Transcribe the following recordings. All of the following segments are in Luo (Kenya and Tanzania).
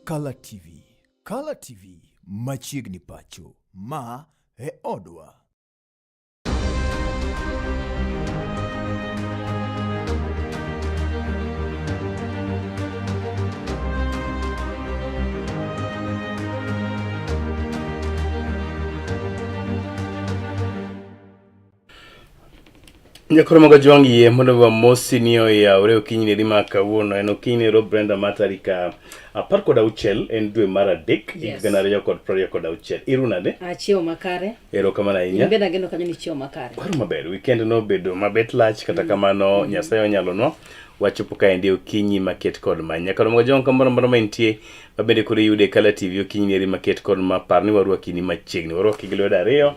Kala TV. Kala TV machiegni pacho. Ma e odwa. Nyakoro mogo jwang' yie mondo wamosi ni oyawre okinyi ni ma kawuono en okinyi ni Brenda ma tarik 16 en dwe mar 3 2026. Iru nade? Achiewo makare. Erokamano ahinya. In bende ageno kanyo ni ichiewo makare. Waro maber, weekend nobedo mabet lach kata kamano Nyasaye onyalonwa wachopo kaendi okinyi maket kod ma. Nyakoro mogo jwang' kamoro amora ma intie ma bende koro iyude e Kala TV okinyi ni maket kod ma par ni warwaki ni machiegni. Warwaki gi lwedo ariyo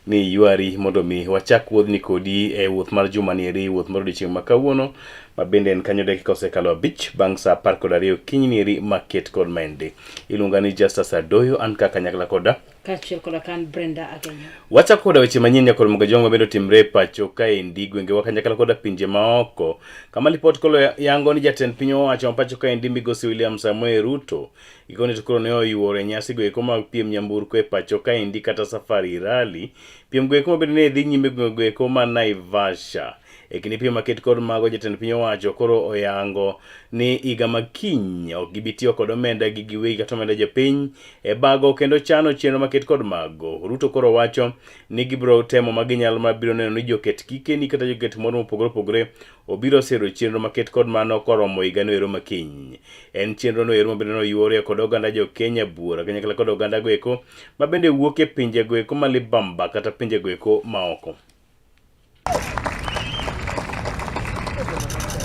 ni ywari mondo mi wachak wuodhni kodi e wuoth mar juma ni eri wuoth mar odiechieng' ma kawuono ma bende en kanyo dakika osekalo 5 bang' saa 12 okinyi ni eri maket kod maende. Iluonga ni Justus Adoyo an kaka kanyakla koda Kaachiel koda kan Brenda Agenyo. Wachako koda weche manyien nyakor Mogajong mabende otimre e pacho kaendi gwengewa kanyakla koda pinje maoko kama lipot kolo yango ni jatend piny owacho ma pacho kaendi migosi William Samoei Ruto gikone to koro ne oyuoro e nyasi goeko mag piem nyamburko e pacho kaendi kata safari rally piem goeko mabende ne dhi nyime gwenge goeko ma Naivasha. E kinde piem maket kod mago jatend piny owacho koro oyango ni higa ma kiny ok gibi tiyo kod omenda gi giwegi kata omenda jopiny e bago kendo chano chenro maket kod mago. Ruto koro wacho ni gibiro temo ma ginyalo ma biro neno ni joket kikeni kata joket moro mopogore opogore obiro siro chenro maket kod mano koromo higano ero makiny. En chenro no ero mabende noyuorie kod oganda jo Kenya buora kanyakla kod oganda goeko ma bende wuok e pinje goeko ma libamba kata pinje goeko maoko.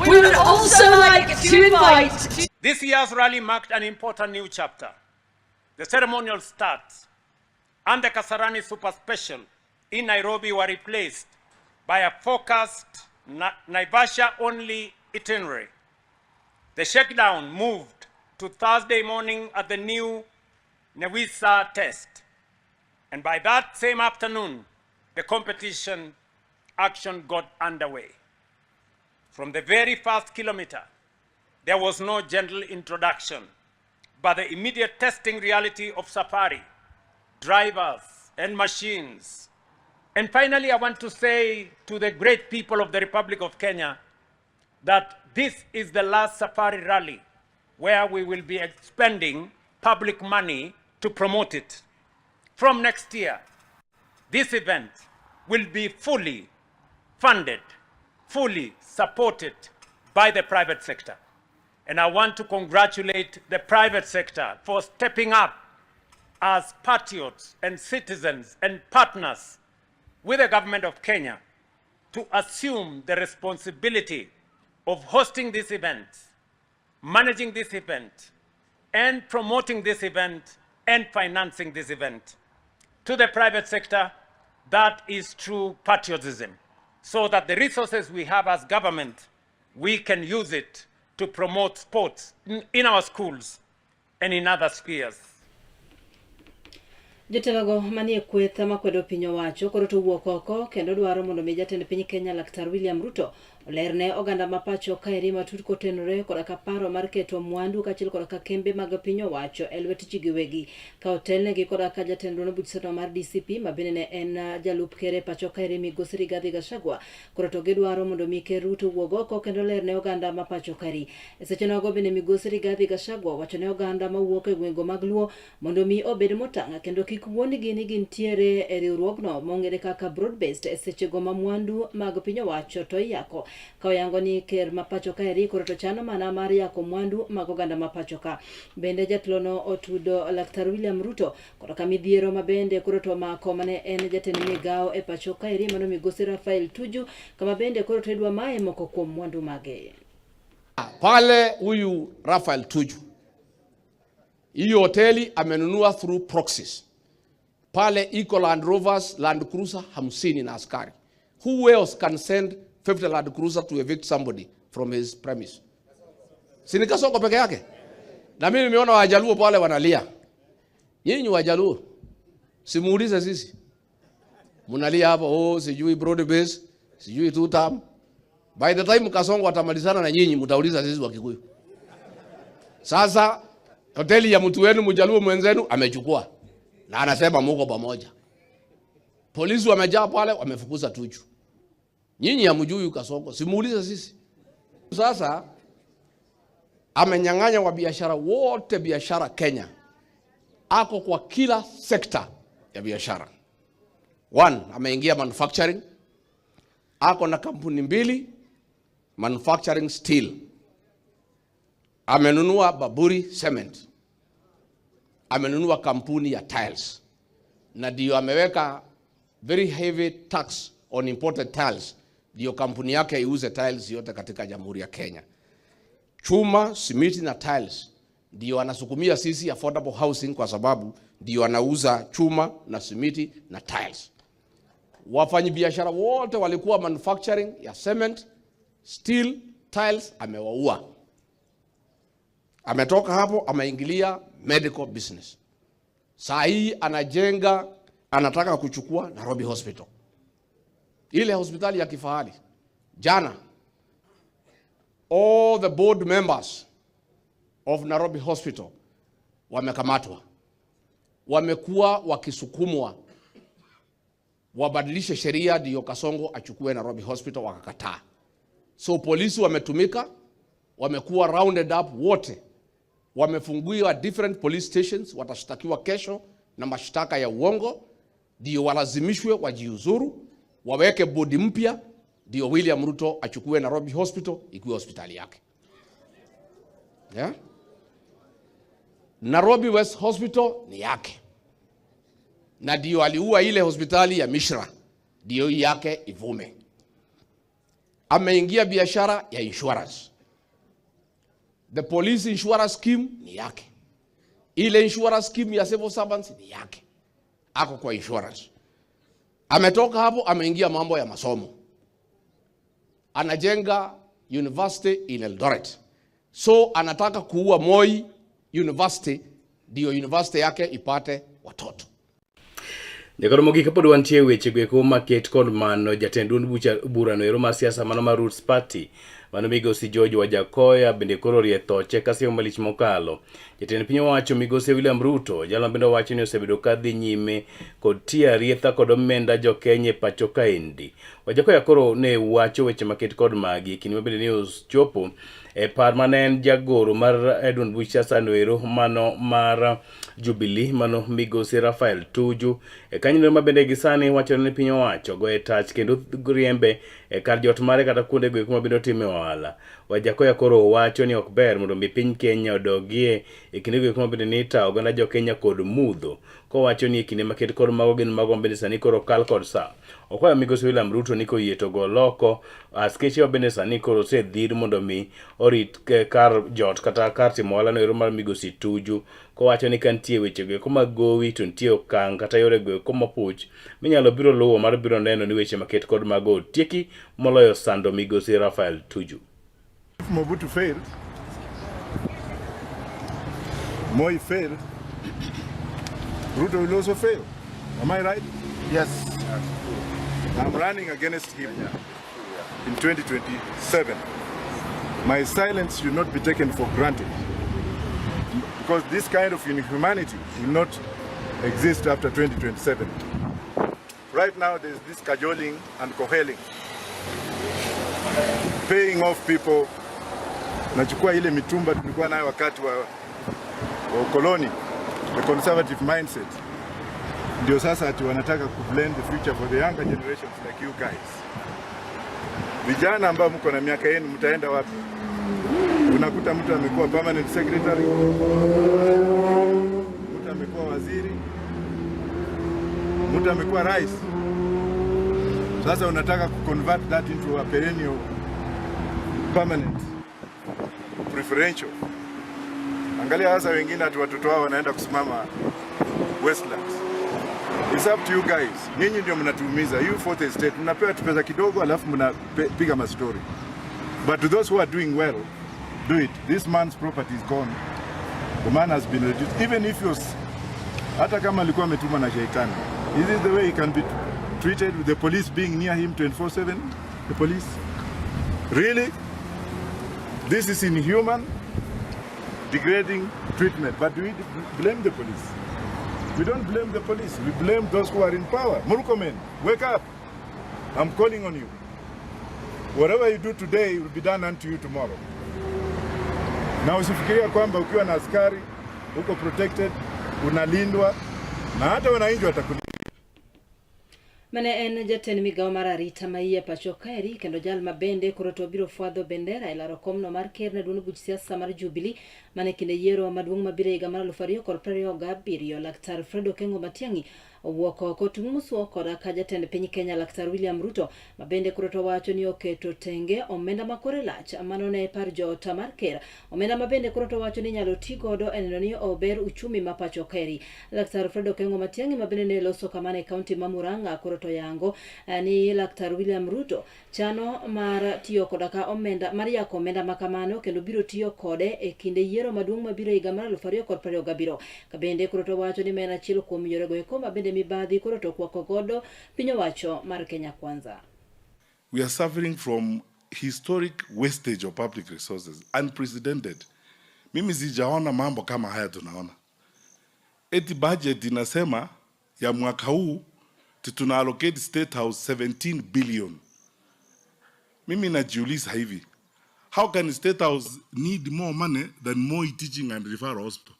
We would also like to invite This year's rally marked an important new chapter. The ceremonial start and the Kasarani Super Special in Nairobi were replaced by a focused Naivasha-only itinerary. The shakedown moved to Thursday morning at the new Newisa test. And by that same afternoon, the competition action got underway. From the very first kilometer, there was no gentle introduction, but the immediate testing reality of safari, drivers and machines. And finally, I want to say to the great people of the Republic of Kenya that this is the last safari rally where we will be expending public money to promote it. From next year, this event will be fully funded, fully supported by the private sector. And I want to congratulate the private sector for stepping up as patriots and citizens and partners with the government of Kenya to assume the responsibility of hosting this event, managing this event, and promoting this event and financing this event. To the private sector, that is true patriotism, so that the resources we have as government, we can use it to promote sports in our schools and in other spheres. Jotelogo manie kweth makwedo piny owacho koro to wuok oko kendo dwaro mondo mi jatend piny Kenya Laktar William Ruto olerne oganda ma pacho kaeri matut kotenore koda ka paro mar keto mwandu kaachiel koda ka kembe mag piny owacho e lwet ji giwegi ka otelnegi koda ka jatend duond buch siasa mar DCP ma bende ne en jalup ker e pacho kaeri migosi Rigathi Gachagua. Koro to gidwaro mondo mi ker Ruto wuog oko kendo olerne oganda ma pacho kaeri. E seche nogo bende migosi Rigathi Gachagua owacho ne oganda mawuok e gwenge mag Luo mondo mi obed motang' kendo kik wuondgi ni gintiere e riwruogno mong'ere kaka broad based e sechego ma mwandu mag piny owacho to iyako ka oyango ni ker ma pacho kaeri koro to chano mana mar yako mwandu mag oganda ma pacho ka. Bende jatelono otudo Laktar William Ruto kod ka midhiero ma bende koro to omako mane en jatend migawo e pacho kaeri mano migosi Rafael Tuju kama bende koro to idwa maye moko kuom mwandu mage. Pale huyu Rafael Tuju hiyo hoteli amenunua through proxies. Pale iko Land Rovers, Land Cruiser 50 na askari. Who else can send 50 Land Cruiser to evict somebody from his premise? Si ni Kasongo peke yake? Na mimi nimeona Wajaluo pale wanalia. Nyinyi Wajaluo, simuulize sisi. Mnalia hapo, oh, sijui broad base, sijui two term. By the time Kasongo atamalizana na nyinyi, mtauliza sisi Wakikuyu. Sasa Hoteli ya mtu wenu Mjaluo mwenzenu amechukua na anasema muko pamoja. Polisi wamejaa pale, wamefukuza Tuju. Nyinyi hamjui Kasongo, simuulize sisi. Sasa amenyang'anya wa biashara wote biashara Kenya. Ako kwa kila sekta ya biashara. One, ameingia manufacturing. Ako na kampuni mbili manufacturing steel. Amenunua Baburi Cement. Amenunua kampuni ya tiles. Na ndio ameweka very heavy tax on imported tiles, ndio kampuni yake iuze tiles yote katika Jamhuri ya Kenya. Chuma, simiti na tiles ndio anasukumia sisi affordable housing, kwa sababu ndio anauza chuma na simiti na tiles. Wafanyabiashara wote walikuwa manufacturing ya cement, steel, tiles, amewaua. Ametoka hapo ameingilia medical business. Saa hii anajenga, anataka kuchukua Nairobi Hospital, ile hospitali ya kifahari. Jana all the board members of Nairobi Hospital wamekamatwa, wamekuwa wakisukumwa wabadilishe sheria ndio Kasongo achukue Nairobi Hospital, wakakataa. So polisi wametumika, wamekuwa rounded up wote, wamefunguliwa different police stations, watashtakiwa kesho na mashtaka ya uongo, ndio walazimishwe wajiuzuru, waweke bodi mpya, ndio William Ruto achukue Nairobi Hospital ikiwa hospitali yake, yeah? Nairobi West Hospital ni yake, na ndio aliua ile hospitali ya Mishra, ndio yake ivume. Ameingia biashara ya insurance. The police insurance scheme ni yake, ile insurance scheme ya civil servants ni yake, ako kwa insurance. Ametoka hapo ameingia mambo ya masomo, anajenga university in Eldoret. So anataka kuua Moi University ndio university yake ipate watoto. Nyakoro mogik kapod wantie e weche goeko maket kod mano jatend duond burano ero mar siasa mano mar Roots Party mano migosi George Wajakoya bende koro orie thoche ka siemo malich mokalo. Jatend piny owacho migosi William Ruto jalo bende owacho ni osebedo ka dhi nyime kod tiyo arietha kod omenda jokenya e pacho kaendi. Wajakoya koro ne wacho weche maket kod magi e kinde ma bende ne ochopo e par mane en jagoro mar duond buch siasa no ero mano mar Jubilee mano migosi Rafael Tuju e kanyo ma bende gisani wachore ni piny owacho goye tach kendo riembe e kar jot mare kata kuonde go eko ma bende otime ohala. Wajakoya koro wacho ni ok ber mondo mi piny Kenya odogie e kinde go eko ma bende ni itawo oganda jo Kenya kod mudho kowacho ni e kinde maket kod mago gin mago ma bende sani koro kal kod sa. Okwayo migosi William Ruto ni koyie to go loko askeche ma bende sani koro osedhir mondo mi orit kar jot kata kar timo ohala no ero mar migosi Tuju kowacho ni ka nitie weche go eko mag gowi to nitie okang' kata yore go eko mopuch minyalo biro luwo mar biro neno ni weche maket kod mago otieki moloyo sando migosi Rafael Tuju. If Mobutu failed, Moi failed, Ruto will also fail. Am I right? Yes. I'm running against him in 2027. My silence should not be taken for granted, because this kind of inhumanity will not exist after 2027. Right now there's this cajoling and coheling, paying off people. Nachukua ile mitumba tulikuwa nayo wakati wa ukoloni, the conservative mindset. Ndio sasa ati wanataka ku blend the future for the younger generations like you guys. Vijana ambao mko na miaka yenu mtaenda wapi? Unakuta mtu amekuwa permanent secretary, mtu amekuwa waziri, mtu amekuwa rais. Sasa unataka kuconvert that into a perennial permanent preferential. Angalia sasa wengine ati watoto wao wanaenda kusimama Westlands. It's up to you guys. Nyinyi ndio mnatuumiza. You fourth estate mnapewa tu pesa kidogo alafu mnapiga mastori. But to those who are doing well, do it. This man's property is gone. The man has been reduced. Even if you're, hata kama alikuwa ametumwa na shaitani. Is this the way he can be treated with the police being near him 24/7? The police? Really? This is inhuman, degrading. treatment. But do we blame the police? We don't blame the police. We blame those who are in power. Murkomen, wake up. I'm calling on you. Whatever you do today will be done unto you tomorrow. Na usifikiria kwamba ukiwa na askari uko protected, unalindwa na hata wananchi watakulinda. Mane en jatend migawo mar arita ma iye pacho kaeri kendo jal ma bende koro to biro fwadho bendera e laro komno mar ker ne duond buch siasa mar Jubilee mane kinde yiero maduong' mabiro e higa mar 2027. Laktar Fred Okengo Matiang'i owuok oko tung' musuo koda ka jatend piny Kenya Laktar William Ruto ma bende koro to wacho ni oketo tenge omenda ma kore lach mano ne par joot mar ker omenda ma bende koro to wacho ni inyalo ti godo e neno ni ober uchumi ma pacho kaeri. Laktar Fred Okengo Matiang'i ma bende ne loso kamano e kaunti ma Murang'a koro to yango ni Laktar William Ruto chano mar tiyo koda ka omenda mar yako omenda ma kamano kendo biro tiyo kode e kinde yiero maduong' mabiro e higa mar 2027. Ka bende koro to wacho ni ma en achiel kuom yorego eko ma bende mibadhi koro to kwako godo piny owacho mar Kenya Kwanza. We are suffering from historic wastage of public resources, unprecedented. Mimi sijaona mambo kama haya tunaona. Eti budget inasema ya mwaka huu tuna allocate State House 17 billion. Mimi najiuliza hivi, how can State House need more money than Moi Teaching and Referral Hospital?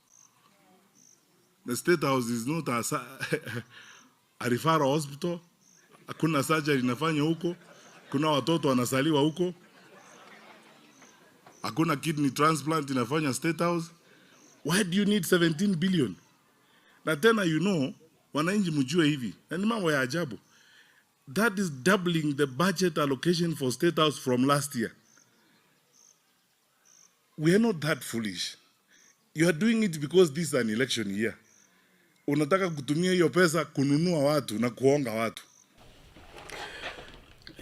The State House is not a referral hospital. Hakuna surgery inafanywa huko, kuna watoto wanazaliwa huko, hakuna kidney transplant inafanywa State House. Why do you need 17 billion? Na tena wananchi mjue hivi, na ni mambo ya ajabu. That is doubling the budget allocation for State House from last year. We are not that foolish. You are doing it because this is an election year. Unataka kutumia hiyo pesa kununua watu na kuonga watu.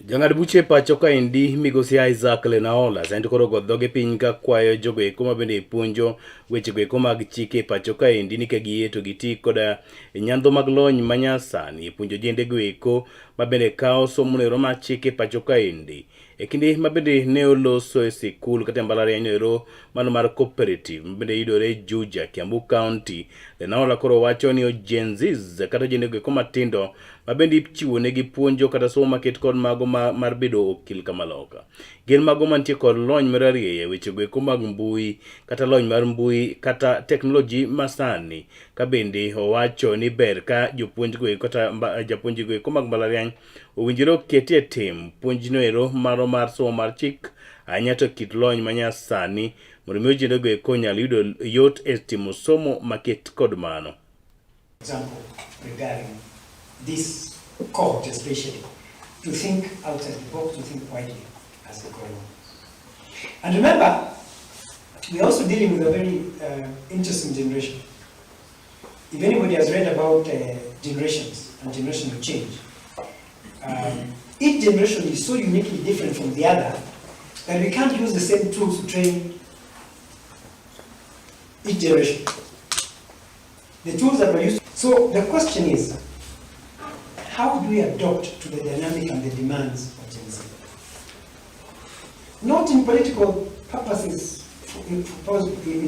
Jang'ad buche pacho kaendi migosi Isaac Lenaola sani koro ogo dhoge piny ka kwayo jogo eko ma bende puonjo wechego eko mag chike pacho kaendi ni ka giyie to giti koda nyandho mag lony manyasani e puonjo ojende go eko ma bende kawo somo noero mar chike pacho kaendi. E kinde ma bende ne oloso e sikul kata e mbalariany ero mano mar cooperative ma bende yudore Juja, Kiambu County, Lenaola koro wacho ni Gen Zs kata ojende go eko matindo ma bende ichiwo negi puonjo kata somo maket kod mago mar bedo okil kamaloka. Gin mago mantie kod lony mararieya e wechego eko mag mbui kata lony mar mbui kata teknoloji masani ka bende owacho ni ber ka jopuonj go eko kata japuonj go eko mag mbalariany owinjore oketi e tim puonjno ero maro mar somo mar chik ahinya to kit lony manyasani mondo mi ojende go eko onyal yudo yot e timo somo maket kod mano. Example regarding this cohort especially, to think outside the box, to think widely as they go along. And remember, we're also dealing with a very interesting generation. If anybody has read about generations and generational change, each generation is so uniquely different from the other that we can't use the same tools to train each generation. The tools that were used. So the question is, how do we adapt to the dynamic and the demands of Gen Z? Not in political purposes in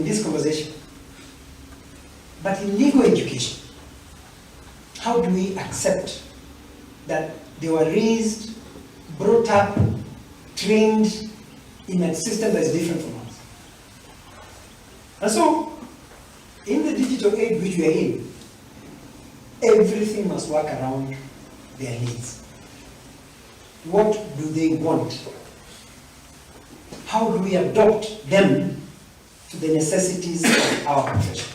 this conversation, but in legal education. How do we accept that they were raised, brought up, trained in a system that is different from us? And so, in the digital age which we are in, everything must work around their needs. What do they want? How do we adopt them to the necessities of our profession?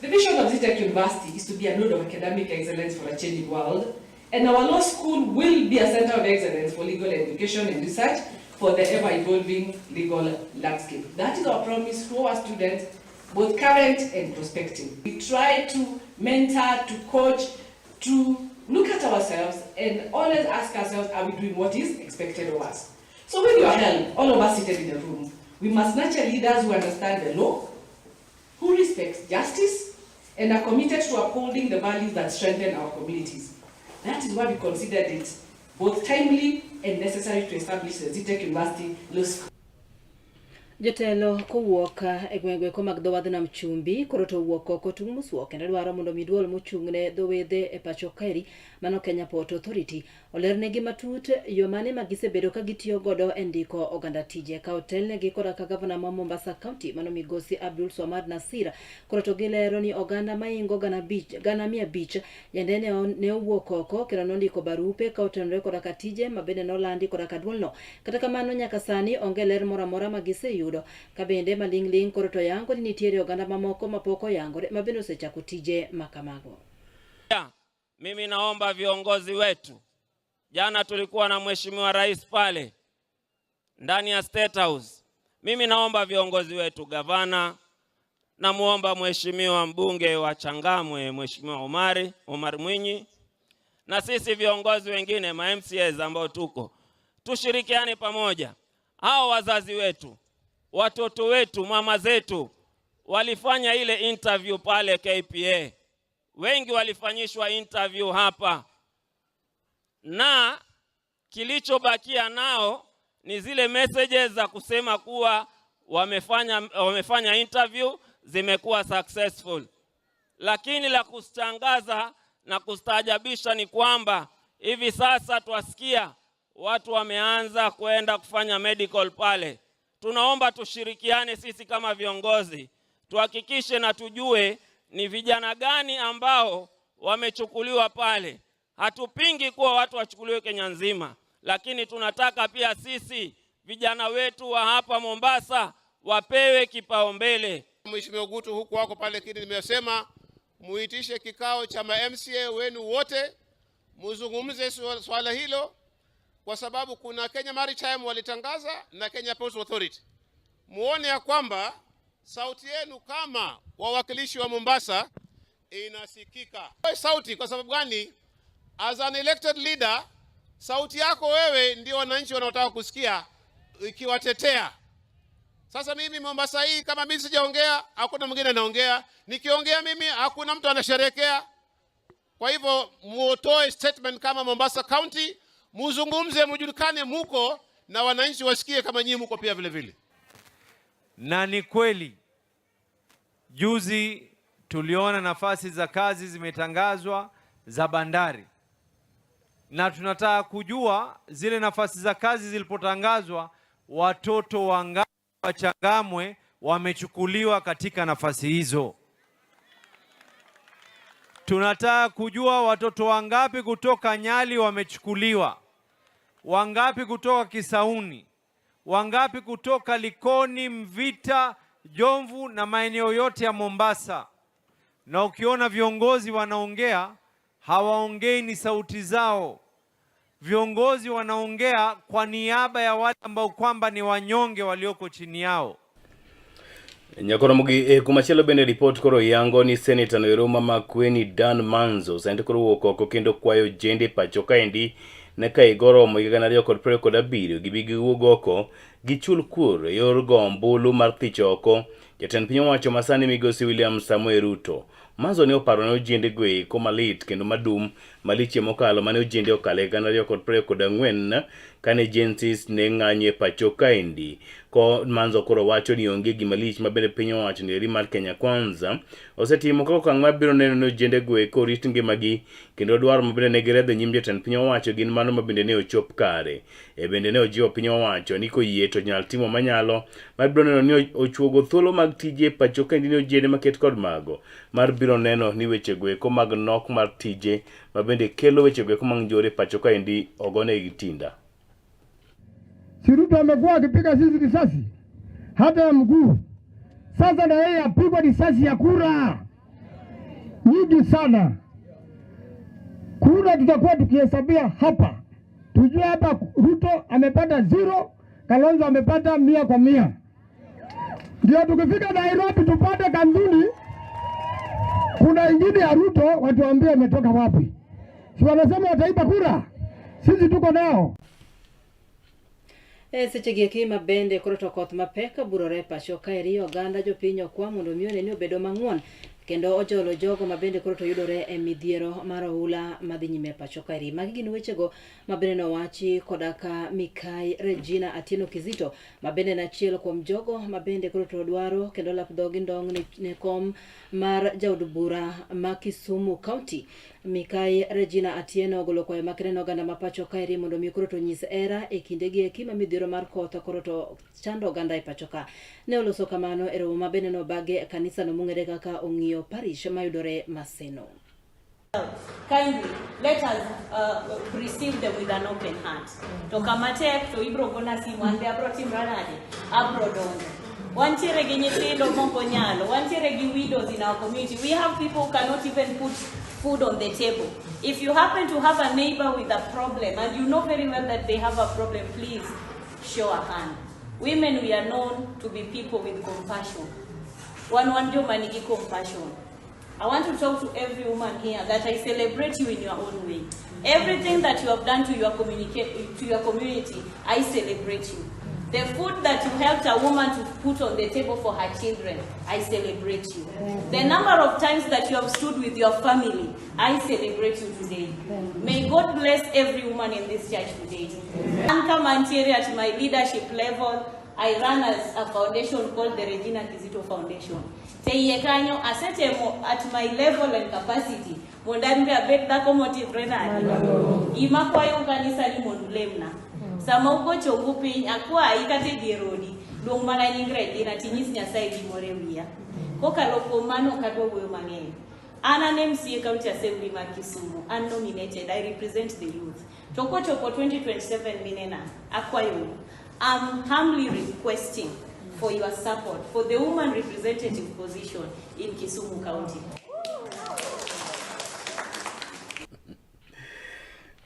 The vision of Zetech University is to be a node of academic excellence for a changing world, and our law school will be a center of excellence for legal education and research for the ever-evolving legal landscape. That is our promise to our students, both current and prospective. We try to mentor, to coach, to look at ourselves and always ask ourselves, are we doing what is expected of us? So with your help, all of us seated in the room, we must nurture leaders who understand the law, who respect justice, and are committed to upholding the values that strengthen our communities. That is why we considered it both timely and necessary to establish the Zetech University Law School. Jotelo kowuok e gwenge eko mag dho wadh nam chumbi koro to owuok oko tung' mosuo kendo dwaro mondo mi duol mochung' ne dho wedhe e pacho kaeri mano Kenya Port Authority olernegi matut yo mane ma gisebedo ka gitiyo godo e ndiko oganda tije ka otelnegi koda ka gavana ma Mombasa County mano migosi Abdul Swamad Nasir koro to gilero ni oganda maingo 500,000 yande ne owuok oko kendo nondiko barupe ka otenore koda ka tije ma bende nolandi koda ka duolno. Kata kamano nyaka sani onge ler moro amora ma giseyudo ka bende maling'ling' koro to yango ni nitiere oganda mamoko mapok oyangore ma bende osechako tije ma kamago. Mimi naomba viongozi wetu, jana tulikuwa na Mheshimiwa Rais pale ndani ya State House. Mimi naomba viongozi wetu, gavana, namuomba Mheshimiwa mbunge wa Changamwe Mheshimiwa Omar Mwinyi, na sisi viongozi wengine ma MCAs ambao tuko, tushirikiane pamoja. Hao wazazi wetu, watoto wetu, mama zetu walifanya ile interview pale KPA. Wengi walifanyishwa interview hapa, na kilichobakia nao ni zile messages za kusema kuwa wamefanya interview, zimekuwa successful. Lakini la kustangaza na kustaajabisha ni kwamba hivi sasa twasikia watu wameanza kwenda kufanya medical pale. Tunaomba tushirikiane sisi kama viongozi, tuhakikishe na tujue ni vijana gani ambao wamechukuliwa pale. Hatupingi kuwa watu wachukuliwe Kenya nzima, lakini tunataka pia sisi vijana wetu wa hapa Mombasa wapewe kipaumbele. Mheshimiwa Gutu huku wako pale, lakini nimesema muitishe kikao cha ma MCA wenu wote muzungumze swala hilo, kwa sababu kuna Kenya Maritime walitangaza na Kenya Ports Authority. Muone ya kwamba sauti yenu kama wawakilishi wa Mombasa inasikika. Sauti kwa sababu gani? As an elected leader, sauti yako wewe ndio wananchi wanaotaka kusikia ikiwatetea. Sasa mimi Mombasa hii kama mimi sijaongea, hakuna mwingine anaongea. Nikiongea mimi hakuna mtu anasherehekea. Kwa hivyo muotoe statement kama Mombasa County, muzungumze, mujulikane muko na wananchi wasikie kama nyinyi muko pia vile vile. Na ni kweli juzi tuliona nafasi za kazi zimetangazwa za bandari, na tunataka kujua zile nafasi za kazi zilipotangazwa watoto wangapi wa Changamwe wamechukuliwa katika nafasi hizo. Tunataka kujua watoto wangapi kutoka Nyali wamechukuliwa, wangapi kutoka Kisauni, wangapi kutoka Likoni, Mvita, Jomvu na maeneo yote ya Mombasa. Na ukiona viongozi wanaongea, hawaongei ni sauti zao. Viongozi wanaongea kwa niaba ya wale ambao kwamba ni wanyonge walioko chini yao. Nyakoromogi kumachielo bende ripot koro yango ni seneta noero ma Makueni Dan Manzo sani koro wuok oko kendo kwayo jende pacho kaendi ne ka higa oromo higa 2027 gibi giwuog oko gichul kuor e yor go ombulu mar thich oko jatend piny owacho masani migosi William Samoei Ruto. Manzo ne oparo ne ojende go eko malit kendo madum malich mokalo mane ojende okale 2024 kane Gen Zs ne ng'anyo e pacho kaendi. Ko Manzo koro wacho ni onge gima lich ma bende piny owacho ni mar Kenya Kwanza osetimo kaka okang' mabiro neno ni ojende go eko orit ngimagi kendo dwaro ma bende ne giredho e nyim jatend piny owacho gin mano ma bende ne ochop kare. E bende ne ojiwo piny owacho ni koyie to nyal timo manyalo mar biro neno ni ochuogo thuolo mag tije e pacho kaendi ne ojende maket kod mago mar biro neno ni weche go eko mag nok mar tije ma bende kelo weche go eko mag njore e pacho kaendi ogonegi tinda. Si Ruto amekuwa akipiga sisi risasi hata ya mguu, sasa na yeye apigwa risasi ya kura nyingi sana. Kura tutakuwa tukihesabia hapa, tujue hapa Ruto amepata 0, Kalonzo amepata 100 kwa 100. Ndio tukifika Nairobi tupate kanuni, kuna ingine ya Ruto watuambie ametoka wapi. Si wanasema wataiba kura, sisi tuko nao. E seche gi eki ma bende koro to koth mapek burore e pacho kaeri oganda jopiny okwa mondo mi one ni obedo mang'won kendo ojolo jogo ma bende koro to yudore e midhiero mar oula madhi nyime e pacho kaeri. Magi gin wechego ma bende nowachi koda ka Mikai Regina Atieno Kizito ma bende en achiel kuom jogo ma bende koro to dwaro kendo lap dhogi ndong' ne kom mar jaod bura ma Kisumu County. Mikai Regina Atieno ogolo kwayo makende ne oganda ma pacho kaeri mondo mi koro to nyis hera e kindegi eki ma midhiero mar koth koro to chando oganda e pacho ka. Ne oloso kamano e romo ma bende nobage e kanisano mong'ere kaka Ong'iyo Parish mayudore Maseno. Kindly, let us receive them with an open heart. To kama tek to ibro gona simu an be abro timra nade? Abro donjo. Wantiere gi nyithindo mok onyalo, wantiere gi widows in our community. We have people who cannot even put food on the table. If you happen to have a neighbor with a problem and you know very well that they have a problem, please show a hand. Women, we are known to be people with compassion. Wan wan joma nigi compassion. I want to talk to every woman here that I celebrate you in your own way. Everything that you have done to your to your community, I celebrate you. The food that you helped a woman to put on the table for her children, I celebrate you. The number of times that you have stood with your family, I celebrate you today. May God bless every woman in this church today. Anka Mantiere at my leadership level, I run as a foundation called the Regina Kizito Foundation. Te iye kanyo asetemo at my level and capacity mondo an be abed dhako motimre nade. Gima kwayo kanisa ni mondo ulemna. Sama ugochongu piny akwayi kata e dier odi, luong mana nying Regina tinyis Nyasaye gimoro e wiya. Kokalo kuom mano ok adwa wuoyo mang'eny. An an MCA County Assembly mar Kisumu, an nominated, I represent the youth. To kochopo 2027 minena, akwayou, I'm humbly requesting for your support for the woman representative position in Kisumu County.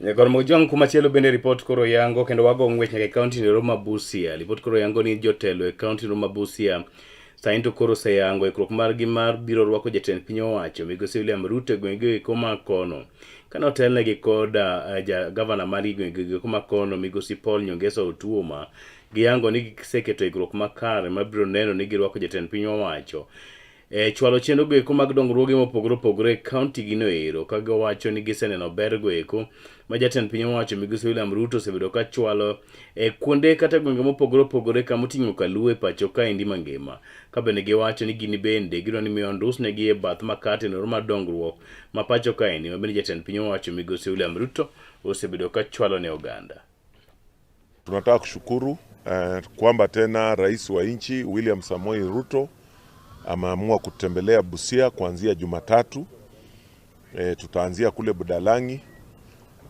Nyakor Mojwang kumachielo bende ripot koro yango kendo wago ng'wech nyaka e kaunti nero ma Busia. Ripot koro yango ni jotelo e kaunti nero ma Busia sani to koro oseyango ikruok margi mar biro rwako jatend piny owacho migosi William Ruto e gwenge eko ma kono. Kane otelnegi koda ja gavana mar gwenge eko ma kono migosi Paul Nyongesa Otuoma, giyango ni giseketo ikruok makare mabiro neno ni girwako jatend piny owacho e chwalo chenro go eko mag dongruoge mopogore opogore e kaunti gino ero ka giwacho ni giseneno ber go eko ma jatend piny owacho migosi William Ruto osebedo ka chwalo e kuonde kata gwenge mopogore opogore kama oting'o Kaluo e pacho kaendi mangima ka bende giwacho ni gin bende gidwa ni miyo ondusnegi e bath makate noro mar dongruok ma pacho kaendi ma bende jatend piny owacho migosi William Ruto osebedo ka chwalo ne oganda. Tunataka kushukuru kwamba tena rais wa nchi William Samoei Ruto ameamua kutembelea Busia kuanzia Jumatatu. Tutaanzia kule Budalangi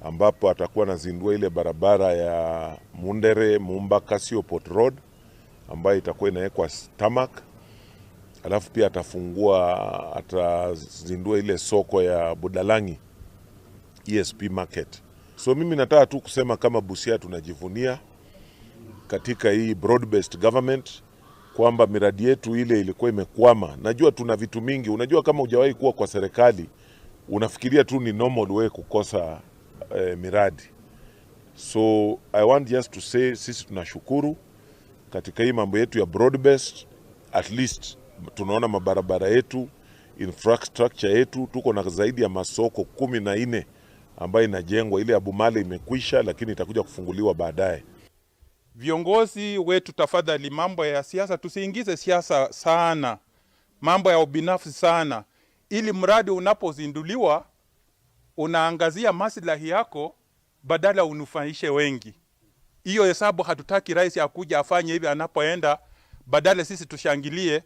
ambapo atakuwa anazindua ile barabara ya Mundere Mumba Kasio Port Road ambayo itakuwa inawekwa tarmac. Alafu pia atazindua ile soko ya Budalangi ESP Market. So mimi nataka tu kusema kama Busia tunajivunia katika hii broad-based government kwamba miradi yetu ile ilikuwa imekwama. Najua tuna vitu mingi. Unajua kama hujawahi kuwa kwa serikali unafikiria tu ni normal wewe kukosa miradi. So I want just to say sisi tunashukuru katika hii mambo yetu ya broad-based, at least tunaona mabarabara yetu, infrastructure yetu, tuko na zaidi ya masoko 14 ambayo inajengwa. Ile ya Bumale imekwisha lakini itakuja kufunguliwa baadaye. Viongozi wetu tafadhali, mambo ya siasa tusiingize siasa sana, mambo ya ubinafsi sana, ili mradi unapozinduliwa unaangazia maslahi yako badala unufaishe wengi. Hiyo hesabu hatutaki rais akuja afanye hivi anapoenda, badala sisi tushangilie,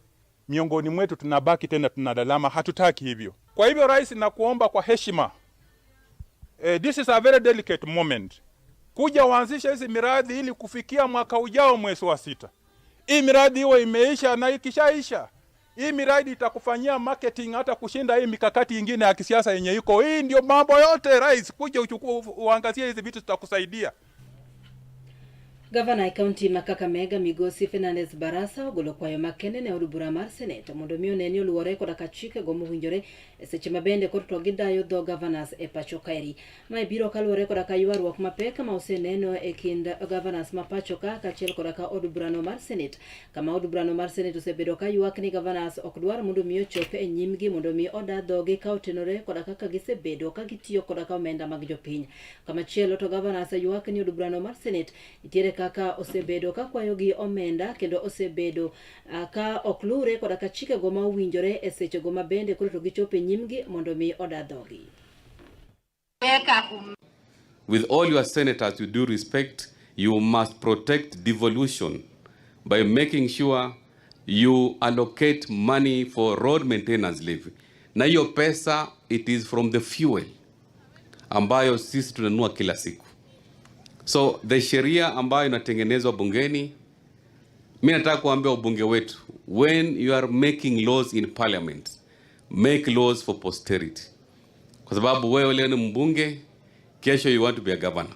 miongoni mwetu tunabaki tena tunalalama. Hatutaki hivyo. Kwa hivyo rais, nakuomba kwa heshima, this is a very delicate moment. Kuja uanzishe hizi miradi ili kufikia mwaka ujao mwezi wa 6 hii miradi iwe imeisha, na ikishaisha hii miradi itakufanyia marketing hata kushinda hii mikakati ingine ya kisiasa yenye iko. Hii ndio mambo yote rais, kuja uchukue uangazie hizi vitu zitakusaidia. Gavana e kaunti ma Kakamega Migosi Fernandes Barasa ogolo kwayo makende ne od bura mar Senate mondo mi one ni oluwore koda ka chikego mowinjore e seche ma bende koro to gidayo dho governors e pacho kaeri. Mae biro kaluwore koda ka ywaruok mapek ma oseneno e kind governors ma pacho ka kaachiel koda ka od burano mar Senate, kama od burano mar Senate osebedo ka ywak ni governors ok dwar mondo mi ochop e nyimgi mondo mi oda dhogi ka otenore koda kaka gisebedo ka gitiyo koda ka omenda mag jopiny. Kamachielo to governors ywak ni od burano mar Senate nitiere kaka osebedo ka kwayogi omenda kendo osebedo ka ok luwre koda ka chikego ma owinjore e sechego ma bende koro to gichopo e nyimgi mondo mi oda dhogi. With all your senators, with due respect, you must protect devolution by making sure you allocate money for road maintenance levy. Na hiyo pesa it is from the fuel ambayo sisi tunanunua kila siku. So the sheria ambayo inatengenezwa bungeni, mi nataka kuambia wabunge wetu, when you are making laws in parliament, make laws for posterity, kwa sababu wewe leo ni mbunge, kesho you want to be a governor.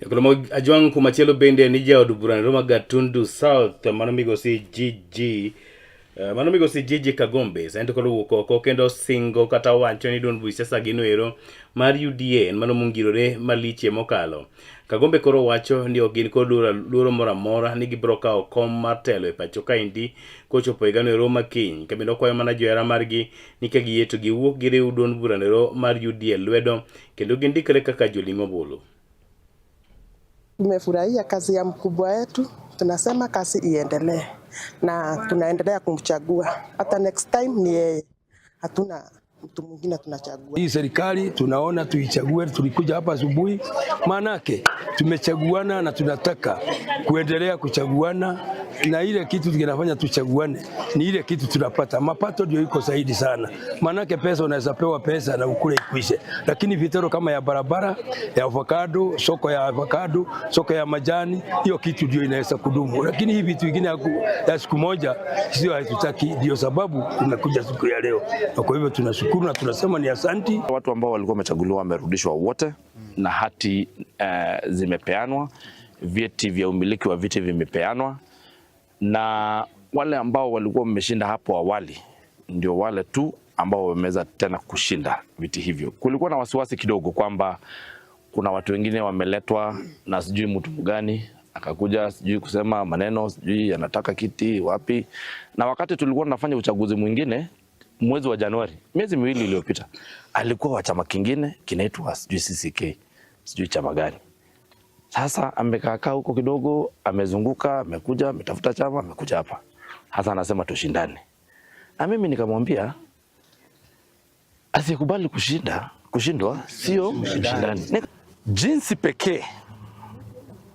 Jagoro Ajwang' kumachielo bende ni jaod burano ma Gatundu South mano migosi GG mano migosi GG Kagombe sani to koro owuok oko kendo singo kata wacho ni duond buch siasa gino ero mar UDA en mano mongirore malich mokalo. Kagombe koro wacho ni ok gin kod luoro moro amora ni gibiro kawo kom mar telo e pacho kaendi kochopo higano ero ma kiny. Kabende okwayo mana johera margi ni ka giyie to giwuok giriw duond burano ero mar UDA lwedo kendo gindikre kaka joling' ombulu. Tumefurahia kazi ya mkubwa wetu, tunasema kazi iendelee na tunaendelea kumchagua hata next time ni yeye, hatuna mtu mwingine tunachagua. Hii serikali tunaona tuichague, tulikuja hapa asubuhi, maanake tumechaguana na tunataka kuendelea kuchaguana, na ile kitu kinafanya tuchaguane ni ile kitu tunapata mapato, ndio iko zaidi sana. Maanake pesa unaweza pewa pesa na ukule ikwishe, lakini vitero kama ya barabara ya avocado, soko ya avocado, soko ya majani, hiyo kitu ndio inaweza kudumu, lakini hii vitu vingine ya siku moja sio, hatutaki. Ndio sababu tumekuja siku ya leo, na kwa hivyo tunashukuru na tunasema ni asanti. Watu ambao walikuwa wamechaguliwa wamerudishwa wote na hati zimepeanwa, vyeti vya umiliki wa viti vimepeanwa, na wale ambao walikuwa wameshinda hapo awali ndio wale tu ambao wameweza tena kushinda viti hivyo. Kulikuwa na wasiwasi kidogo kwamba kuna watu wengine wameletwa na sijui mtu mgani akakuja sijui kusema maneno sijui anataka kiti wapi, na wakati tulikuwa tunafanya uchaguzi mwingine mwezi wa Januari, miezi miwili iliyopita, alikuwa wa chama kingine kinaitwa sijui CCK sijui chama gani. Sasa amekaa huko kidogo, amezunguka, amekuja, ametafuta chama, amekuja hapa. Sasa anasema tushindane. Na mimi nikamwambia asiyekubali kushindwa sio mshindani. Jinsi pekee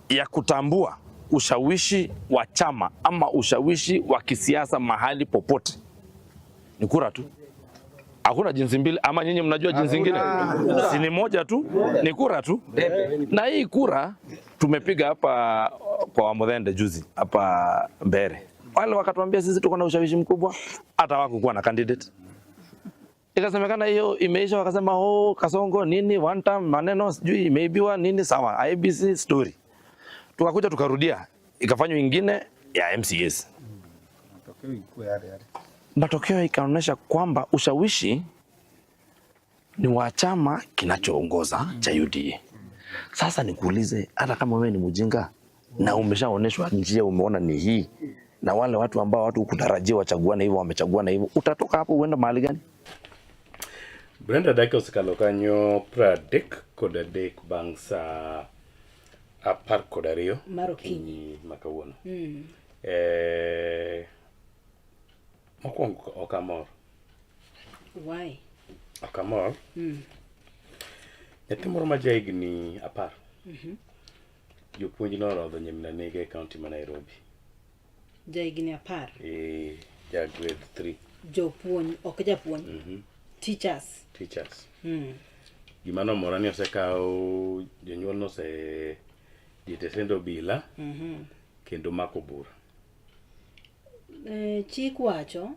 ya kutambua ushawishi wa chama ama ushawishi wa kisiasa mahali popote ni kura tu. Hakuna jinsi mbili, ama nyinyi mnajua jinsi ingine? Si ni moja tu, ni kura tu. Na hii kura tumepiga hapa kwa Wamuthende juzi hapa Mbere, wale wakatuambia sisi tuko na ushawishi mkubwa, hata hawakukuwa na candidate. Ikasemekana hiyo imeisha, wakasema oh, Kasongo nini one time maneno sijui imeibiwa nini, sawa IBC story. Tukakuja tukarudia, ikafanywa ingine ya MCAs. Matokeo ikaonyesha kwamba ushawishi ni wa chama kinachoongoza cha UDA. Sasa nikuulize, hata kama wewe ni mjinga na umeshaonyeshwa njia, umeona ni hii, na wale watu ambao watu kutarajia wachaguane hivyo wamechaguana hivyo, utatoka hapo uenda mahali gani? Brenda dakika osekalo kanyo 33 bang' sa 12 Mar okinyi. ma kawuono. Mokwongo ok amor. Why? Ok amor. Nyathi moro ma ja higni 10. Jopuonj norodho nyimine nege e kaunti ma Nairobi. Ja higni 10. Ja grade 3. Jopuonj, ok japuonj. Teachers. Teachers. Gima nomora ni osekaw jonyuol nose dhi e send obila kendo mako bura. Chik wacho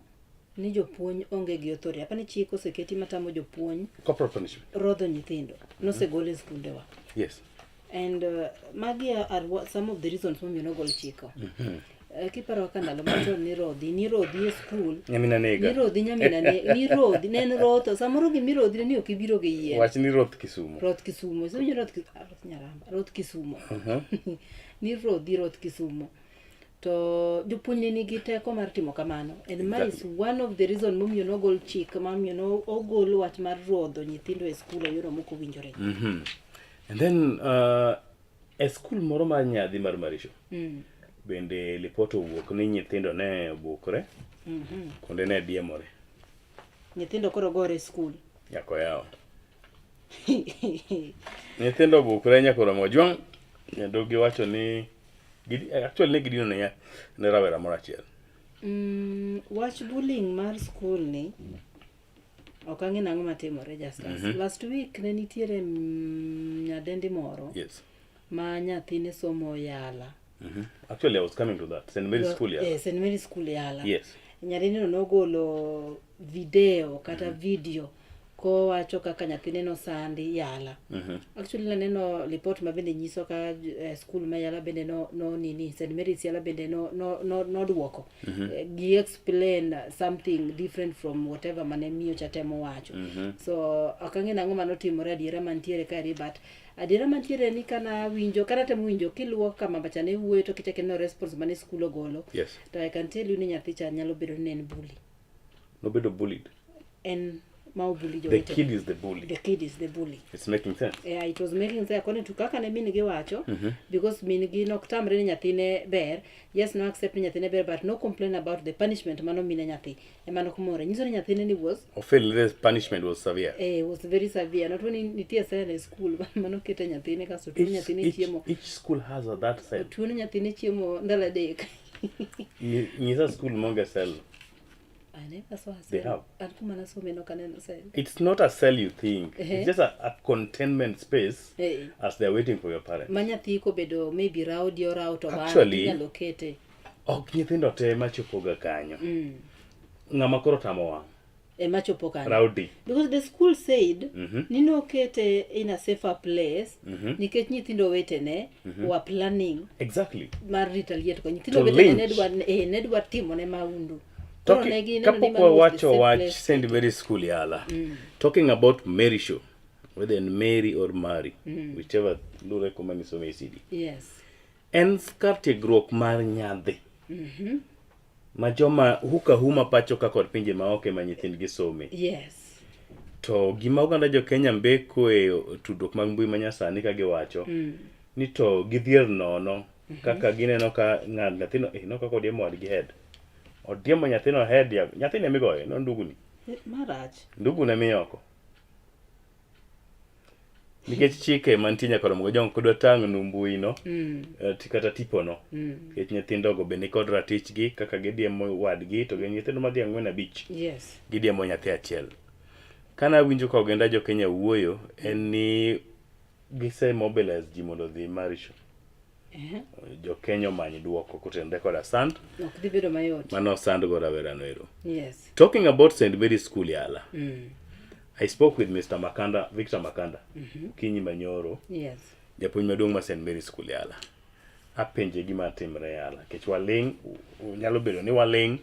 ni jopuonj onge gi authority. Apani chik oseketi matamo jopuonj Corporal punishment. rodho nyithindo. Nosegol e skundewa. Yes. And magi are what, some of the reasons momiyo nogol chiko. Kiparo kaka ndalo machon nirodhi, nirodhi e skul. Nyamina nega. Nirodhi nyamina ne, nirodhi, ne en rotho. Samoro gimirodhi ne ni ok ibiro gi yien. Wach ni roth Kisumu. Roth Kisumo. Isewinjo roth Kisumo? Roth Nyaramba. Roth Kisumo. Nirodhi roth Kisumo. To jopuonj ne nigi teko mar timo kamano. And ma is one of the reason momiyo nogol chik, momiyo nogol wach mar rodho nyithindo e skul e yorno mok owinjore. And then e skul moro mar nyadhi mar Marisho bende lipot owuok ni nyithindo ne obukre kuonde ne diemore. Nyithindo koro gore e skul. Nyako yawa. Nyithindo obukre nyaka romo ojwang' kendo giwacho ni actually ne gidino ne rawera moro achiel. Wach bullying mar skul ni ok ang'e nang'o matimore Justus. Last week ne nitiere nyadendi moro ma nyathine somo Yala. Actually I was coming to that. St. Mary's School Yala. St. Mary's School Yala. Nyadendi no nogolo video kata video kowacho kaka nyathine nosandi Yala. Actually naneno report ma bende nyiso ka skul ma Yala bende no nini St. Mary's Yala bende no nodwoko. Gi explain something different from whatever mane miyo cha temo wacho. So ok ang'e nang'o manotimore adiera mantiere kaeri, but adiera mantiere ni kana winjo kana temo winjo kiluwo kama mama cha ne wuoyo to kichako ineno response mane skul ogolo. To I can tell you ni nyathi cha nyalo bedo ni en bully. Nobedo bullied. En ma obully The jowetene. kid is the bully. The kid is the bully. It's making sense. Yeah, it was making sense according to kaka ne min gi wacho. Because min gi nok tamre ni nyathine ber. Yes, no accept ni nyathine ber, but no complain about the punishment mano mine nyathi. Ema nok more. Nyiso ni nyathine ni was Ofel the punishment was severe. Was very severe. Not when nitie cell e school mano kete nyathine kasto tuo nyathine chiemo. Each school has a that cell. Tuo nyathine chiemo ndalo adek. Nyisa school monge cell. I never saw a They cell. have. An kuma nasome nok aneno cell. It's not a cell you think. It's just a containment space as they're waiting for your parents. Ma nyathi kobedo maybe rowdy or out of hand, Actually, inyalo kete. Ok nyithindo te machopoga kanyo. Ng'ama koro tamo wang'. Ema chopo kanyo. Rowdy. Because the school said ni nokete in a safer place nikech nyithindo wetene were planning mar retaliate ko nyithindo To wetene lynch. ne dwa timo ne maundu. Koro ne gineno ni Kapok mano was the wawacho safe wach place. St. Mary's School Yala. Talking about Mary Show, whether in Mary or Mary, whichever lure kuma nisome ECD. En kar tiegruok mar nyadhi. Ma joma huka huma pacho ka kod pinje maoko ema nyithindgi some. To gima oganda jo Kenya mbeko e tudruok mag mbui manyasani ka giwacho ni to gidhier nono kaka gineno ka ng'at nyathino kaka odiemo wadgi head. Odiemo nyathino head ya nyathini emigoyo no nduguni. Marach. Ndugu ne miyoko. Nikech chike mantie nyaka romo go kodwa tang' nu mbui no kata tipo no. Nikech nyithindogo be nikod ratichgi kaka gidiemo wadgi to gin nyithindo madhi 4 5. Gidiemo nyathi achiel. Kana awinjo ka oganda jo Kenya wuoyo en ni gise mobilize ji mondo odhi Marisho. Jo Kenya omany duoko kotenore koda sand. Ok dhi bedo mayot. Mano sand go rawerano ero. Talking about St. Mary's School Yala. I spoke with Mr. Makanda, Victor Makanda, Kinyi Manyoro. Japuonj maduong' mar St. Mary's School Yala. Apenje gima timre Yala. Nikech waling', nyalo bedo ni waling'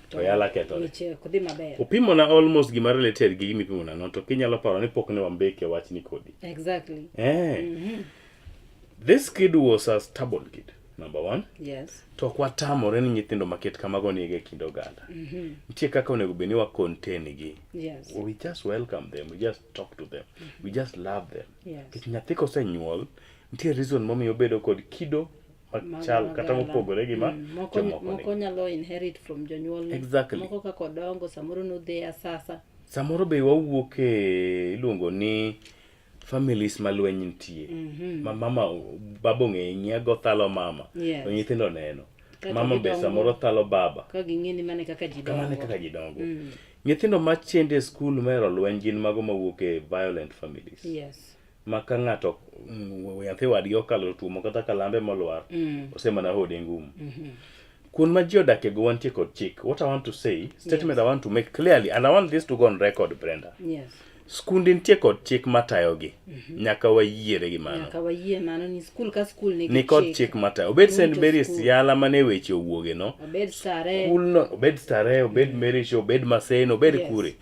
to Yala kethore. Weche ok dhi maber. Opimona almost gima related gi gima ipimona no, to kinyalo paro ni pok ne wambeke wachni kodi. This kid was a stubborn kid, number one. To ok watamore ni nyithindo maket kamago ni e kind oganda. Nitie kaka onego bed ni wa contain gi. We just welcome them, we just talk to them, we just love them. Nikech nyathi kosenyuol, nitie reason momiyo obedo kod kido machal kata mopogore gi ma jomoko Moko nigo. nyalo inherit from jonyuolne. Moko kaka odongo, samoro nodhi asasa. Samoro be wawuok e iluongo ni families ma lweny nitie. Ma mama baba ong'eyo nyiego thalo mama. To nyithindo neno. Kata Mama be gidongo. samoro thalo baba. Ka ging'e ni mane kaka ji Kamano e dongo. kaka ji dongo. Nyithindo ma chendo e skul mohero lweny gin mago mawuok e violent families. Ma ka ng'ato nyathi wadgi okalo tuomo kata kalambe molwar, osemana hode ngum. Kuond ma ji odakie go wantie kod chik. What I want to say, statement I want to make clearly, and I want this to go on record, Brenda. Skunde nitie kod chik matayogi. Nyaka wayiere gi mano. Nyaka wayie mano ni skul ka skul nigi Ni kod chik matayo. Obed St. Morito Mary's skul. Yala mane weche owuoge no. Obed Starehe. Skulno, obed Starehe, obed Mary Show, obed Maseno, obed Yes. kure.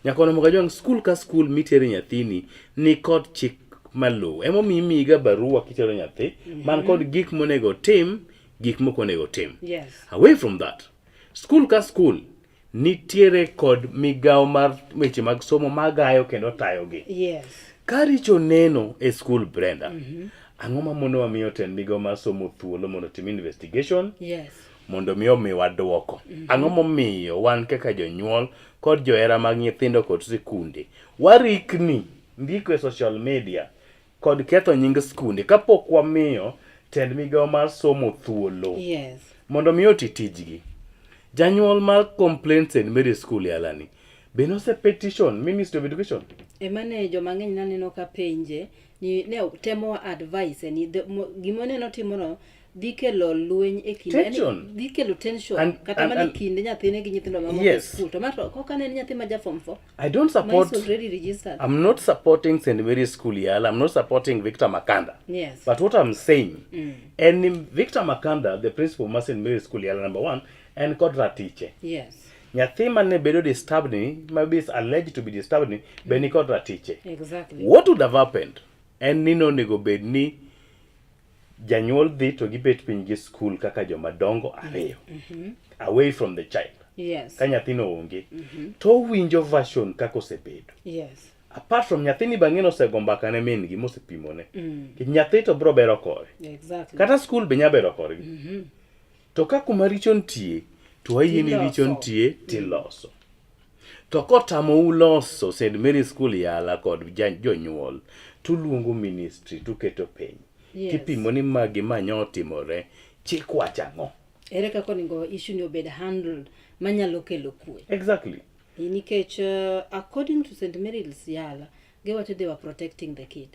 Nyaka onomo kajwang' skul ka skul mitere nyathini ni kod chik maluwo. Emomiyo imiyiga barua kitero nyathi man kod gik monego otim, gik mok onego otim. Yes. Away from that, skul ka skul nitiere kod migawo mar weche mag somo magayo kendo tayogi. Yes. Ka richo neno e skul Brenda, Mhm. ang'o ma monowa miyo tend migawo mar somo thuolo mondo otim investigation Yes. mondo mi omiwa dwoko? Mhm. Ang'o momiyo wan kaka jonyuol kod johera mag nyithindo kod sikunde warikni ndiko e social media kod ketho nying skunde kapok wamiyo tend migawo mar somo thuolo Yes. mondo mi oti tijgi? Janyuol mar complain St. Mary's School Yalani be nose petition Ministry of Education? Ema ne joma ng'eny naneno ka penje ni ne temo advice ni the- mo- gima oneno timono dhi kelo lweny e kind Tension. dhi kelo tension And- kata and- mana e and- kind nyathine gi nyithindo mamoko e Yes. skul to ma to koka ne en nyathi ma ja form 4 I don't support ma is already registered I'm not supporting St. Mary's School Yala. I'm not supporting Victor Makanda. Yes. But what I'm saying, Mm. and Victor Makanda, the principal mar St. Mary's School Yala number one, en kod ratiche. Yes. Nyathi mane bedo disturbed ni, maybe is alleged to be disturbed ni, be ni kod ratiche. Exactly. What would have happened? En ni nonego bed ni janyuol dhi to gibet piny gi school kaka joma dongo ariyo. Away from the child. Yes. Ka nyathino onge. To owinjo version kaka osebedo. Yes. Apart from nyathini bang'e nosego mbaka ne min gi mosepimone. Nikech nyathi to bro bero kore. Exactly. Kata school be nya bero korgi. To ka kuma richo nitie, to wayie ni richo Tiloso. nitie tiloso. To kotamou loso St. Mary's School Yala kod jonyuol, tuluongo ministry tuketo piny. Yes. Tipimo ni magi ma nyo otimore, chik wacho ang'o? Ere kaka onego issue ni obed handled manyalo kelo kwe? Exactly. Nikech according to St. Mary's Yala, giwacho they were protecting the kid.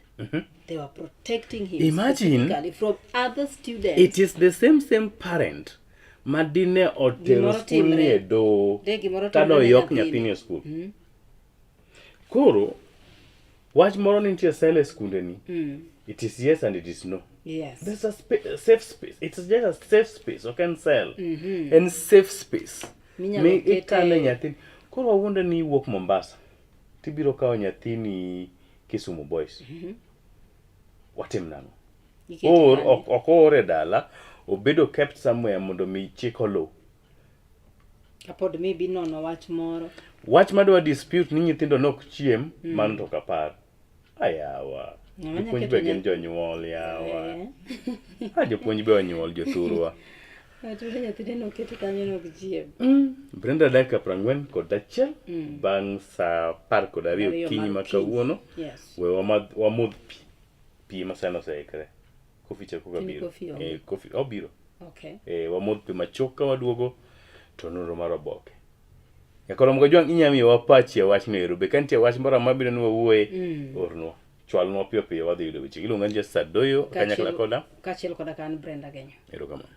They were protecting him Imagine- specifically from other students. It is the same same parent ma dine otero Gimoro skul ni timre. e doho De gimoro kane timre ne oyok nyathini. nyathini e skul. Koro wach moro ni nitie sel e skunde ni. It is yes and it is no. Yes. There's a safe space. It's just a safe space. Ok en cell. En safe space. Minyalo Mi kete- ikane nyathini. Koro wawuonde ni iwuok Mombasa. Tibiro kawo nyathini Kisumu Boys. Watim nang'o? Ikete Or kanye? ok oore dala, obedo kept somewhere mondo mi chik oluw. Kapod maybe nono wach moro. Wach madwa dispute ni nyithindo nok chiem, mano to ok apar. Ayawa. Ng'ama Jopuonj nyaketo be gin nya- jonyuol yawa. Eh. Ah, jopuonj be onyuol jothurwa. Watudo nyathine noket kanyo nok chiem. Brenda dakika 41 bang' saa 12 Ariyo okinyi mar ma okinyi. kawuono. Yes. We wamodh pi. Pi ma sani oseikre. Kofi cha koka Tini biro. kofi onge. Eh, kofi obiro. Okay. Eh, wamodh pi machuok ka waduogo to nonro mar oboke. Nyakoro Mgajwang' inya miyowa pachi e wachno ero. Be ka nitie wach moro amora mabiro ni wawuoye, ornwa. Chwalnwa piyo piyo wadhi yudo weche. Iluonga ni Jesse Adoyo kanyakla koda. Kaachiel koda ka an Brenda Genyo. Erokamano.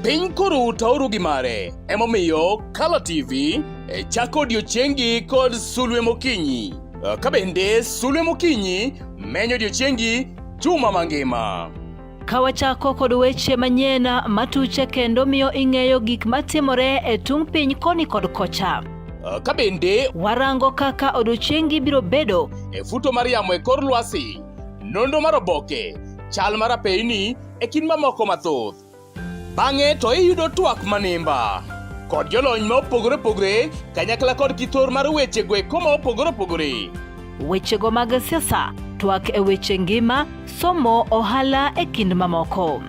Piny koro tauru gi mare, emomiyo Kala TV eh, chako odiechiengi kod sulwe mokinyi. Eh, Ka bende sulwe mokinyi menyo odiechiengi juma mangima. Ka wachako kod weche manyien matuche kendo miyo ing'eyo gik matimore e tung' piny koni kod kocha. Eh, Ka bende Warango kaka odiechiengi biro bedo e futo mar yamo e kor lwasi, nonro mar oboke, chal mar apeyni e kind mamoko mathoth. Bang'e to iyudo twak manimba kod jolony ma opogore opogore kanyakla kod kithor mar weche go eko ma opogore opogore. Wechego mag siasa, twak e weche ngima, somo, ohala e kind mamoko.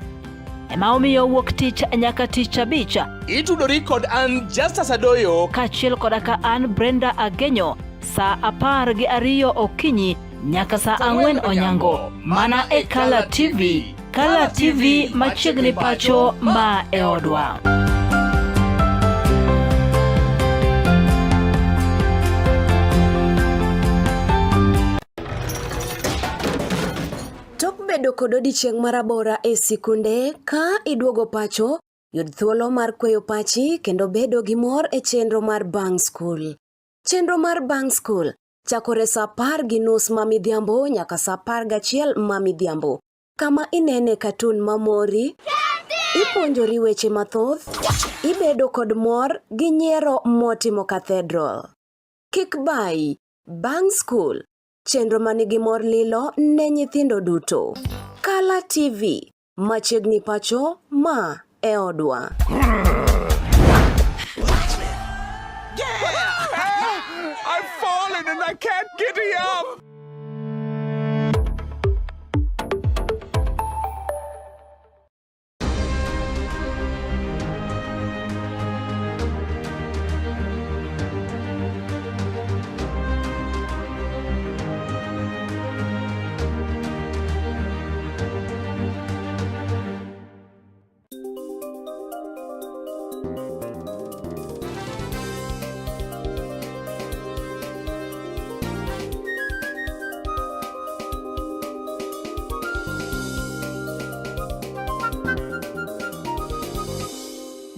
Ema omiyo wuok tich nyaka tich abich. Itudori kod an Justus Adoyo kaachiel koda ka an Brenda Agenyo saa 12 okinyi nyaka saa 4 onyango mana e Kala TV. Kala TV machiegni pacho ma e odwa. Tok bedo kod odiechieng' marabora e sikunde, ka iduogo pacho, yud thuolo mar kweyo pachi kendo bedo gi mor e chenro mar bang' skul. Chenro mar bang' skul chakore sa 10:30 ma midhiambo nyaka sa 11 ma midhiambo, kama inene katun mamori, ipuonjori weche mathoth, ibedo kod mor gi nyiero motimo cathedral. Kik bayi, bang' skul Chenro ma nigi mor lilo ne nyithindo duto. Kala TV, machiegni pacho, ma e odwa. Yeah! I've fallen and I can't get up!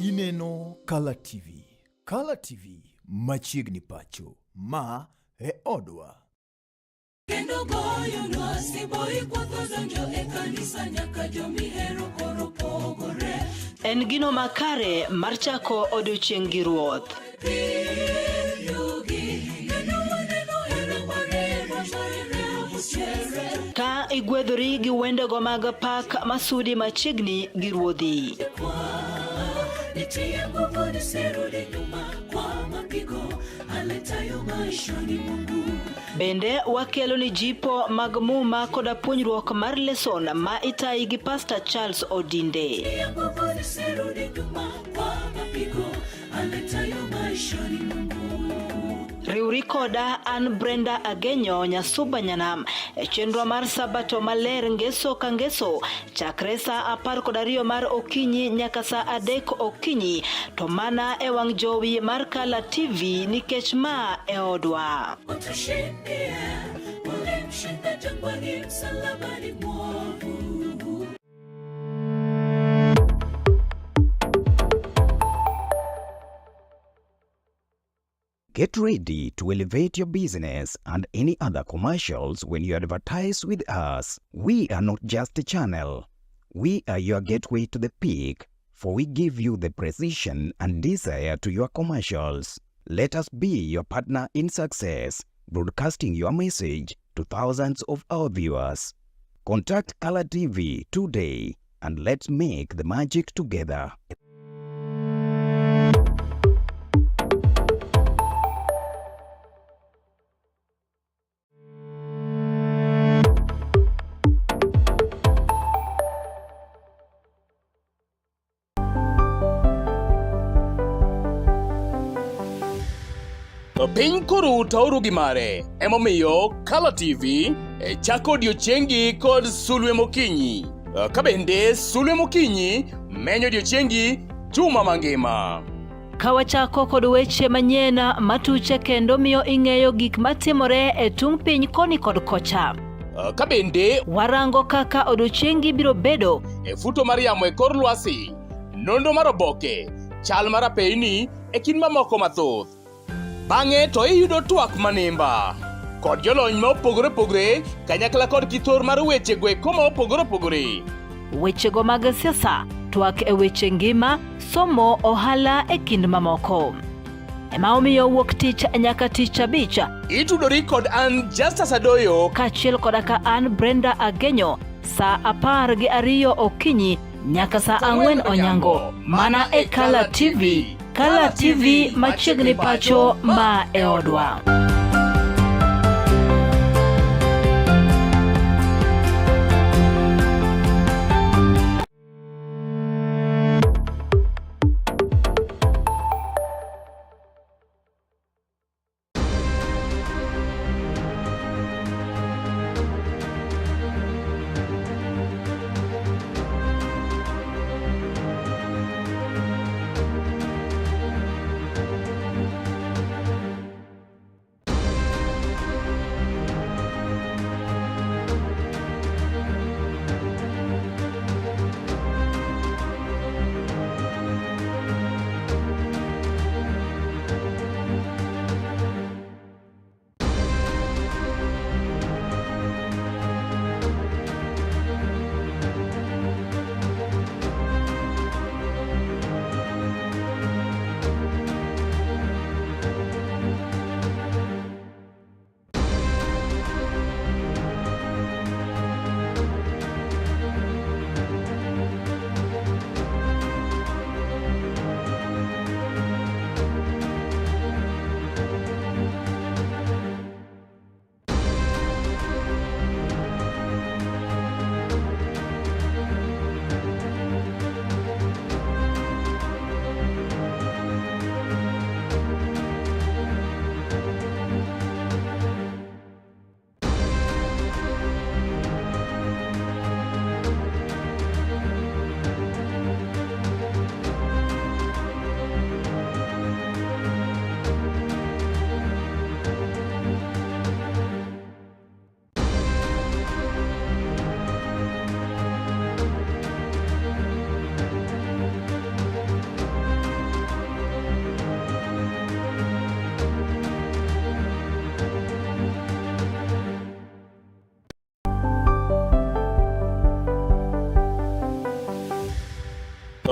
Ineno Kala TV. Kala TV machiegni pacho. Ma e odwa. Kendo goyonwa siboi kwotho donjo e kanisa nyaka jomihero koro pogore. En gino makare mar chako odiochieng' gi Ruoth. Ka igwedhori gi wendego mag pak masudi machiegni gi Ruodhi. Nitie nguvu nisirudi nyuma kwa mapigo aletayo maishani mwangu. Bende wakelo ni jipo mag muma koda puonjruok mar leson ma itayi gi Pastor Charles Odinde. Nitie nguvu nisirudi nyuma kwa mapigo aletayo maishani mwangu. Riwri koda an Brenda Agenyo Nyasuba Nyanam e chenro mar Sabato maler ngeso ka ngeso chakre saa 12 mar okinyi nyaka saa 3 okinyi to mana e wang' jowi mar Kala TV nikech ma e odwa. Utushindie, ulimshinda jangwani msalabani mwovu. Get ready to elevate your business and any other commercials when you advertise with us. We are not just a channel. We are your gateway to the peak, for we give you the precision and desire to your commercials. Let us be your partner in success, broadcasting your message to thousands of our viewers. Contact Color TV today and let's make the magic together. Piny koro taoru gi mare, emomiyo Kala TV e chako odiechiengi kod sulwe mokinyi. Ka bende sulwe mokinyi menyo odiechiengi juma mangima. Ka wachako kod weche manyien matuche kendo miyo ing'eyo gik matimore e tung' piny koni kod kocha. Ka bende warango kaka odiechiengi biro bedo e futo mar yamo e kor lwasi, nonro mar oboke, chal mar apeyni e kind mamoko mathoth. Bang'e to iyudo twak manimba kod jolony ma opogore opogore kanyakla kod kithor mar weche go eko ma opogore opogore. Wechego mag siasa, twak e weche ngima, somo, ohala e kind mamoko. Ema omiyo wuok tich nyaka tich abich. Itudori kod an Justus Adoyo kaachiel koda ka an Brenda Agenyo saa 12 okinyi nyaka saa 4 onyango mana e Kala TV. Kala TV machiegni pacho ma e odwa.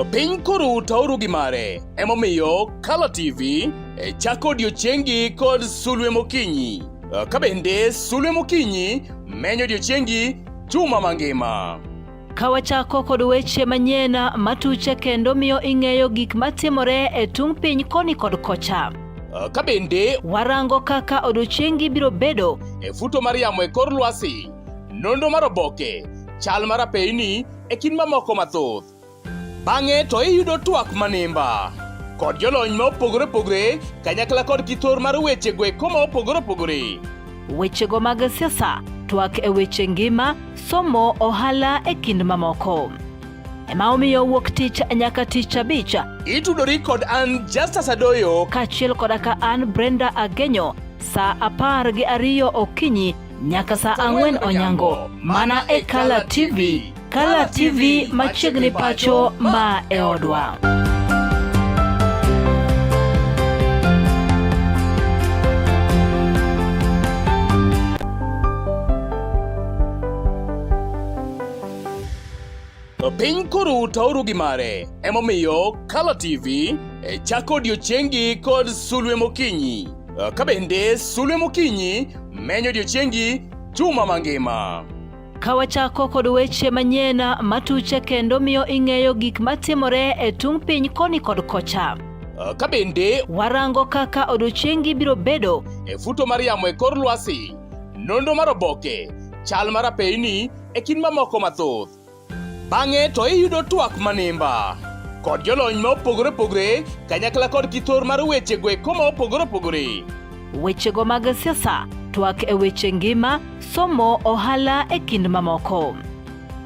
Piny koru tauru gi mare. Emomiyo Kala TV e chako odiechiengi kod sulwe mokinyi. Ka bende sulwe mokinyi menyo odiechiengi juma mangima. Ka wachako kod weche manyien matuche kendo miyo ing'eyo gik matimore e tung' piny koni kod kocha. Ka bende warango kaka odiechiengi biro bedo e futo mar yamo e kor lwasi, nonro mar oboke, chal mar apeyni e kind mamoko mathoth. Bang'e to iyudo twak manimba kod jolony ma opogore opogore kanyakla kod kithor mar weche go eko ma opogore opogore. Wechego mag siasa, twak e weche ngima, somo, ohala e kind mamoko. Ema omiyo wuok tich nyaka tich abich. Itudori kod an Justus Adoyo kaachiel koda ka an Brenda Agenyo saa 12 okinyi nyaka saa 4 onyango mana e Kala TV. Kala TV machiegni pacho ma e odwa. Piny koru tauru gi mare. Emomiyo Kala TV e chako odiechiengi kod sulwe mokinyi. Ka bende sulwe mokinyi menyo odiechiengi juma mangima. Ka wachako kod weche manyien matuche kendo miyo ing'eyo gik matimore e tung' piny koni kod kocha. Ka bende warango kaka odiechiengi biro bedo e futo mar yamo e kor lwasi, nonro mar oboke, chal mar apeyni e kind mamoko mathoth. Bang'e to iyudo twak manimba kod jolony ma opogore opogore kanyakla kod kithor mar weche go eko ma opogore opogore. Wechego mag siasa, twak e weche ngima, somo, ohala e kind mamoko.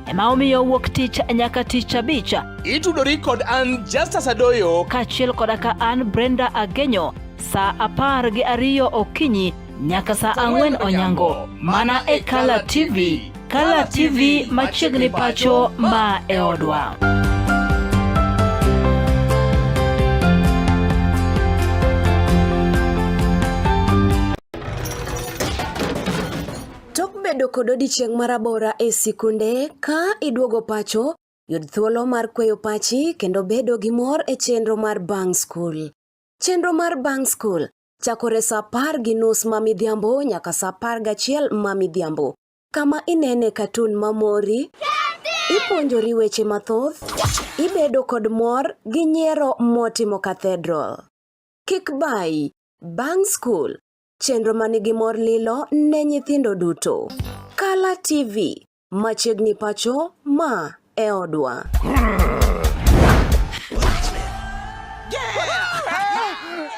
Ema omiyo wuok tich nyaka tich abich. Itudori kod an Justus Adoyo kaachiel koda ka an Brenda Agenyo saa 12 okinyi nyaka saa 4 onyango mana e Kala TV. Kala TV machiegni pacho ma e odwa. Tok bedo kod odiechieng' marabora e sikunde, ka iduogo pacho, yud thuolo mar kweyo pachi kendo bedo gi mor e chenro mar bang' skul. Chenro mar bang' skul chakore saa 10:30 ma midhiambo nyaka saa 11 ma midhiambo, kama inene katun mamori, ipuonjori weche mathoth, ibedo kod mor gi nyiero motimo cathedral. Kik bayi, bang' skul, chenro manigi mor lilo ne nyithindo duto. Kala TV, machiegni pacho, ma e odwa.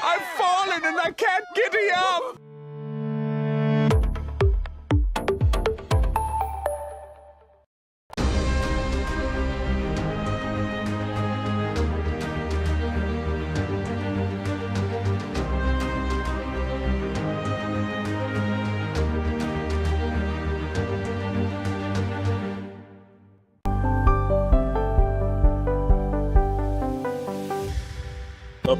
I've fallen and I can't get up.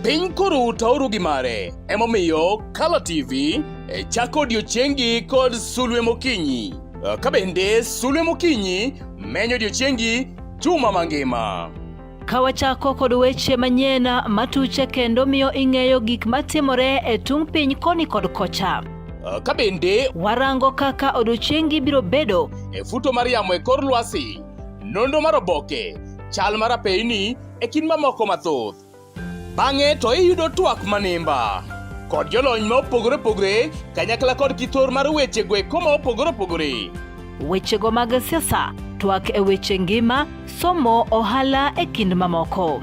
Piny koru tauru gi mare. Emomiyo Kala TV e chako odiechiengi kod sulwe mokinyi. Ka bende sulwe mokinyi menyo odiechiengi juma mangima. Ka wachako kod weche manyien matuche kendo miyo ing'eyo gik matimore e tung' piny koni kod kocha. Ka bende warango kaka odiechiengi biro bedo e futo mar yamo e kor lwasi, nonro mar oboke, chal mar apeyni e kind mamoko mathoth. Bang'e to iyudo twak manimba kod jolony ma opogore opogore kanyakla kod kithor mar weche go eko ma opogore opogore. Wechego mag siasa, twak e weche ngima, somo, ohala e kind mamoko.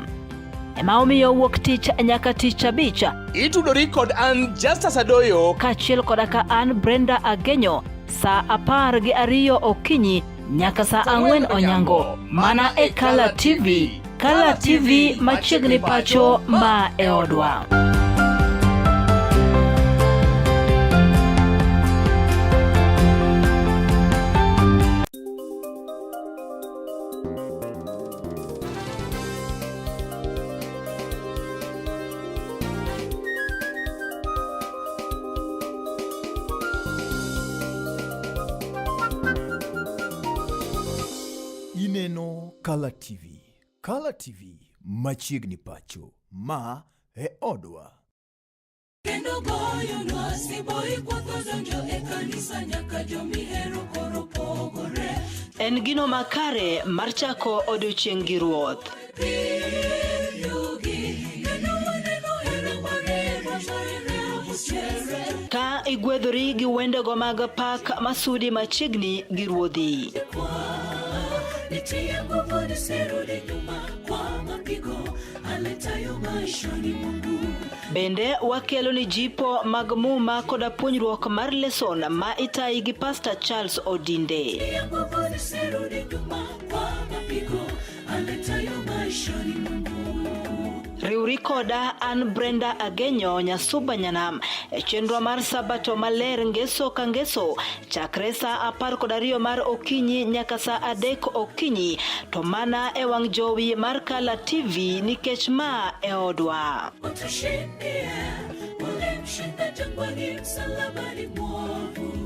Ema omiyo wuok tich nyaka tich abich. Itudori kod an Justus Adoyo kaachiel koda ka an Brenda Agenyo saa 12 okinyi nyaka saa 4 onyango mana e Kala TV. Kala TV machiegni pacho ma e odwa. Ineno Kala TV. Kala TV. machiegni pacho. Ma e odwa. Kendo goyonwa siboi kwotho donjo e kanisa nyaka jomihero koro pogore. En gino makare mar chako odiechieng' gi Ruoth. Ka igwedhori gi wendego mag pak masudi machiegni gi Ruodhi. Nitie nguvu nisirudi nyuma kwa mapigo aletayo maishani mwangu. Bende wakelo ni jipo mag muma koda puonjruok mar leson ma itayi gi Pastor Charles Odinde. Nitie nguvu nisirudi nyuma kwa mapigo aletayo maishani mwangu. Riwri koda an Brenda Agenyo Nyasuba Nyanam e chenro mar Sabato maler ngeso ka ngeso chakre saa 12 mar okinyi nyaka saa 3 okinyi to mana e wang' jowi mar Kala TV nikech ma e odwa. Utushindie, ulimshinda jangwani msalabani mwovu.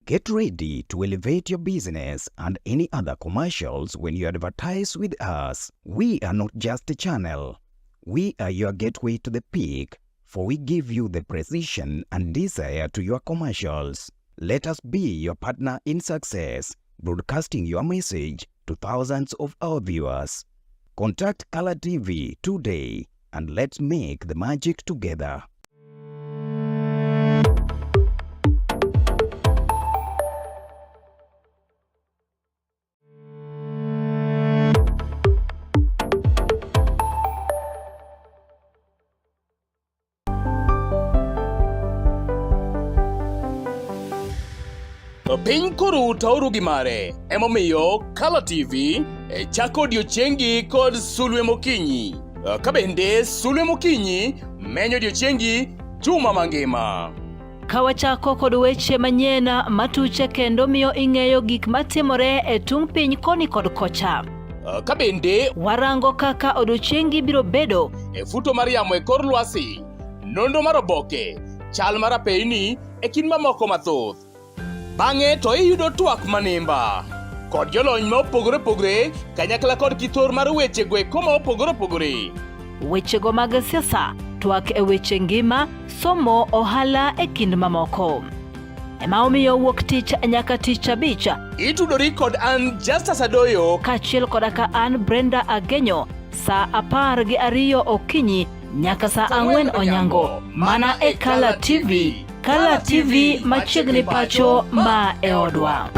Get ready to elevate your business and any other commercials when you advertise with us. We are not just a channel. We are your gateway to the peak, for we give you the precision and desire to your commercials. Let us be your partner in success, broadcasting your message to thousands of our viewers. Contact Color TV today and let's make the magic together. Piny koro taoru gi mare, emomiyo Kala TV e chako odiechiengi kod sulwe mokinyi. Ka bende sulwe mokinyi menyo odiechiengi juma mangima. Ka wachako kod weche manyien matuche kendo miyo ing'eyo gik matimore e tung' piny koni kod kocha. Ka bende warango kaka odiechiengi biro bedo e futo mar yamo e kor lwasi, nonro mar oboke, chal mar apeyni e kind mamoko mathoth. Bang'e to iyudo twak manimba kod jolony ma opogore opogore kanyakla kod kithor mar weche go eko ma opogore opogore. Wechego mag siasa, twak e weche ngima, somo, ohala e kind mamoko. Ema omiyo wuok tich nyaka tich abich. Itudori kod an Justus Adoyo kaachiel koda ka an Brenda Agenyo saa 12 okinyi nyaka saa 4 onyango mana e Kala TV. Kala TV machiegni pacho ma e odwa.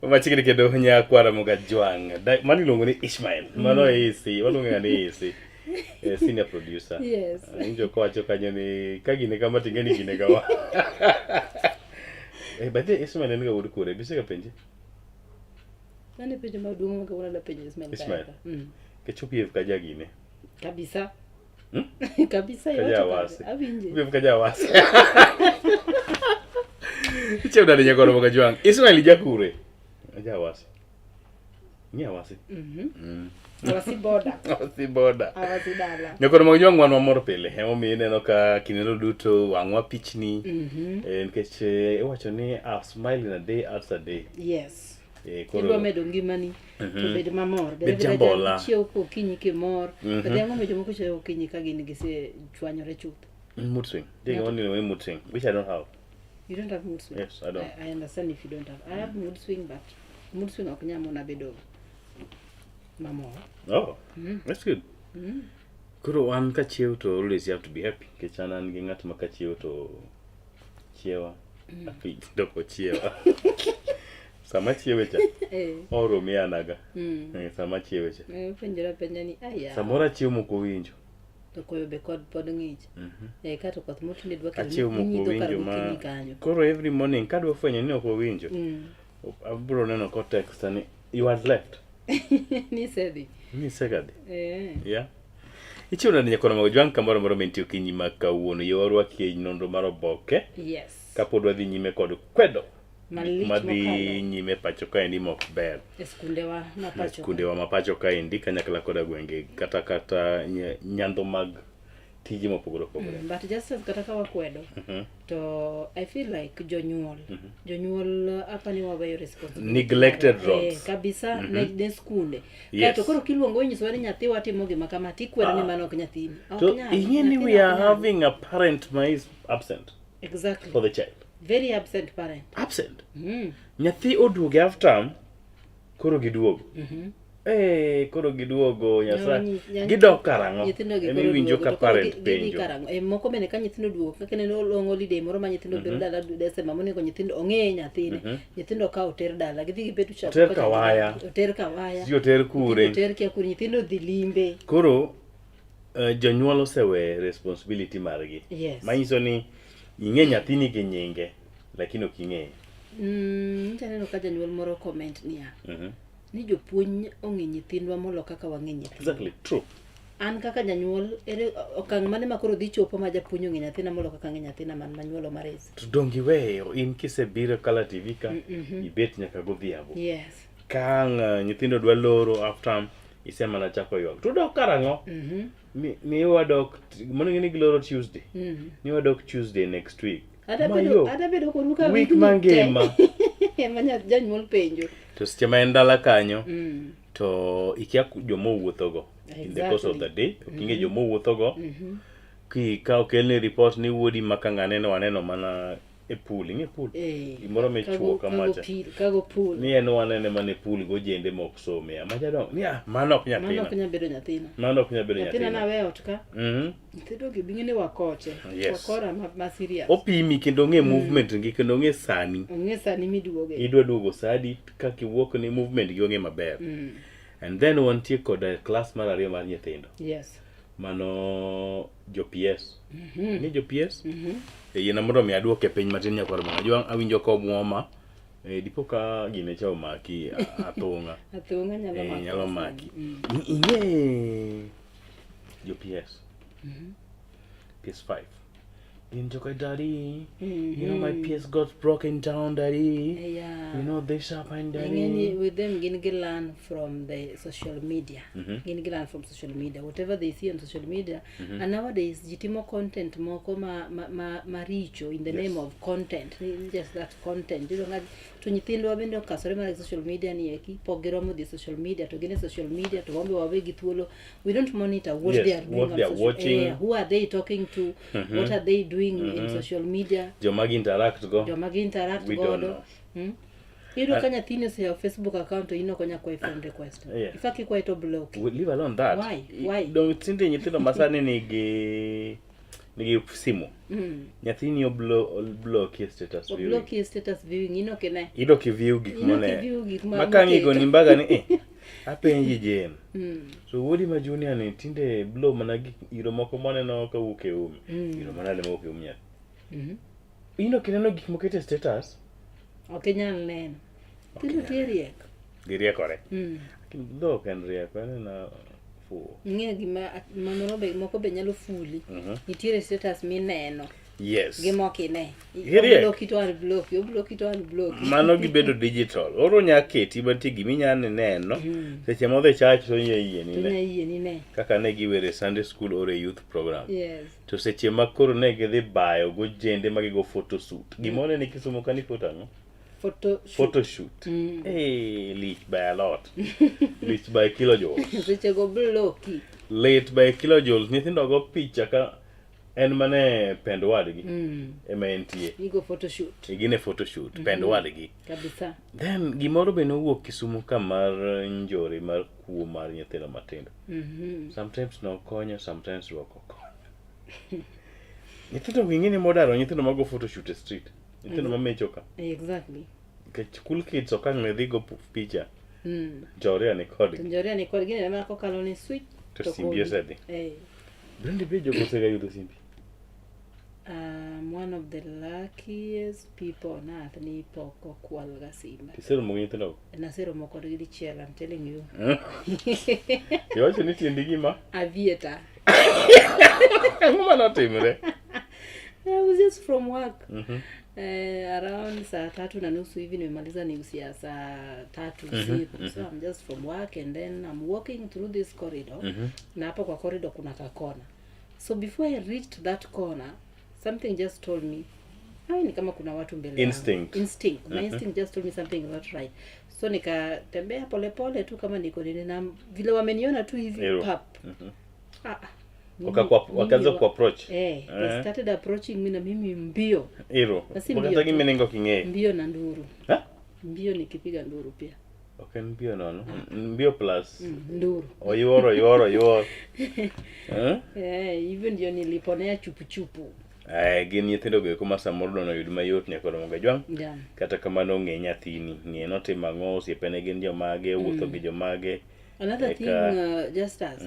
Machiegni kendo nyakwara Mogajwang'. Mano iluongo ni Ishmael. Mano AC, waluonge ga ni AC. Senior producer. Yes. Awinjo kowacho kanyo ni ka gine kama to ing'e ni gine kama. By the way, Ishmael en ga wuod kure? Bisega penje? Mano e penjo maduong' ma kawuono adwa penjo Ismail. Ismail. Kayaka. Kecho pf kaja gine. Kabisa. Kabisa Kaja iwacho wasi. kare. Awinje. Pf kaja wasi. Ichiew nade nyakwara Mogajwang'? Ismail jakure? Aja wasi. Ng'e awasi. Awasi boda. Awasi boda. Awasi dala. Nyakwara Mogajwang' wan wamor pile. Emomiyo ineno ka kindeno duto wang'wa pichni. Nikech iwacho ni a smile in a day adds a day. Yes. Koro Idwa medo ngimani to bed mamor. Bed jambola. Chiew kokinyi kimor. To ang'o momiyo jomoko chiew okinyi ka gin gisechwanyore chuth? Mood swing. They only know mood swing, which I don't have. You don't have mood swing? Yes, I don't. I understand if you don't have. I have mood swing, but mood swing ok nyal mona bedo. Mamor. Oh, Mm. that's good. Koro an kachiew to always you have to be happy. Nikech an an gi ng'at ma kachiew to chiewa. Happy to ok ochiewa. Sama achiewe cha, oro miyanaga. Sama achiewe cha. Openjore apenja ni aya. Samoro achiew mok owinjo. To koyo be kod pod ng'ich. Eh, kato koth motinde dwa kelo Achiew mok inyidho kar owinjo ma gokinyi kanyo. koro every morning kadwa fwenyo ni ok owinjo. Abro neno ko text ni you had left. Nisedhi. Nisegadhi. Eh. Yeah. Ichiwo nade nyakono mag jwang' kamoro amora mintie okinyi ma kawuono. Yie warwaki e nonro mar oboke. Yes. Kapod wadhi nyime kod kwedo Malich gik madhi mokalo. nyime pacho kaendi mok ber. E skundewa ma E pacho. skundewa ma pacho kaendi kanyakla koda gwenge kata kata nyandho mag tije mopogore opogore. But just as kata ka wakwedo to I feel like jonyuol jonyuol apa ni waweyo responsibility Neglected marwa. roles. Eh, kabisa ne skunde. Yes. Kaeto koro kiluongo inyisowa ni nyathiwa timo gima kama tikwero ni mano ok nyathini. Ok To nyal, ing'e ni nyathini we ok are nyal. having a parent ma is absent Exactly. for the child. Very absent parent. Absent. Nyathi oduogo e half term koro giduogo. Eh, koro giduogo Nyasaye. Gidok karang'o? Nyithindo gi Ema koro iwinjo duogo, ka to koro parent gidhi penjo. karang'o? Eh, moko bende ka nyithindo duogo kaka ineno long holiday moro ma nyithindo biro dala December monego nyithindo ong'e nyathine. Nyithindo ka oter dala gidhi gibet chak. Oter kawaya. Oter kawaya. Sijui oter kure. Oter kia kure nyithindo dhi limbe. Koro jonyuol osewe responsibility margi. Yes. Manyiso ni ing'e nyathini gi nyinge lakini ok ing'eye. Nyocha aneno ka janyuol moro comment niya ni jopuonj ong'e nyithindwa molo kaka wang'e nyithindwa. Exactly, true. An kaka janyuol ere okang' mane ma koro dhi chopo ma japuonj ong'e nyathina molo kaka ang'e nyathina man manyuolo maris. To donge iweyo in kisebiro e Kala TV ka ibet nyaka godhiambo. Yes. Ka ang' nyithindo dwa loro half term isemana chako ywak. To dok karang'o? Mi wadok mano ing'e ni giloro Tuesday. Ni wadok Tuesday next week. Ada Ma bedo yo, ada bedo kodu ka week wigni te. mangima. Ema janyuol penjo. To seche ma en dala kanyo to ikia joma owuothogo in the course of the day ok ing'e joma owuothogo ki ka okelni report ni wuodi ma ka ng'ane ne waneno mana e pool ing'e pool Eh, gimoro michuo kamacha Kago pool. ni en wanene mana e pool gojende mok some amacha dong ni ah mano ok Mano ok nyathina nyal bedo nyathina. mano ok nyal bedo Nyathina nyathina nawe ot ka. Nyithindo gi bing'e ni wakoche. Yes. Wakora ma serious. Opimi kendo ong'e movement gi kendo ong'e sani Ong'e sani miduoge. idwa duogo sadi kaka iwuok ni movement gi ong'e maber and then wantie kod class mar ariyo mar nyithindo Yes. mano jo PS ni jo PS e yiena mondo mi aduoke piny matin nyakwar mama jwang' awinjo ka omuoma dipo ka gine cha omaki athung'a Athung'a nyalo mako. nyalo maki ing'e jo PS PS5 gin joka daddy you know my PS got broken down daddy Yeah. you know this happened Ing'e ni daddy with them gin gi learn from the social media. Gin gi learn from social media. Whatever they see on social media. And nowadays ji timo content moko ma ma maricho in the Yes. name of content. Ni Just that content. Iyudo nga to nyithindwa bende okasore mana gi social media ni eki pok giromo dhi e social media to gin e social media to wan be wawegi thuolo. We don't monitor what Yes, they are doing what on they are social watching. who are they talking to? What are they doing in social media? Joma gi interact go Joma gi interact We don't godo. know. Iyudo ka nyathini oseyawo Facebook account to in ok onya kwayi friend request. Yeah. In fact ikwaye to block. We leave alone that. Why? Why? Dong tinde nyithindo masani nigi simu. Nyathini oblock e status viewing. Oblock e status viewing in ok ine. Idok i view gik In ok mone. i view gik ma Ma ka ng'igo moketo. ni mbaga ni eh apenji Jane. So wuodi ma junior ni tinde blow mana gik iro moko moneno kawuok e umi. Iro manade mawuok e um nyathi. In ok ineno gik moketo e status? Ok inyal neno. Nyithindo tie riek. Giriekore. Lakini dhok en rieko, en ena fuwo. Ing'eyo gima ma moro be moko be nyalo fuli. Nitiere status mineno Yes. gi mok ine. Giriek. Obloki to unblock, obloki to unblock. Mano gibedo digital. Oro nya keti ba nitie gima inya neno. Seche modhi church to inya yie To ni inya ne. yie ni ne. Kaka ne giwere Sunday school or e youth program. Yes. To seche ma koro ne gidhi bayo gojende ma gigo photo shoot. Gima oneno Kisumu ka ni photo ang'o? Photo shoot. Photo shoot. Eh, lich by a lot. Lich by kilojoules. Seche go bloki. Late by kilojoules. Nyithindo go picha ka En mana e pend wadgi ema entie. Gigo photoshoot. Gin e photoshoot, pend wadgi. Kabisa. Then gimoro be nowuok Kisumu ka mar njore mar kuo mar nyithindo matindo. Sometimes nokonyo, sometimes ok okonyo. Nyithindo gi ing'e ni modaro nyithindo mago photoshoot e street. Nyithindo mamecho ka. Exactly. Nikech cool kids ok ang' ne dhi go picha. Njoria ni kodgi. To njoria ni kodgi ne mana kokalo ni switch. To simbi osedhi. Eh. Bende be jogo osega yudo simbi? I'm one of the luckiest people on earth ni pok okwalga simba. Tiseromo gi nyithindo go? Naseromo kodgi dichiel, I'm telling you. Iwacho ni tiendi gima? Avieta. Ang'o manotimre? I was just from work. Around saa tatu na nusu hivi nimemaliza news ya saa tatu usiku. So I'm just from work and then I'm walking through this corridor. Na hapo kwa corridor kuna kakona. So before I reached that corner, something just told me, ai ni kama kuna watu mbele yangu. Instinct. Instinct. My instinct just told me something is not right. So nikatembea polepole tu kama niko nini na vile wameniona tu hivi Ero. pap. Ah, ah. Mimi- Wakaanza mimi wa- kuapproach. Eh, they started approaching me na mimi mbio. Ero. Na si Wakata mbio tu. gima ok ing'eyo. Mbio na nduru. Ha? Mbio nikipiga nduru pia. Ok en mbio nono. Mbio plus. Nduru. Oyuoro, oyuoro, oyuoro. Eh? Eh, hivyo ndio niliponea chupuchupu. Eh, gin nyithindo go eko ma samoro dono yud mayot nyaka romo gajwang'. Yeah. Kata kamano ng'e nyathini, ng'e notimo ang'o, osiepene gin jomage, wuotho gi jomage. Another Eka- thing, Justus,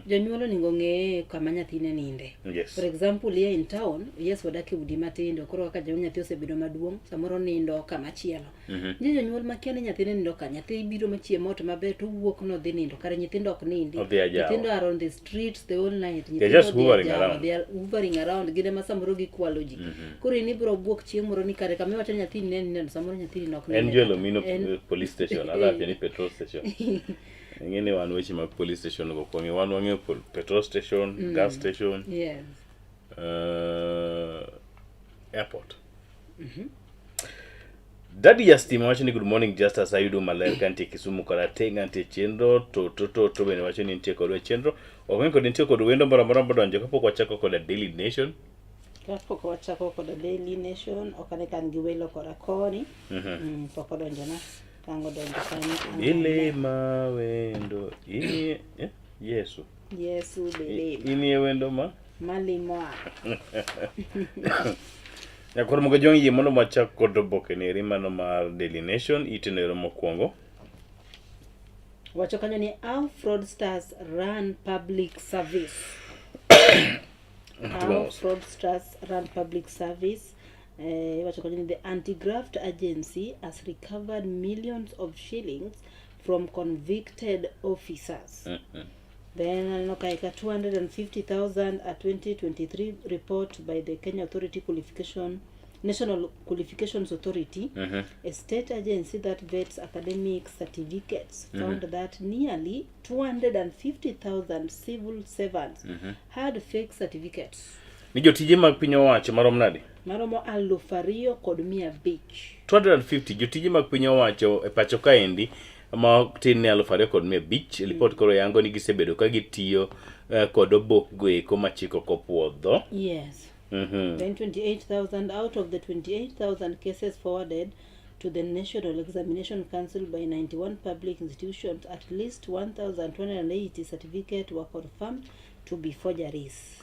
jonyuol onego ng'e kama nyathine ninde. Yes. For example, here in town, yes wadak e udi matindo, koro kaka janyuol nyathi osebedo maduong', samoro nindo kama chielo. Nitie jonyuol makia ni nyathine nindo ka, nyathi biro machiem ot maber to owuok nodhi nindo, kare nyithindo ok nindi. Odhi ajawa. Nyithindo are on the streets the whole night. They're Nyithindo just odhi hovering ajawa, around. They are hovering around, gin ema samoro gikwalo ji. Koro in ibiro buok chieng' moro ni kare kama iwacho ni nyathini ne nindo, samoro nyathini ok En ninde Joel kata. Omino En- police station, alafu ni petrol station. Ing'e ni wan weche mag police station go kuong'e wan wang'eyo petrol station, gas station, Yes. airport. Daddy ya stima wacho ni good morning Justus ayudo maler ka nitie Kisumu kod Atenga nitie chenro to to to to bende wacho ni nitie kodwa e chenro. Ok ng'e kod nitie kod wendo moro amora modonjo kapok wachako koda Daily Nation. Kapok wachako koda Daily Nation, ok ane ka an gi welo kora koni. Pok odonjona. Kang' odonjo kanyo. Ang' Ilima wendo inie eh? Yesu. Yesu belima. Inie wendo ma Malimoa. Nyakwar Mogajwang' yie mondo wachak kod oboke neri mano mar Daily Nation iteno ero mokwongo. Wacho kanyo ni how fraudsters run public service. How Mos. fraudsters run public service. Wacho kanyo ni the anti-graft agency has recovered millions of shillings from convicted officers. Then aneno kae ka 250,000 a 2023 report by the Kenya Authority Qualification National Qualifications Authority, a state agency that vets academic certificates, found that nearly 250,000 civil servants had fake certificates. Ni jotije mag piny owacho marom nade? Maromo 2,500. 250 jotije mag piny owacho e pacho kaendi ma tin ne 2,500. Lipot koro yango ni gisebedo ka gitiyo kod obok go eko ma chik ok opuodho. Yes. Then 28,000 out of the 28,000 cases forwarded to the National Examination Council by 91 public institutions, at least 1,280 certificates were confirmed to be forgeries.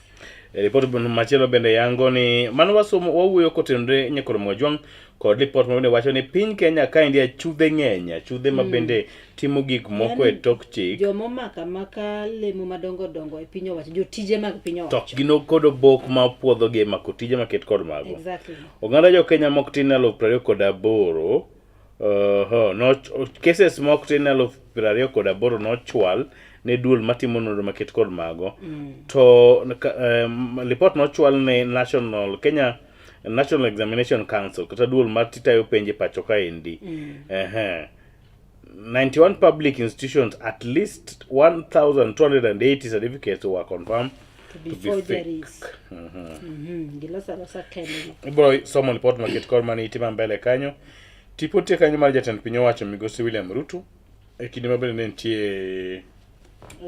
E Ripot machielo bende yango ni mano wasomo wawuoyo kotenore Nyakoro Mojwang' kod lipot ma bende wacho ni piny Kenya kaendi achudhe ng'eny, achudhe ma bende timo gik moko e Yaani, tok chik Joma omako amaka lemo madongo dongo e piny owacho, jotije mag piny to owacho. gin kod obok ma opuodhogi e mako tije maket kod mago. Exactly. Oganda jo Kenya mok tin 28,000 no, cases mok tin 28,000 nochwal ne duol matimo nonro maket kod mago. To lipot nochwal ne National Kenya National Examination Council kata duol mar tayo penj e pacho kaendi. 91 public institutions at least 1280 certificates were confirmed To be to be fake. forgeries. Giloso alosa kendgi. Ibiro somo lipot maket kod mane ite mbele kanyo. Tipo nitie kanyo mar jatend piny owacho migosi William Ruto e kinde ma bende ne nitie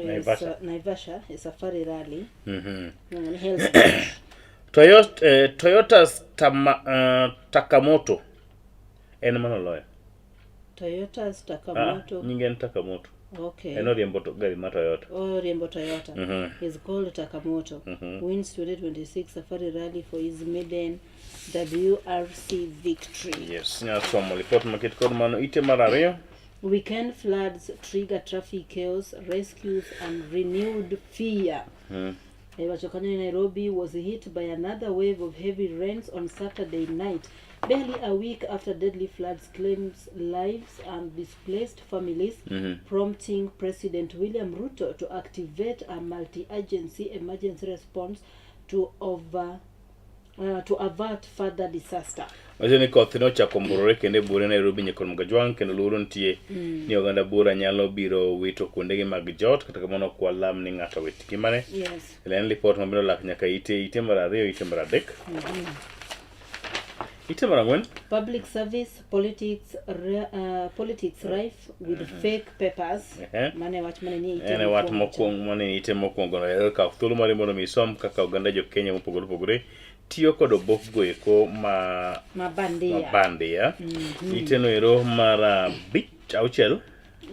Naivasha. Naivasha, e safari rally. Iluongo ni Hell's Gate. Toyota, eh, Toyota's Tama, Takamoto en mano loyo. Toyota's Takamoto. Ah, nyinge en Takamoto. Okay. En oriembo to gari mar Toyota. Oriembo Toyota. Is called Takamoto. Wins 2026 Safari Rally for his maiden WRC victory. Yes, inyalo somo lipot maket kod mano ite mar ariyo. Weekend floods trigger traffic chaos, rescues and renewed fear. Iwacho kanyo ni Nairobi was hit by another wave of heavy rains on Saturday night, barely a week after deadly floods claims lives and displaced families, prompting President William Ruto to activate a multi-agency emergency response to over to avert further disaster. Wacho ni koth ne ochako mburore kendo e buore Nairobi nyaka Mgajwang' kendo luoro nitie ni oganda buora nyalo biro wito kuondegi mag jot kata kamano ok walam ni ng'ato owit ngimane. En lipot mabiro lak nyaka ite ite mar ariyo ite mar adek ite mar ang'wen. Public service politics politics rife with fake papers. Mane wach mane nie ite En e wach mokwongo cha. mokwongo mane ite mokwongo no ero kaw thuolo mari mondo mi isom kaka oganda jo Kenya mopogore opogore tiyo kod obok go eko ma Ma bandia. ma bandia. Ite no ero mar abich auchiel.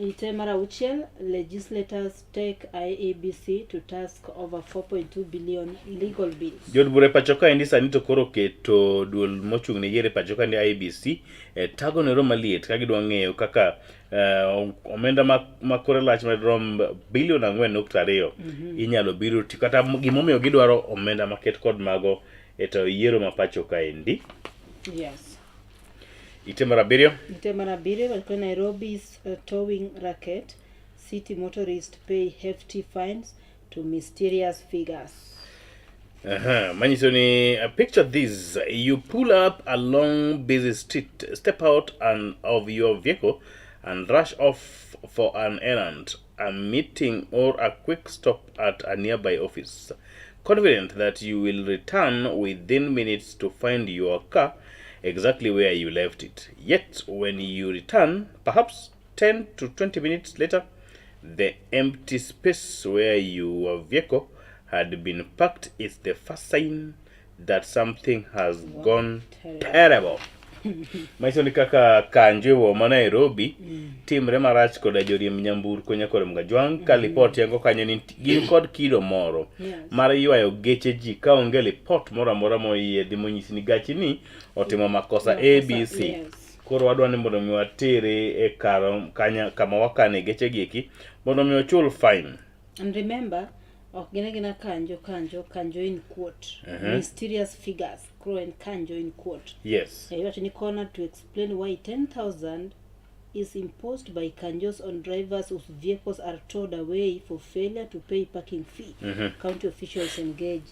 Ite mar auchiel, legislators take IEBC to task over 4.2 billion legal bills. Jood bura e pacho kaendi sani to koro oketo duol mochung' ne yiero e pacho kaendi IEBC e tago nero maliet ka gidwa ng'eyo kaka omenda ma kore lach madirom bilion 4.2 inyalo biro ti kata gimomiyo gidwaro omenda maket kod mago e tayo yiero ma pacho kaendi. Ite mar abiriyo. Ite mar abiriyo, wacho Nairobi's towing racket, city motorists pay hefty fines to mysterious figures. Manyiso ni picture this, you pull up along busy street, step out and of your vehicle and rush off for an errand, a meeting or a quick stop at a nearby office, confident that you will return within minutes to find your car exactly where you left it. Yet when you return, perhaps 10 to 20 minutes later, the empty space where your vehicle had been parked is the first sign that something has gone Terrible. terrible. Manyiso ni kaka kanjo e boma ma Nairobi timre marach koda joriemb nyamburko nyaka kod Mgajwang' ka lipot yango kanyo ni gin kod kido moro mar ywayo geche ji kaonge lipot moro amora moyiedhi monyisi ni gachi ni otimo makosa ABC. Koro wadwa ni mondo mi watere e kar kanya kama wakane geche gi eki mondo mi ochul fine. And remember, ok gin agina kanjo kanjo kanjo in quote. Mysterious figures, crow and kanjo in quote. Iwacho ni corner to explain why 10,000 is imposed by kanjos on drivers whose vehicles are towed away for failure to pay parking fee. County officials engage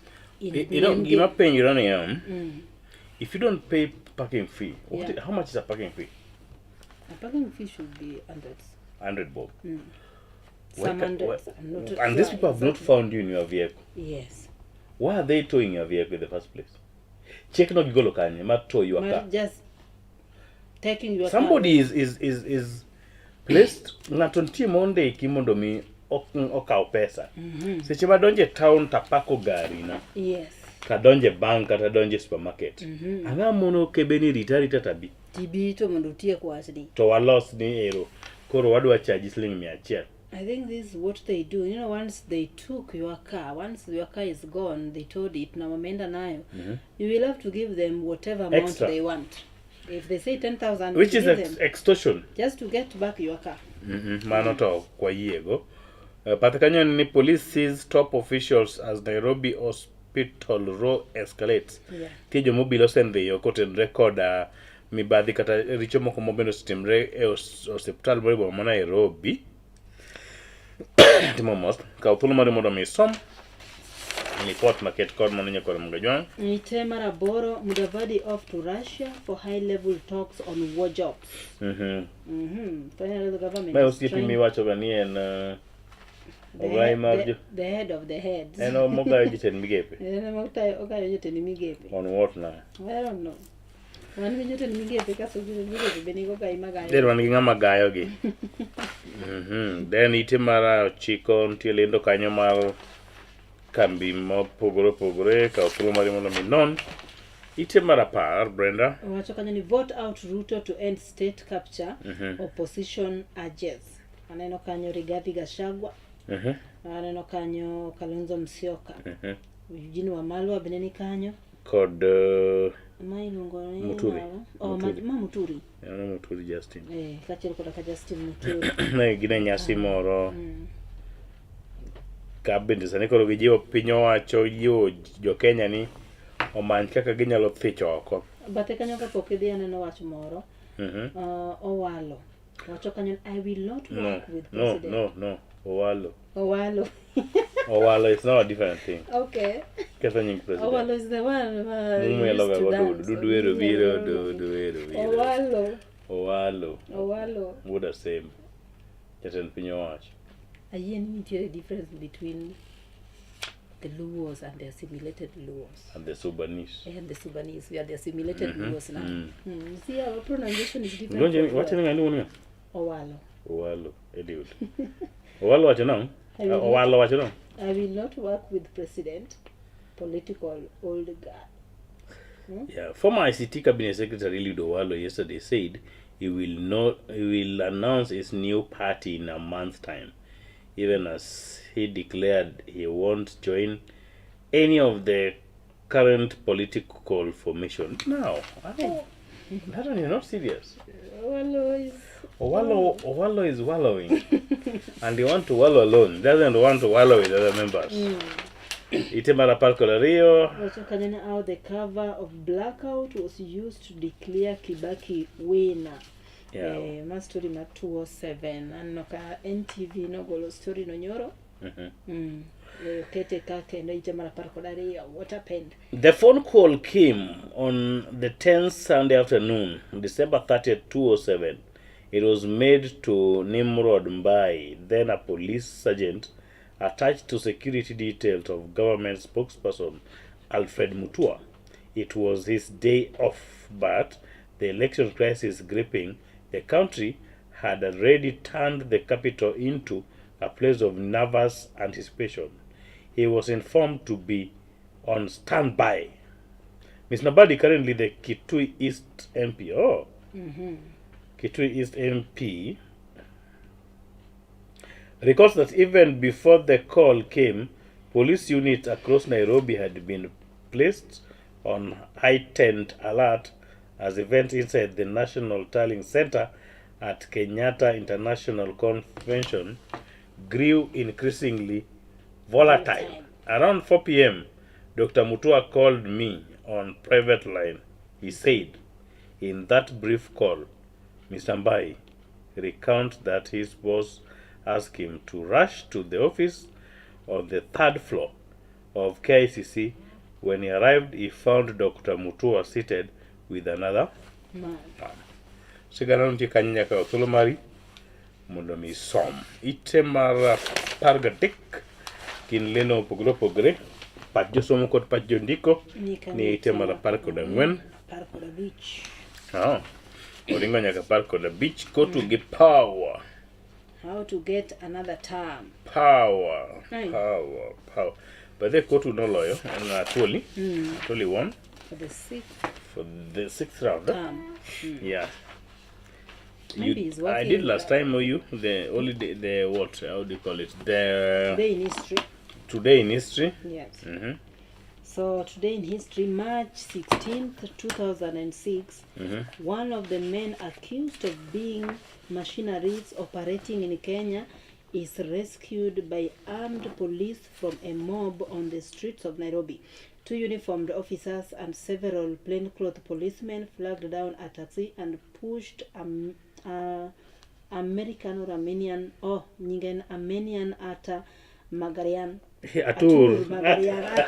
in You know, blame gima game. penjora niya, if you don't pay parking fee, how much is a parking fee? A parking fee should be hundreds. 100 bob. Why Some hundreds. I'm not and these sure people have not exactly. found you in your vehicle. Why are they towing your vehicle in the first place? Check no gigolo kanye, ma tow your Mar car. just taking your Somebody car. is placed ng'ato nitie mondiki mondo mi okaw pesa. Seche ma donje town tapako gari na. Kadonje bank kata donje supermarket. Ang'o mono kebe ni rita rita tabi. Tibi to mondo otiek wachni. To walos ni ero. Koro wadwa charge siling 100. I think this is what they do. You know, once they took your car, once your car is gone, they towed it, na wameenda nayo. You will have to give them whatever amount Extra. they want. If they say 10,000, Which you is give them extortion. just to get back your car. Mano to ok wayiego. Path kanyo en ni police sees top officials as Nairobi hospital row escalates. Nitie joma obila osendhiyo kotenore kod mibadhi kata richo moko mabende osetimre e osiptal mar boma ma Nairobi. Timo mos. Kaw thuolo mari mondo mi isom lipot maket kod mano nyakwar Mgajwang'. Ite mar aboro, Mudavadi off to Russia for high-level talks on war jobs. Finally, the government Mae is osiepi trying miwacho ga ni en the ogai mar jo the head of the heads. en mogayo jotend migepe. En ema ogayo jotend migepe. On what now? I don't know. Wan gi jotend migepe kasto jotend migepe be nigo gai magayo. Then wan gi ng'ama gayogi. Then ite mar ochiko nitie lendo kanyo mar kambi mopogore opogore. Kaw thuolo mari mondo mi non ite mar apar Brenda. Owacho kanyo ni vote out Ruto to end state capture. Opposition urges. Aneno kanyo Rigathi Gachagua. Aneno kanyo Kalonzo Musyoka. Eugene Wamalwa bende ni kanyo. Kod Ma iluongo ni Muturi. ng'awa? Oh, Muturi. ma Muturi. Aneno Muturi Justin. Eh, kaachiel koda ka Justin Muturi. Ne gin e nyasi moro ka bende sani koro gijiwo piny owacho jiwo jo Kenya ni omany kaka ginyalo thicho oko. Bathe kanyo kapok idhi aneno wach moro. Owalo. Wacho kanyo I will not No, work with no, president. no, no. Owalo. Owalo. Owalo is not a different thing. Okay. Ketho nying president. Owalo is the one Mumelo used ga to go dance. dudu duero biro dudu ero biro. Owalo. Owalo. Owalo. Wuod Asembo. Jatend piny owacho. Ayie ni nitiere difference between the Luos and the assimilated Luos. And the Subanese. And the Subanese. We are the assimilated Luos now. You see, our pronunciation is different. Luonje from wacho ni yours. ng'ani wuon ng'a? Owalo. Owalo. Eliud. Owalo wacho nang'o? I will Owalo wacho nang'o? I will not work with president, political old guard. Yeah, former ICT Cabinet Secretary Eliud Owalo yesterday said he will not he will announce his new party in a month's time, even as he declared he won't join any of the current political formation. Now, I don't, that one is not serious. Owalo is Owalo is wallowing, and he want to wallow alone. He doesn't want to wallow with other members. Ite mar apar kod ariyo. Wacho kanyo ni how the cover of blackout was used to declare Kibaki winner. Yeah. Ma story mar 207. Aneno ka NTV nogolo story no nyoro. Kete ka kendo ite mar apar kod ariyo. What happened? The phone call came on the 10th Sunday afternoon, December 30th, 2007. It was made to Nimrod Mbai, then a police sergeant attached to security details of government spokesperson Alfred Mutua. It was his day off, but the election crisis gripping the country had already turned the capital into a place of nervous anticipation. He was informed to be on standby. Ms. Nabadi, currently the Kitui East MP. Oh, Kitui East MP recalls that even before the call came, police units across Nairobi had been placed on heightened alert as events inside the National Tallying Center at Kenyatta International Convention grew increasingly volatile. Around 4 p.m., Dr. Mutua called me on private line. He said, in that brief call, Mr. Mbai recounts that his boss asked him to rush to the office on the third floor of KICC. When he arrived, he found Dr. Mutua seated with another Man. Sigana nitie kanyo nyaka thuolo mari mondo mi isom. Ite mar apar gadek gin lendo mopogore opogore. Pach josomo kod pach jondiko Ni kanyo ni ite mar apar kod ang'wen. Apar kod abich. Ah, oringo nyaka apar kod abich kotu gi power. How to get another term. Power. Aye. Power. Power. But the kotu noloyo en Atwoli. Atwoli won For the sixth for the sixth round. term. Yeah. Maybe he's I working did last time, you the only the what? How do you call it? The Today in history. Today in history. Yes. So today in history, March 16th, 2006, one of the men accused of being machineries operating in Kenya is rescued by armed police from a mob on the streets of Nairobi. Two uniformed officers and several plainclothes policemen flagged down a taxi and pushed American or Armenian, oh, nyingen Armenian Ata Magarian. Atur. Magarian.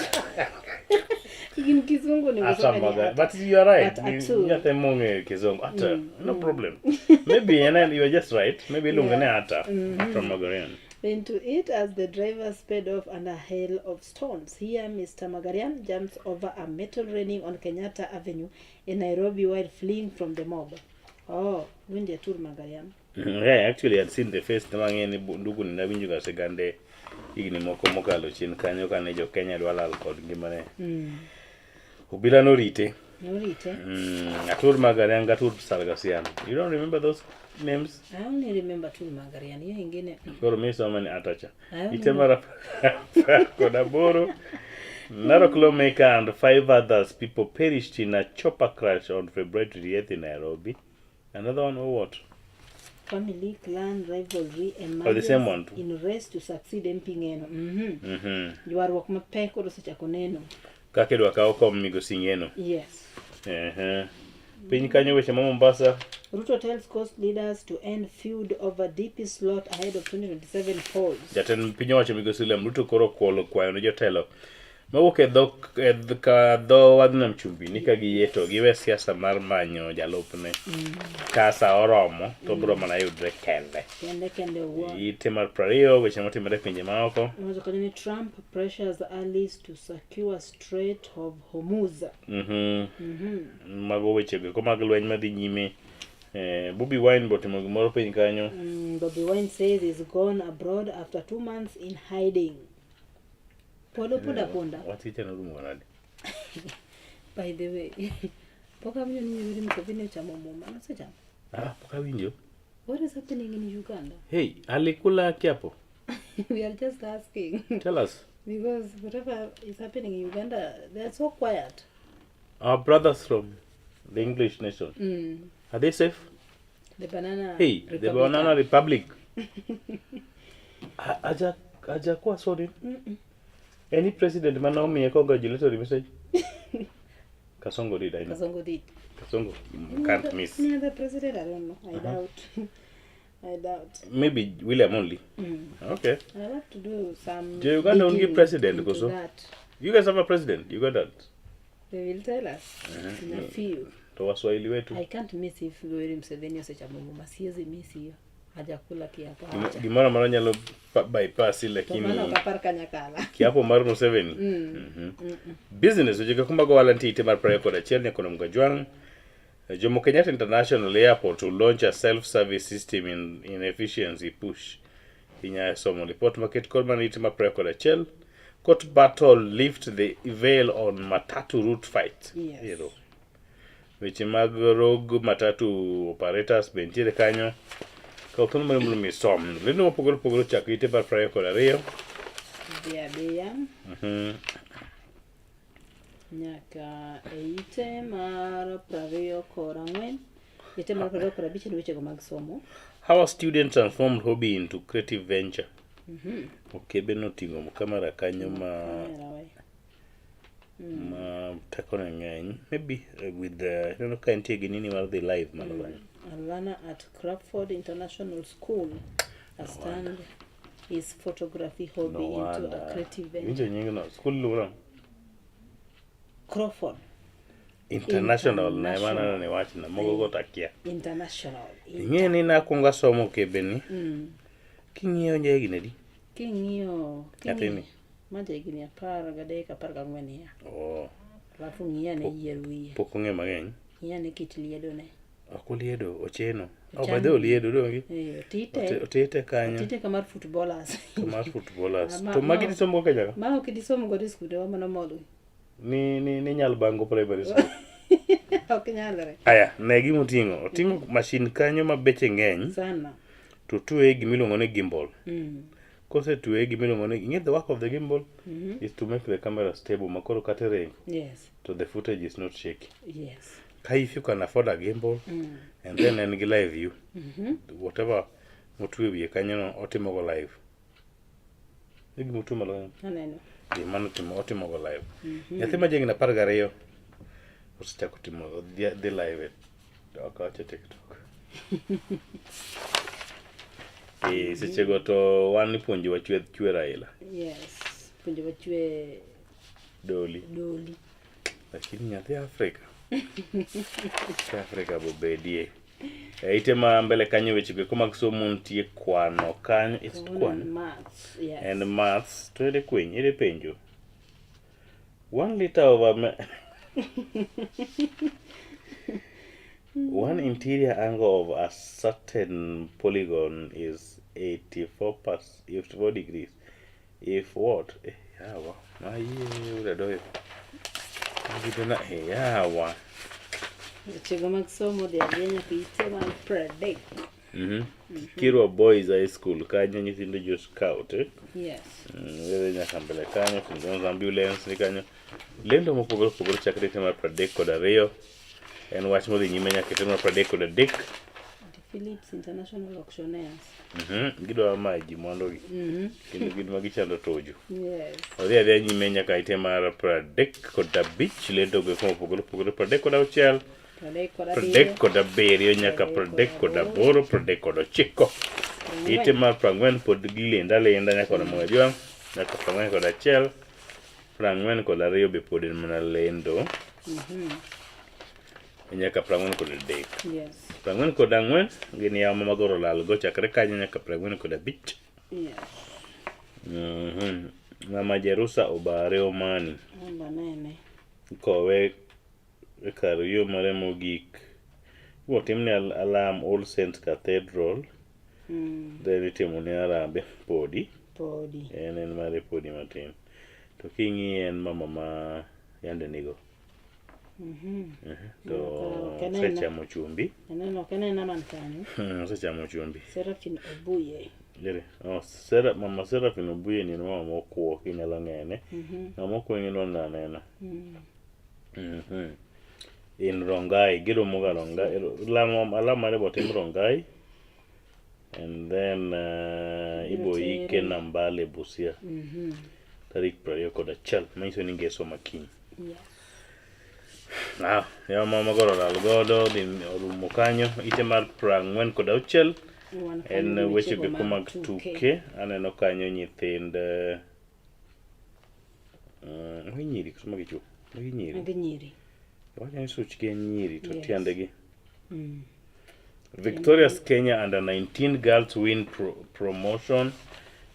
In Kizungu ni Ata kusema ni Magarian. Ata. But you are right. But Atur. Nyathe mong'eyo Kizungu. Ata. No problem. Maybe and then you are just right. Maybe iluonge ni Ata. Ata Magarian. Into it as the driver sped off under a hail of stones. Here, Mr. Magarian jumps over a metal railing on Kenyatta Avenue in Nairobi while fleeing from the mob. Oh, windy Atur Magarian. Yeah, actually I'd seen the face mang'e ni ndugu ni nawinjo ga sigande higni moko mokalo chien kanyo kane jo Kenya dwa lal kod ngimane. Obila norite. Norite. Atur Magarian Atur Sargasian. You don't remember those names? I only remember Atur Magarian. Hiyo ingine. Koro mi soma ni Atacha. I only Ite mar 18. Narok lawmaker and five others people perished in a chopper crash on February 28th in Nairobi. Another one or what? Family clan rivalry Oh, the same one too. in race to succeed MP Ng'eno. Ywaruok mapek koro osechako neno. Kaka idwa kaw kom migosi Ng'eno. Yes. Ehe. Piny kanyo weche ma Mombasa. Ruto tells coast leaders to end feud over DP slot ahead of 2027 polls. Jatend piny owacho migosi William Ruto koro okuolo kwayo ne jotelo mawuok e dho e ka dho wadh nam chumbi ni ka giyie to giwe siasa mar manyo jalupne. Ka sa oromo to biro mana yudre kende. Kende kende owuon. Ite mar 20 weche motimore e pinje maoko. Owacho kanyo ni Trump pressures allies to secure Strait of Hormuz. Mago wechego eko mag lweny madhi nyime. Bobi Wine be otimo gimoro piny kanyo. Bobi Wine says he's gone abroad after 2 months in hiding. Polo punda punda. Wach cha norumo nade? By the way, pok awinjo ni Yoweri Museveni ochamo muma. Nosechamo. Ah, pok awinjo. What is happening in Uganda? Hey, alikula kiapo. We are just asking. Tell us. Because whatever is happening in Uganda, they are so quiet. Our brothers from the English nation. Are they safe? The banana Hey, the Republic. Banana Republic. Hajakuwa sorry. Any president mane omiye congratulatory message? Kasongo did, I know. Kasongo did. Kasongo can't miss. Any other president? I don't know. I doubt. I doubt. Maybe William only. Okay. I have to do some. Jo Uganda onge digging president into koso? that. You guys have a president, Uganda. They will tell us in a few. To Waswahili wetu. I can't miss if Yoweri Museveni osechamo muma. Siwezi miss hiyo. Hajakula kiapo. Acha. Gimoro amora nyalo bypass To lakini mano ok apar kanyakala. kiapo mar Museveni. Business weche kaka mag ohala nitie ite mar 21 nyakono Mgajwang'. Jomo Kenyatta International Airport will launch a self-service system in efficiency push. Inyalo somo ripot maket kod mana ite mar 21. Court battle lift the veil on matatu route fight. Yes. Ero. Weche mag rogue matatu operators be nitiere kanyo. Kaw thuolo mar mondo mi isom. Lendo mopogore opogore ochako ite mar 22. Dhi adhiya nyaka e ite mar 24. Ite mar 25 en wechego mag somo. How a student transformed hobby into creative venture. Okebe noting'o kamera kanyo ma Kamera we. Ma tekone ng'eny. Maybe with the ineno ka entie gi nini mar dhi live malo kanyo. A learner at Crawford International School has turned his photography hobby No into a wonder. creative venture. Iwinjo nyingno? Skul iluongo nang'o? Crawford International na ema aneno ni wachna moko go takia. International. Ing'e ni nakwongo asomo kebeni. King'iyo ja higni adi? King'iyo Nyathini. Ma ja higni 13 14 ya. Oh, Alafu ng'i ane yier wiye. pok ong'e mang'eny. Ng'i ane kit liedone. Ok oliedo, ocheno. Oh, Ochan- by the way oliedo donge? Eh, otite. Otite kanyo. Otite kamar footballers. Kamar footballers. Ma- To magi disomo go Kenya ka? Ma ok disom godo e skundewa mano molgi. Ni nyal bango primary school. Ok nyalre. Aya, ne gima oting'o. Oting'o mashin kanyo ma beche ng'eny Sana. to tueye gimiluongo ni gimbal. Kosetweye gimiluongo ni ing'e the work of the gimbal is to make the camera stable ma koro kata ringo to the footage is not shaky. Ka if you can afford a gimbal and then en gi live view whatever motwe wiye kanyo no otimo go live. E gima otwe malo kanyo. Aneno. Eh, mano otimo go live. Nyathi ma jahigni 12 osechako timo dhi live e ok awach e TikTok. Eh, sechego to wan ipuonjowa chwe chwe Raila. Yes. Puonjowa chwe Doli. doli. Lakini nyathi Afrika. Nyathi Afrika bobedie. E ite ma mbele kanyo weche go eko mag somo nitie kwano kanyo. Is it Kawuono en kwano? maths. Yes. And maths. To ere kweny, ere penjo. 1 liter of one interior angle of a certain polygon is 84 degrees. If what? Eh, yawa. Ayie, uradoyo. Gidona, eh, yawa. Wechego mag somo dhi adhiya nyaka ite mar 30. Kirwa Boys High School kanyo nyithindo jo scout eh? Yes. Were nyaka mbele kanyo, St. John's Ambulance ni kanyo. Lendo mopogore opogore chakre ite mar 32. En wach modhi nyime nyaka ite mar 33. Philips International Auctioneers. Gidwa mayo ji mwandugi. Kendo gin ma gichando tojo. Yes. Odhi adhiya nyime nyaka ite mar 35 lendo go eko mopogore opogore 36 37 nyaka 38 39. Ite mar 40 pod gilendo alenda nyaka Ramogi Ajwang' nyaka 41 42 be pod en mana lendo nyaka 43. Yes. 44 gin yawo ma magoro olal go chakre kanyo nyaka 45. Yes. Mama Jerusa obare Omani. Mondo anene. Ikowe e kar yueyo mare mogik. Ibo timne alam All Saints Cathedral. Then itimo ne Harambee podi. Podi. En mare podi matin. To king'iye en mama ma yande nigo. To Ok anena. osechamo chumbi. Aneno ok anena man kanyo. Osechamo chumbi. Serafin Obuye. Ere. Oh, Sera, mama Serafin Obuye ni en mama mokuo kinyalo ng'ene. Ng'ama okuo ing'e ni anena. In Rongai, giromo ga Rongai. Lamo alam mare botim Rongai. And then ibo Ibiro ike tere. Nambale Busia. Tarik 21 manyiso ni ngeso makiny. Yes. Ah, yawa ma magoro olal godo dhi orumo kanyo ite mar 46 Wan kanyo en gi weche wechego geko mag tuke aneno kanyo nyithind magi nyiri koso magi chuo? Magi nyiri. Magi nyiri. Wacho ni suchgi en nyiri to Yes. tiendegi. Victorious Kenya under 19 girls win promotion.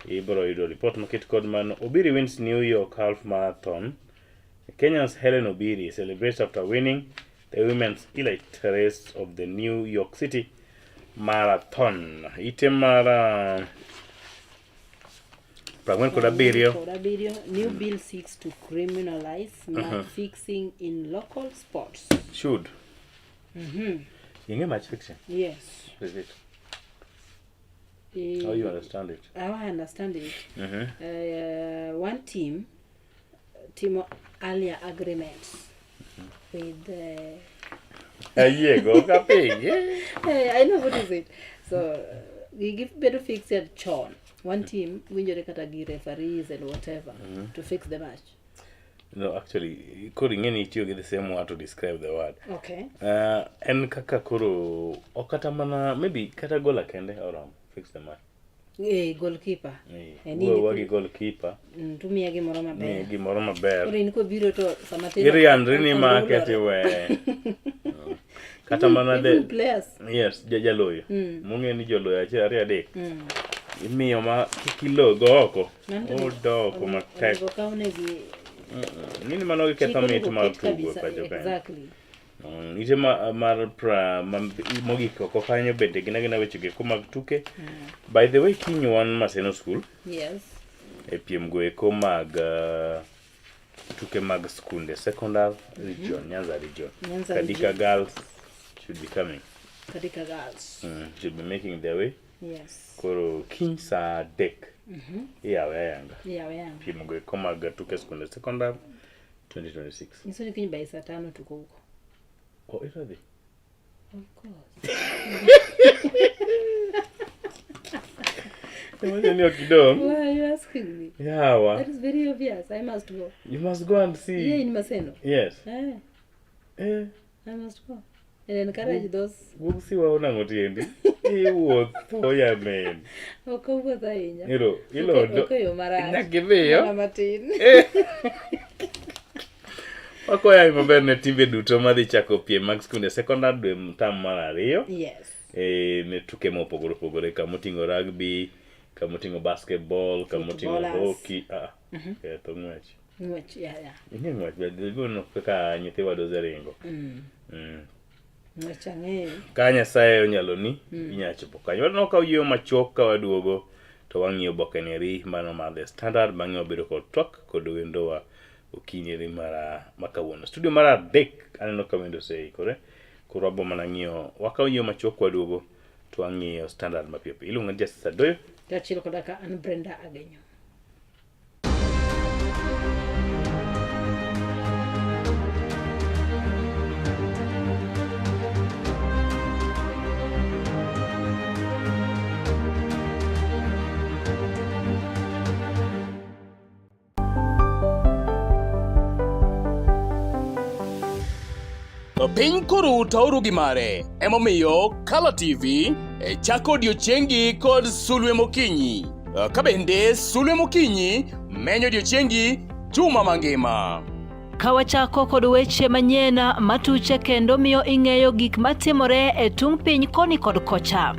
Ibro yudo report moket kod mano. Obiri wins New York half marathon. Kenya's Helen Obiri celebrates after winning the women's elite race of the New York City Marathon. Ite mar 47. Kod abiriyo. New bill seeks to criminalize match fixing in local sports. Should. Ing'e match fixing? Yes. What is it? How you understand it? How I understand it. One team timo earlier agreements with Ayiego kapenje. Hey, I know what is it. So we give better fix it chon. One team winjore kata gi referees and whatever to fix the match. No, actually, koro ing'e ni itiyo gi the same word to describe the word. Okay. En kaka koro ok kata mana maybe kata gola kende oromo fix the match. Goalkeeper. Eh, wuowa gi goalkeeper. Tumiye gimoro maber. Miye gimoro maber. Koro in kobiro to sama tin Iriandri ni make tiweye. Kata mana Even players. Yes, jaloyo. Mong'e ni joloyo achiel ariyo adek. Imiyo ma kik ilo go oko. Odoko matek. Onego kawnegi Ng'eni mano giketho chik mit onego mar ket tugo e kabisa, pacho kae. Exactly. Ite mar pra mogik oko kanyo bende gin agina weche go eko mag tuke. By the way, kiny wan Maseno School. Yes. E piem go eko mag tuke mag skunde secondary region, Nyanza region. Nyanza Kadika region. girls should be coming. Kadika girls. Should be making their way. Yes. Koro kiny saa 3. Iyawe ayanga. Iyawe ayanga. Piem go eko mag tuke skunde secondary 2026. Nyiso ni kiny by saa 5 tuko huko. Oh, idhi? Of course. Iwacho ni ok idong'. Why are you asking me? Yawa. That is very obvious. I must go. You must go and see. Yeah, in Maseno. Yes. Eh. I must go. And encourage those. Wuog siwa onang'o tiendi. Iwuotho yamin. Ok awuoth ahinya. Ilo, ilo Ok e yo marach. Nyaka idhiyo. Mana matin. Wakwayo maber ne timbe duto madhi chako piem mag skunde sekondar dwe tam mar 2. Yes. Ne tuke mopogore opogore kamoting'o rugby, kamoting'o basketball, kamoting'o Footballers. hockey. Ketho ng'wech. Ng'wech, yeah, yeah. Ing'e ng'wech, be kaka nyithiwa doseringo. Ng'wech ang'eyo. Ka Nyasaye onyalo ni, inyalo chopo kanyo. Waneno ka oyieyo machuok ka waduogo. to wang'iyo oboke ni eri mano mar The Standard bang'e wabedo kod twak kod wendowa okinyi eri mar ma kawuono. Studio mar adek aneno ka wendo oseikore koro wabo mana ng'iyo wakawo nyiewo machuok waduogo to wang'iyo Standard mapiyo piyo. Iluonga ni Justice Adoyo. Kaachiel koda ka an Brenda Agenyo. Piny koro utauru gi mare, emomiyo Kala TV e chako odiechiengi kod sulwe mokinyi. Ka bende sulwe mokinyi menyo odiechiengi juma mangima. Ka wachako kod weche manyien matuche kendo miyo ing'eyo gik matimore e tung' piny koni kod kocha.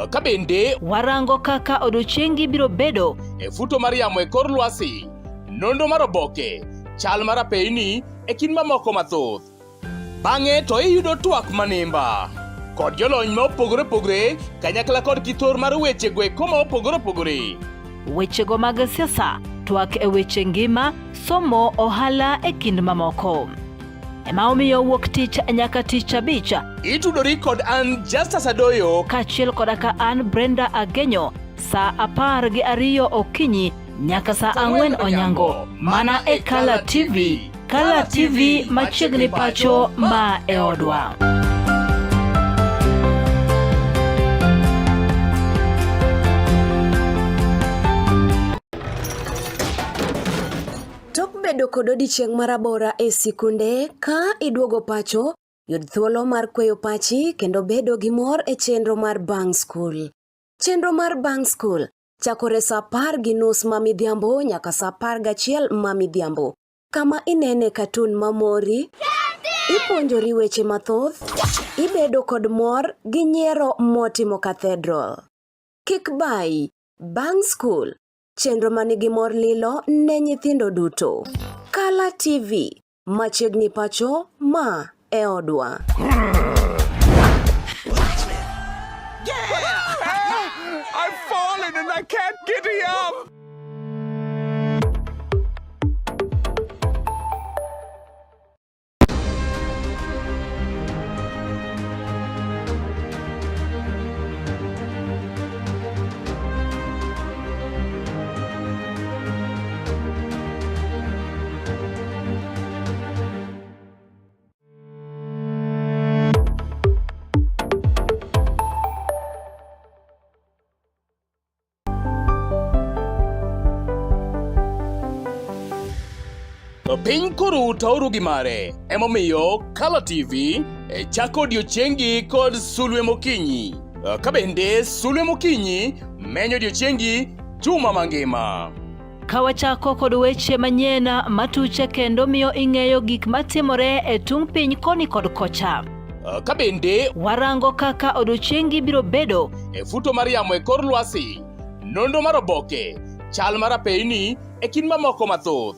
Ka bende warango kaka odiechiengi biro bedo e futo mar yamo e kor lwasi, nonro mar oboke, chal mar apeyni e kind mamoko mathoth. Bang'e to iyudo twak manimba kod jolony ma opogore opogore kanyakla kod kithor mar weche go eko ma opogore opogore. Wechego mag siasa, twak e weche ngima, somo, ohala e kind mamoko. Ema omiyo wuok tich nyaka tich abich. Itudori kod an Justus Adoyo kaachiel koda ka an Brenda Agenyo saa apar gi ariyo okinyi nyaka saa ang'wen onyango mana e Kala TV. Kala TV machiegni pacho ma e odwa. Tok bedo kod odiechieng' marabora e sikunde, ka iduogo pacho, yud thuolo mar kweyo pachi kendo bedo gi mor e chenro mar bang' skul. Chenro mar bang' skul chakore saa apar gi nus ma midhiambo nyaka saa apar gachiel ma midhiambo, kama inene katun mamori, ipuonjori weche mathoth, ibedo kod mor gi nyiero motimo cathedral. Kik bayi, bang' skul, chenro manigi mor lilo ne nyithindo duto. Kala TV, machiegni pacho, ma e odwa. I've fallen and I can't get up. Piny koro utauru gi mare, emomiyo Kala TV e chako odiechiengi kod sulwe mokinyi. Ka bende sulwe mokinyi menyo odiechiengi juma mangima. Ka wachako kod weche manyien matuche kendo miyo ing'eyo gik matimore e tung' piny koni kod kocha. Ka bende warango kaka odiechiengi biro bedo e futo mar yamo e kor lwasi, nonro mar oboke, chal mar apeyni e kind mamoko mathoth.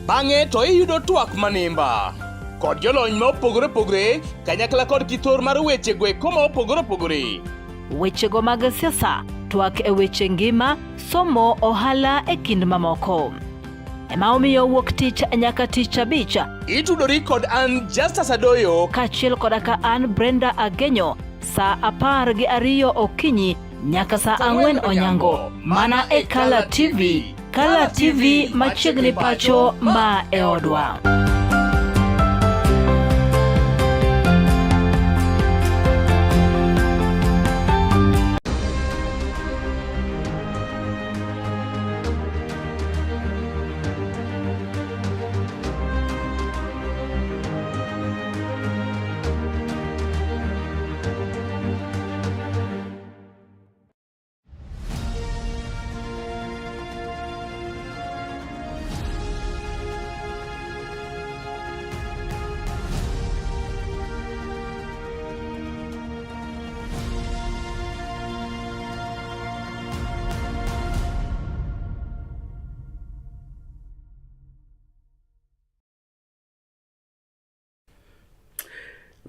Bang'e to iyudo twak manimba kod jolony ma opogore opogore kanyakla kod kithor mar weche go eko ma opogore opogore. Wechego mag siasa, twak e weche ngima, somo, ohala e kind mamoko. Ema omiyo wuok tich nyaka tich abich. Itudori kod an Justus Adoyo kaachiel koda ka an Brenda Agenyo saa apar gi ariyo okinyi nyaka saa ang'wen onyango mana e Kala TV. Kala TV machiegni pacho ma e odwa.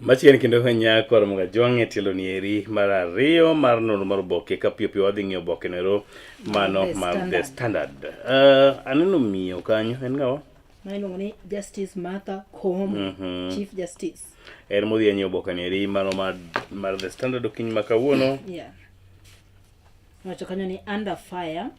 Machiegni kendo ka nyako Ramogi Ajwang' e tielo ni eri mar ariyo mar nonro mar oboke ka piyo piyo wadhi ng'iyo oboke nero mano The mar The Standard. Standard. Aneno miyo kanyo en ng'awa? Ma iluongo ni Justice Martha Koome, Chief Justice. En modhi e oboke ni eri mano mar The Standard okinyi ma kawuono. Yeah. Wacho kanyo ni under fire.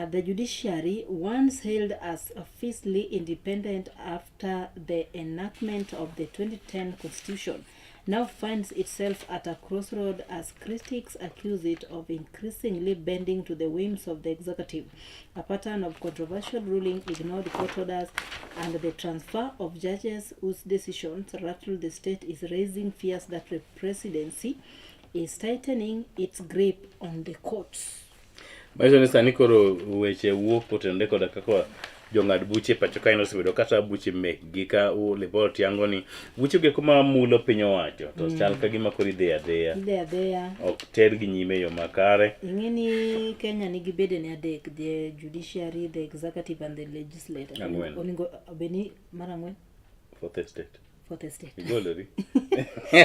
The judiciary, once hailed as fiercely independent after the enactment of the 2010 Constitution, now finds itself at a crossroad as critics accuse it of increasingly bending to the whims of the executive. A pattern of controversial ruling, ignored court orders, and the transfer of judges whose decisions rattle the state is raising fears that the presidency is tightening its grip on the courts. Manyiso ni sani koro weche wuok kotenore koda kaka jong'ad buche e pacho kae nosebedo kata buche mekgi ka lipot yango ni buche go eko mamulo piny owacho to chal ka gima koro idhi adhiya. Idhi adhiya. Ok tergi nyime e yo makare. Ing'e ni Kenya nigi bedene adek, the judiciary, the executive and the legislature. Ang'wen. Onego obed ni mar ang'wen? Fourth estate. Fourth estate. Igolori.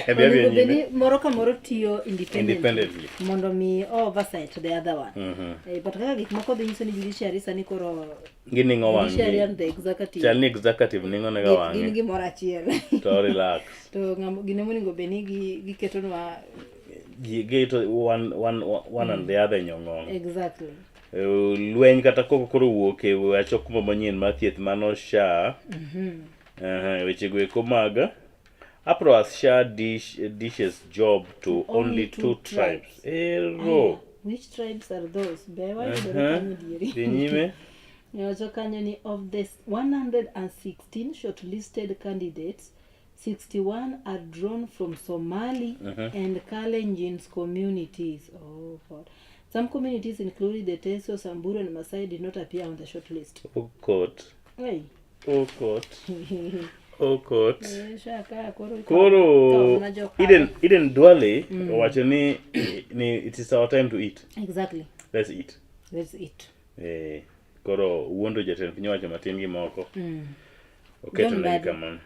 Onego bed ni moro ka moro tiyo independently, Independently. mondo mi oversight the other one. But kaka gik moko dhi nyiso ni judiciary sani koro Gining'o wang'gi. judiciary and the executive Chal ni executive ning'o nega gin wang'e. gimoro achiel. To relax. To ng'ama gine monego bed ni giketonwa Giketo one and the other e nyong'ong. Exactly. Lweny kata koko koro wuok e wach okumba manyien mar thieth mano SHA. Weche go eko mag Aproas SHA dishes job to only two tribes. Ero. Aya, which tribes are those? Be wayudore kanyo dieri. Dhi nyime. Owacho kanyo ni of the 116 shortlisted candidates, 61 are drawn from Somali and Kalenjin communities. Oh God. Some communities, including the Teso, Samburu, and Maasai, did not appear on the shortlist. Okot. Hey. Okot. Okot. Shaka, koro Koro ikawo mana joka. Eden Duale owacho ni it is our time to eat. Exactly. Let's eat. Let's eat. Koro wuondo jatend piny owacho matin gi moko. Oketo John negi Mbadi. kamano.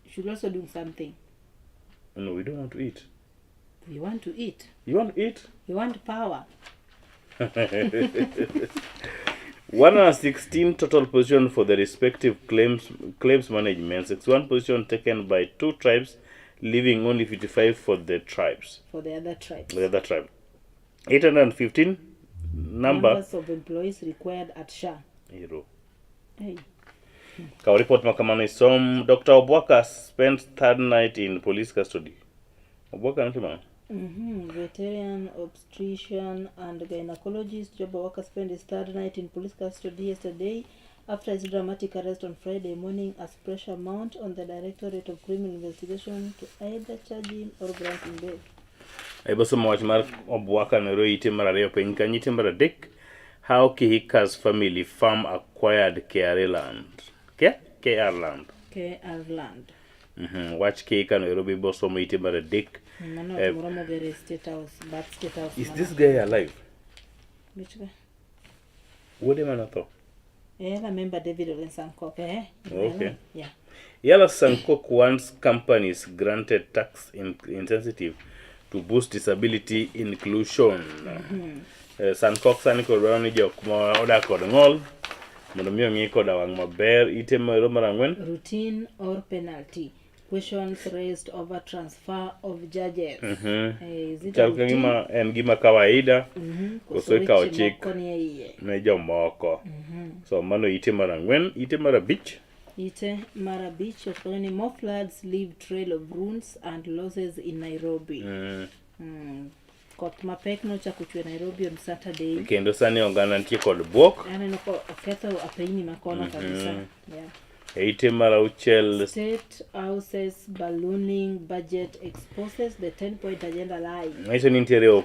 Should also do something. No, we don't want to eat. We want to eat. You want to eat? We want power. 116 total position for the respective claims management. 61 position taken by two tribes, leaving only 55 for the tribes. For the other tribes. The other tribe. 815 number. Numbers of employees required at SHA. Hero. Hey. Kaw report makamano isom. Dr. Obwaka spent third night in police custody. Obwaka notimo ang'o? Veteran obstetrician and gynecologist Job Obwaka spent his third night in police custody yesterday after his dramatic arrest on Friday morning as pressure mount on the Directorate of Criminal Investigation to either charge him or grant him bail. Ebo somo wach mar Obwaka nero ite mar ariyo piny kanyo ite mar adek. How Kihika's family farm acquired KRA land. KR land. KR land. Wach Kihika no ero be somo ite mar adek. Mano moro mogere State House, but State House. Is mana. this guy alive? Which guy? Wuode mane otho? I remember David Ole Sankok. Okay. Yeah. Yala Sankok wants companies granted tax incentive to boost disability inclusion. Sankok sani koro dwaro ni jok ma odak kod ng'ol mondo mi ong'i koda wang' maber. Ite moro mar ang'wen. Routine or penalty? Questions raised over transfer of judges. Is it a Chal ka routine? gima en gima kawaida koso Koso ikawo weche chik moko nie iye. ne jomoko. So mano ite mar ang'wen. Ite mar abich. Ite mar abich okonyo ni more floods leave trail of ruins and losses in Nairobi. Koth mapek nochako chwe Nairobi on Saturday. Kendo sani oganda nitie kod buok. Aneno ka oketho apeyni makono kabisa. Yeah. E ite mar auchiel. State House's ballooning budget exposes the 10-point agenda lie. Nyiso ni nitiere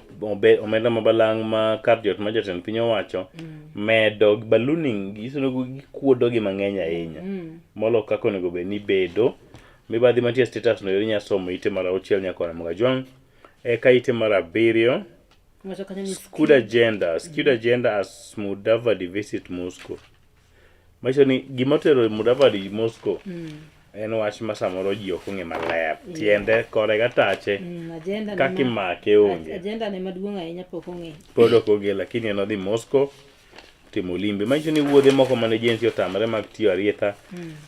omenda ma balang' ma kar jot ma jatend piny owacho medo ballooning nyiso ni gikuodo gi mang'eny ahinya. Molo kaka onego bed ni bedo. Mibadhi mantie e status no inya somo ite mar auchiel nyaka Ramogi Ajwang'. Eka ite mar abiriyo. Wacho kanyo ni Skewed agenda, skewed agenda as Mudavadi visit Moscow. Manyiso ni gima otero Mudavadi Moscow En wach ma samoro ji ok ong'e maler. Tiende kore gatache. Agenda ne Kaka imake onge. Agenda ne maduong' ahinya pok ong'e. Pod ok ong'e lakini en odhi Moscow timo limbe. Manyiso ni wuodhe moko mane Gen Z otamre mag tiyo arietha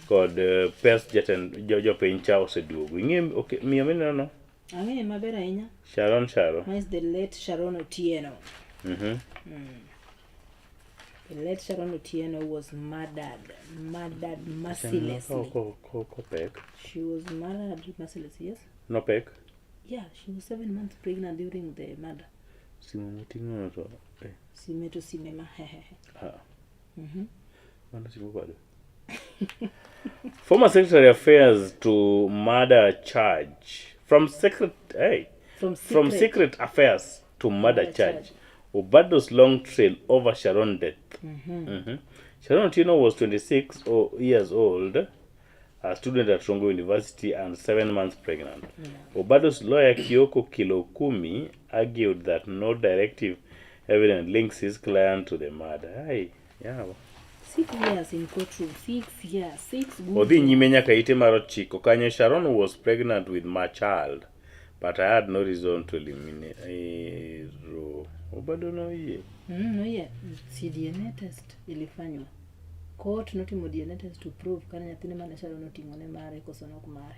kod pes jatend jopiny cha oseduogo. Ing'e okay, miyo mineno no? Ang'eye maber ahinya. Sharon Sharo. Ma is the late Sharon Otieno. The late Sharon Otieno was murdered, murdered mercilessly. Kopek. She was murdered mercilessly, yes? Nopek. Yeah, she was 7 months pregnant during the murder. Simu moting'o to. Sime to sime ma hehehe. Ah. Mano simu bado. Former Secretary Affairs to murder charge. From secret, hey, From from secret, secret affairs to murder Murder charge. charge. Obado's long trail over Sharon death. Sharon Otieno was 26 years old, a student at Rongo University and 7 months pregnant. Obado's lawyer Kioko Kilokumi argued that no directive evidence links his client to the murder. Hey, yeah. 6 years in courtroom, 6 years, six good Odhi nyime nyaka ite mar ochiko kanyo. Sharon was pregnant with my child, but I had no reason to eliminate. Ero. Obado noyie. No, yeah. Si DNA test ilifanywa. Court notimo DNA test to prove kana nyathine mane Sharon oting'o ne mare koso nok mare.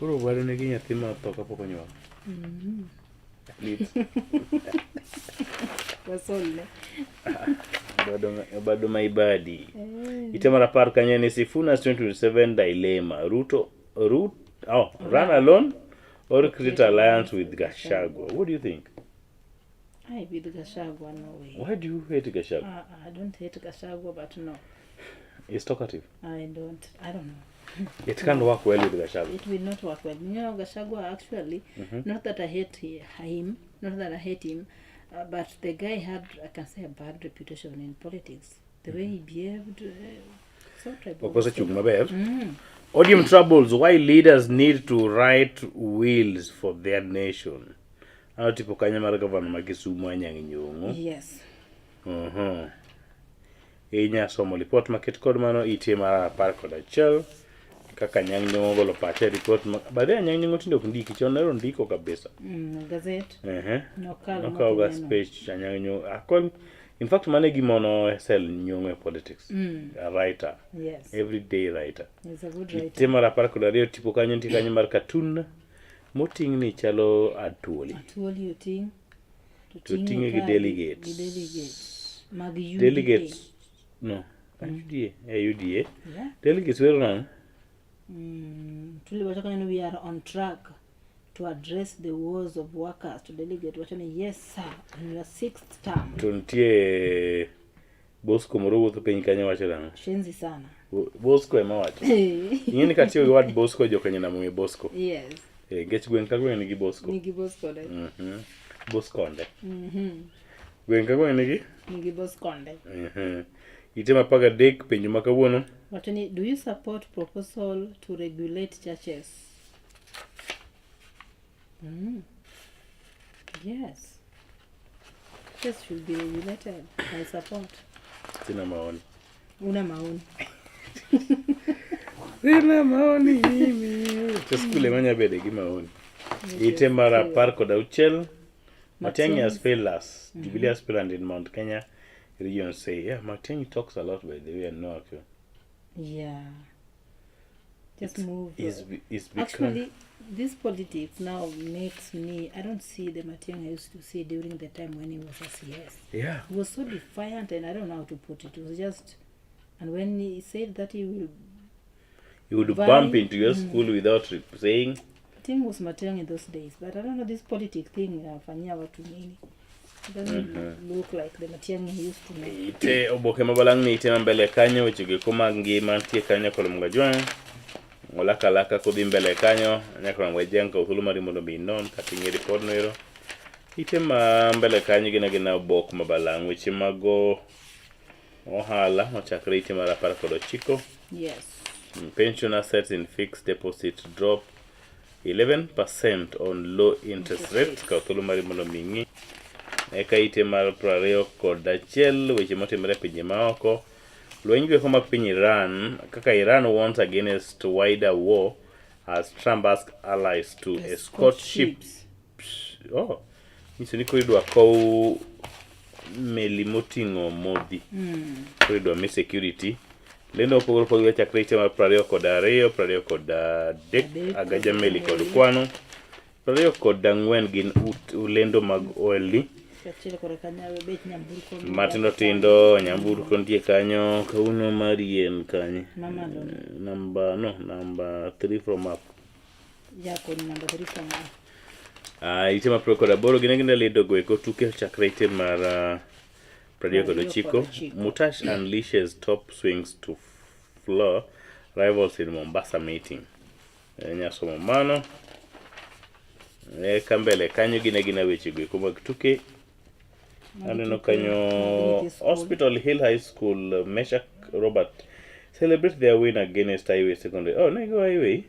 Koro Obado nigi nyathi ma otho kapok onyuol. Lit. Wasolne. Obado maibadi. Ite mar 10 kanyo ni Sifuna's 2027 dilemma. Ruto, Rut, oh, run alone or create alliance with Gachagua. What do you think? I with Gachagua, no way. Why do you hate Gachagua? I don't hate Gachagua, but no. He's talkative. I don't. I don't know. It can't work well with Gachagua. It will not work well. Gachagua actually, not that I hate him, not that I hate him, but the guy had, I can say, a bad reputation in politics. The way he behaved, so tribal. Ok osechung' maber. ODM troubles, why leaders need to write wills for their nation. Ano tipo kanyo mar gavana ma Kisumu Anyang' Nyong'o. Inya somo lipot maket kod mano ite mar 11 kaka Anyang' Nyong'o ogolo pache e ripot ma baadaye Anyang' Nyong'o tinde ok ndiki chon nero ndiko kabisa. Gazet. Nokalo Nokawo ga makineno. speech Anyang' Nyong'o. Akon in fact mano e gima no sell Nyong'o e politics. A writer. Everyday writer. He's a good writer. Ite mar 12 tipo kanyo nitie kanyo mar cartoon moting' ni chalo atuoli. Atuoli oting'. To oting'e gi ka delegates. Gi delegates. Mag UDA. Delegates no. UDA. UDA. Delegates wero nang'o? Tuli wacho kanyo ni we are on track to address the woes of workers. To delegate wacho ni yes sir, on your sixth term. To nitie Bosco moro wuotho piny kanyo wacho nang'o? Shenzi sana. Bosco ema wacho. Ing'e ni katiyo gi word Bosco jokenya namo ng'e Bosco. Yes. Nikech gweng' ka gweng' nigi Bosco. Nigi Bosco de. Bosconde. Gweng' ka gweng' nigi? Nigi Bosconde. Ite ma 13 penjo ma kawuono. Wacho ni do you support proposal to regulate churches? Yes. Churches should be regulated. I support. Sina maoni. Una maoni. Sina maoni mimi. To skul ema nya bede gi maoni. Ite mar 16. Matiang'i has failed us. Jubilee aspirant in Mount Kenya region say, yeah, Matiang'i talks a lot by the way and no action. Yeah. Just move. It's become Actually, this politics now makes me. I don't see the Matiang'i I used to see during the time when he was a CS. He was so defiant, and I don't know how to put it. It was just, and when he said that he will, You would vie- bump into your school without saying. Thing was Matiang'i in those days, but I don't know this politic thing inafanyia watu nini. It doesn't look like the Matiang'i he used to know. Ite oboke mabalang' ni ite ma mbele kanyo weche go mag ngima nitie kanyo kolom gajwang' olaka alaka kodhi mbele kanyo nyaka wajeng kaw thuolo mari mondo mi inon kata ing'e ripod no ero ite ma mbele kanyo gin agina obok mabalang' weche mag ohala ochakre ite mar 19. Pension assets in fixed deposit drop 11% on low interest rate. Kaw thuolo mari mondo mi ing'i. Eka ite mar 21 weche motimore e pinje maoko. Lweny goeko mag piny Iran kaka Iran warns against wider war as Trump asks allies to escort ships. Oh, nyiso ni koro idwa kow meli moting'o modhi. Koro idwa mi security. Lendo mopogore opogore chakre higa mar 22, 23, agaja meli kod kwano. 24 gin ut lendo mag ohelni. Kaachiel kod kanyawe bech nyamburko Matindo tindo, nyamburko nitie kanyo, kawuono mar yien kanye? Mamalo. Number, no, number 3 from up. Jakoni number 3 from up. Ah, ite mar 28 gin agina lendo go eko tuke chakre ite mar 29. Mutash unleashes top swings to floor rivals in Mombasa meeting. Nyasomo mano. Eka mbele kanyo gin agina weche go eko mag tuke. Aneno kanyo Hospital Hill High School Meshak Robert celebrate their win against Highway Secondary. Oh, ne go Highway.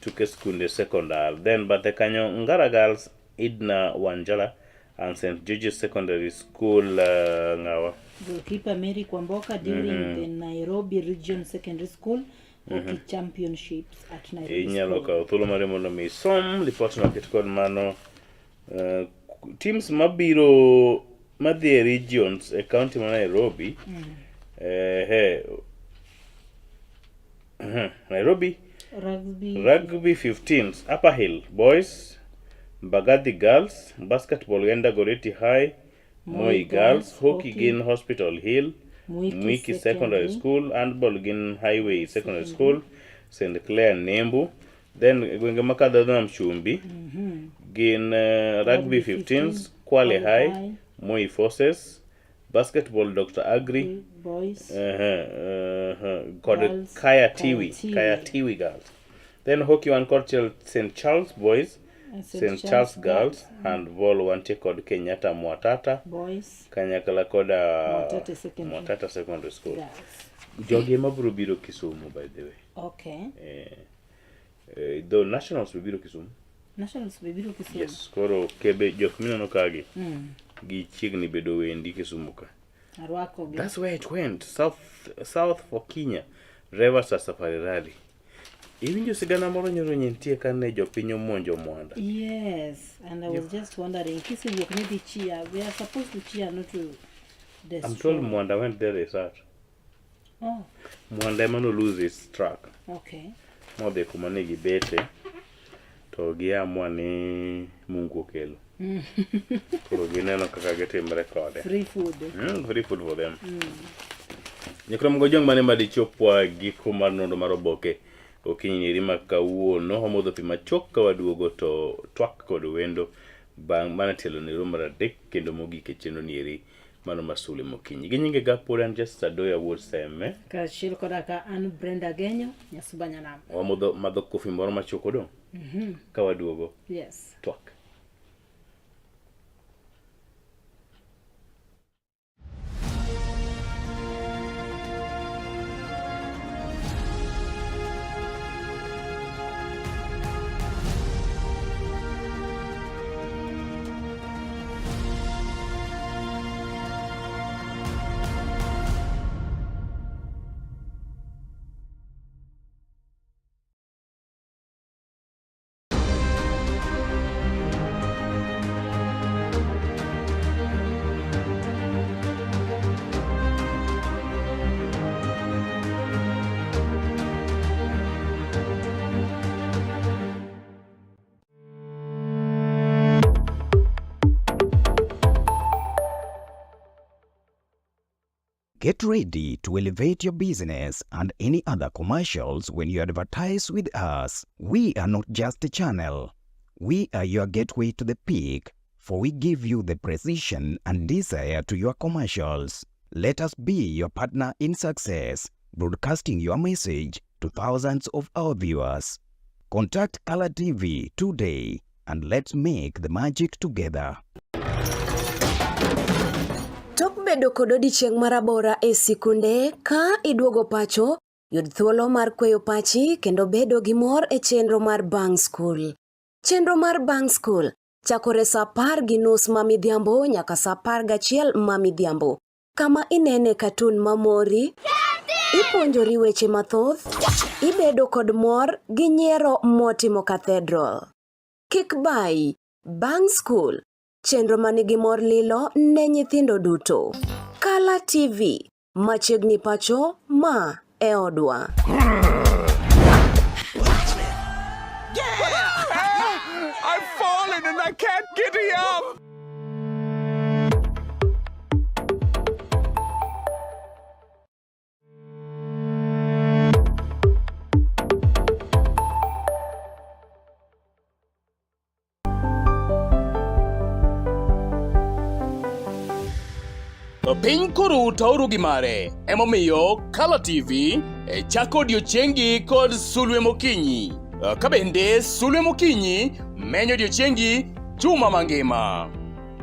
Tuke skunde secondar. Then bathe kanyo Ngara Girls Edna Wanjala and St George's Secondary School ng'awa. Goalkeeper Mary Kwamboka during the Nairobi Region Secondary School Hockey Championships at Nairobi Inyalo School. kawo thuolo mare mondo mi isom lipot no ket kod mano teams mabiro madhi e regions e county ma Nairobi he Nairobi Rugby Rugby 15s Upper Hill Boys, Mbagathi Girls, Basketball Genda Goreti High, Moi Girls, Hockey gin Hospital Hill, Mwiki Mwiki Secondary School, Handball gin Highway Secondary School, St Clair Nembu. Then gwenge ma kadho nam chumbi gin Rugby 15s, Kwale High, Moi Forces, Basketball Dr. Agri, Boys kod Girls, Kaya Tiwi, Kaya Tiwi. Kaya Tiwi Girls. Then hockey wan kod St Charles Boys, And St Charles Girls, handball wantie kod Kenyatta Mwatata Boys kanyakla kod Mwatate Secondary. Mwatata Secondary School. Girls. Jogi ema biro biro Kisumu by the way. Okay. Though nationals be biro Kisumu. Nationals be biro Kisumu. Yes, koro kebe jok mineno kagi gichiegni bedo wendi Kisumu ka. Arwako gi. That's where it went. South for Kenya. Drivers are Safari Rally. Iwinjo sigana moro nyoro nitie kane jopiny omonjo Mwanda. Yes, and I was just wondering, kisewuok ni dhi cheer, we are supposed to cheer, not to I'm destroy. told Mwanda went there research. Oh, Mwanda ema no lose his track. okay. Modhi kuma ne gibete to giamua ni Mungu okelo. Koro gineno kaka gitimre kode. Free food. Free food for them. Nyikwa Mgojong mane madichopwa giko mar nondo mar oboke okinyi nyeri ma kawuono wamodho pi machuok ka waduogo to twak kod wendo bang' mana tielo ne romo mar adek kendo mogik e chenro nieri mano mar sulwe mokinyi. Gi nyinge ga pod an Justice Adoya wuod Seme. Kaachiel koda ka an Brenda Genyo, Nyasuba Nyanam. Wamodho madho kofi moro machuok odong' ka waduogo Yes. twak. Get ready to elevate your business and any other commercials when you advertise with us. We are not just a channel. We are your gateway to the peak, for we give you the precision and desire to your commercials. Let us be your partner in success, broadcasting your message to thousands of our viewers. Contact Color TV today and let's make the magic together. Tok bedo kod odiechieng' marabora e sikunde, ka iduogo pacho, yud thuolo mar kweyo pachi kendo bedo gi mor e chenro mar Bang' Skul. Chenro mar Bang' Skul chakore sa 10:30 ma midhiambo nyaka sa 11 ma midhiambo. Kama inene katun mamori, ipuonjori weche mathoth, ibedo kod mor gi nyiero motimo cathedral. Kik bayi, bang' skul, chenro manigi mor lilo ne nyithindo duto. Kala TV, machiegni pacho, ma e odwa. I've fallen and I can't get up. Piny koru tauru gi mare, emomiyo Kala TV e chako odiechiengi kod sulwe mokinyi. Ka bende sulwe mokinyi menyo odiechiengi juma mangima.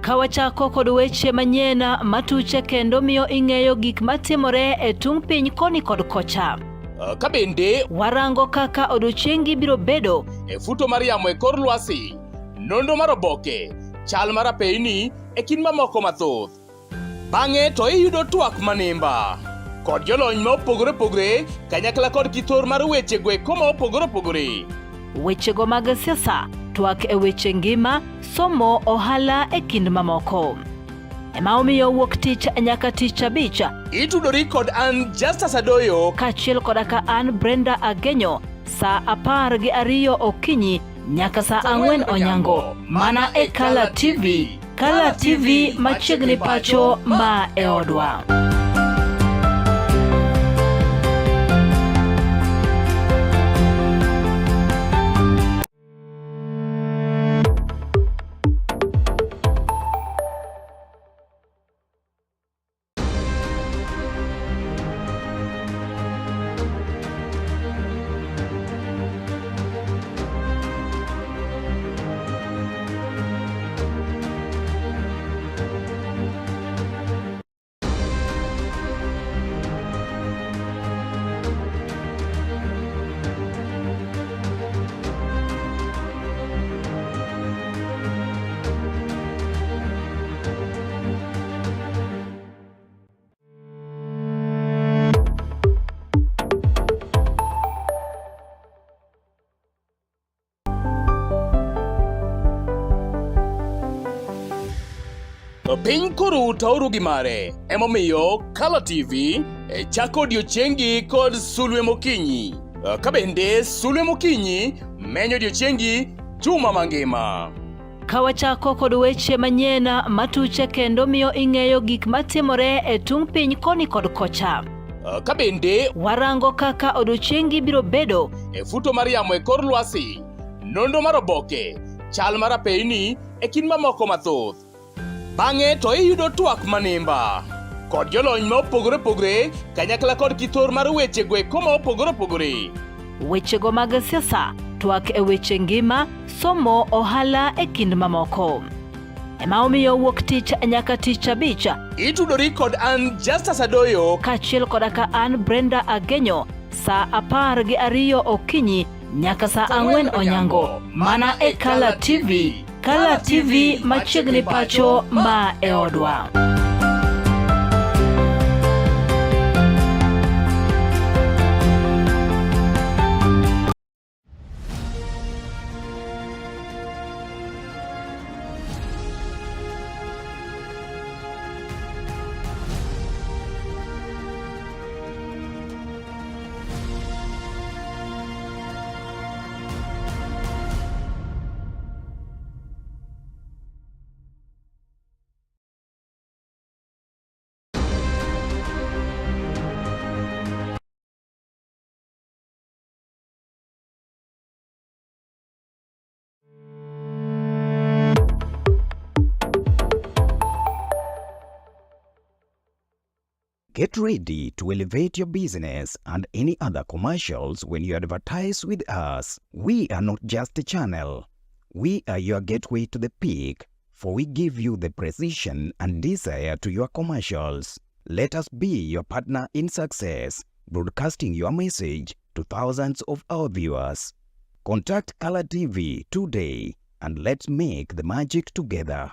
Ka wachako kod weche manyien matuche kendo miyo ing'eyo gik matimore e tung' piny koni kod kocha. Ka bende warango kaka odiechiengi biro bedo e futo mar yamo e kor lwasi, nonro mar oboke, chal mar apeyni e kind mamoko mathoth. Bang'e to iyudo twak manimba kod jolony ma opogore opogore kanyakla kod kithor mar weche go eko ma opogore opogore. Wechego mag siasa, twak e weche ngima, somo, ohala e kind mamoko. Ema omiyo wuok tich nyaka tich abich. Itudori kod an Justus Adoyo kaachiel koda ka an Brenda Agenyo saa 12 okinyi nyaka saa 4 onyango mana e Kala TV. Kala TV machiegni pacho ma e odwa. Piny koru tauru gi mare, emomiyo Kala TV e chako odiechiengi kod sulwe mokinyi. Ka bende sulwe mokinyi menyo odiechiengi juma mangima. Ka wachako kod weche manyien matuche kendo miyo ing'eyo gik matimore e tung' piny koni kod kocha. Ka bende warango kaka odiechiengi biro bedo e futo mar yamo e kor lwasi, nonro mar oboke, chal mar apeyni e kind mamoko mathoth. Bang'e to iyudo twak manimba kod jolony ma opogore opogore kanyakla kod kithor mar weche go eko ma opogore opogore. Wechego mag siasa, twak e weche ngima, somo, ohala e kind mamoko. Ema omiyo wuok tich nyaka tich abich. Itudori kod an Justus Adoyo kaachiel koda ka an Brenda Agenyo saa 12 okinyi nyaka saa 4 onyango mana e Kala TV. Kala TV machiegni pacho ma e odwa. Get ready to elevate your business and any other commercials when you advertise with us. We are not just a channel. We are your gateway to the peak, for we give you the precision and desire to your commercials. Let us be your partner in success, broadcasting your message to thousands of our viewers. Contact Color TV today and let's make the magic together.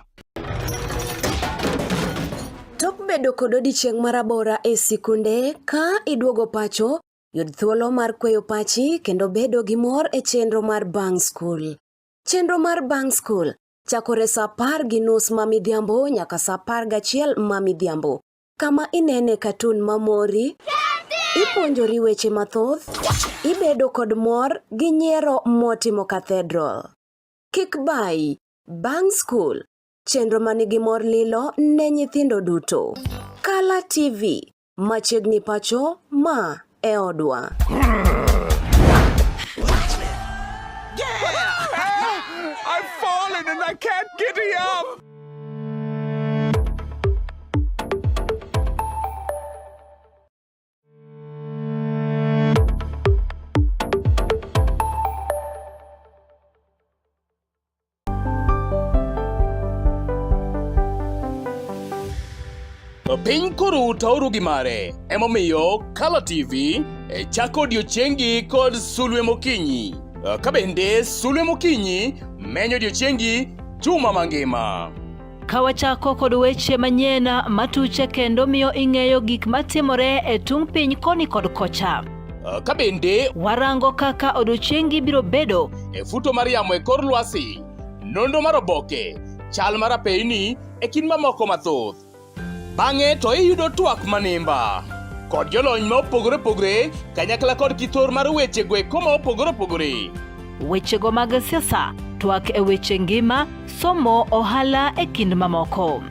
Tok Bang' bedo kod odiechieng' marabora e sikunde, ka iduogo pacho, yud thuolo mar kweyo pachi kendo bedo gi mor e chenro mar bang' skul. Chenro mar bang' skul chakore sa 10:30 ma midhiambo nyaka sa 11 ma midhiambo, kama inene katun mamori, ipuonjori weche mathoth, ibedo kod mor gi nyiero motimo cathedral. Kik bayi, bang' skul, chenro manigi mor lilo ne nyithindo duto. Kala TV, machiegni pacho, ma e odwa. I've fallen and I can't get up. Piny koru tauru gi mare, emomiyo Kala TV e chako odiechiengi kod sulwe mokinyi. Ka bende sulwe mokinyi menyo odiechiengi juma mangima. Ka wachako kod weche manyien matuche kendo miyo ing'eyo gik matimore e tung' piny koni kod kocha. Ka bende warango kaka odiechiengi biro bedo e futo mar yamo e kor lwasi, nonro mar oboke, chal mar apeyni e kind mamoko mathoth. Bang'e to iyudo twak manimba kod jolony ma opogore opogore kanyakla kod kithor mar weche go eko ma opogore opogore. Wechego mag siasa, twak e weche ngima, somo, ohala e kind mamoko.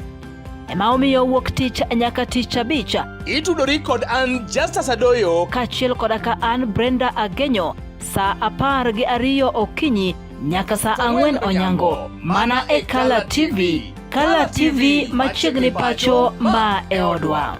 Ema omiyo wuok tich nyaka tich abich. Itudori kod an Justus Adoyo kaachiel koda ka an Brenda Agenyo saa 12 okinyi nyaka saa 4 onyango mana e Kala TV. Kala TV machiegni pacho ma e odwa.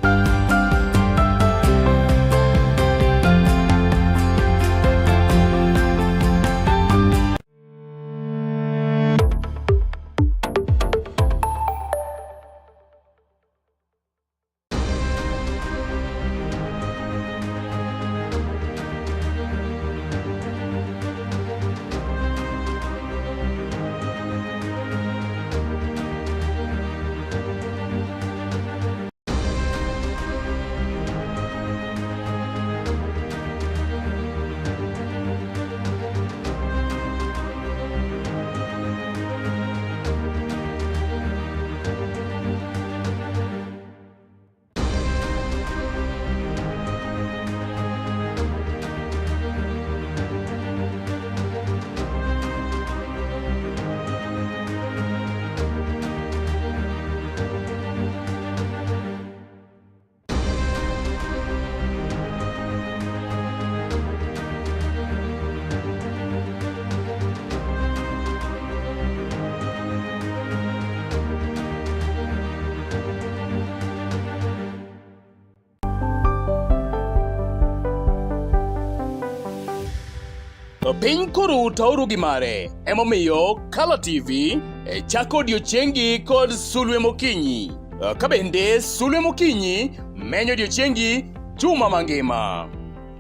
Piny koru tauru gi mare, emomiyo Kala TV e chako odiechiengi kod sulwe mokinyi. Ka bende sulwe mokinyi menyo odiechiengi juma mangima.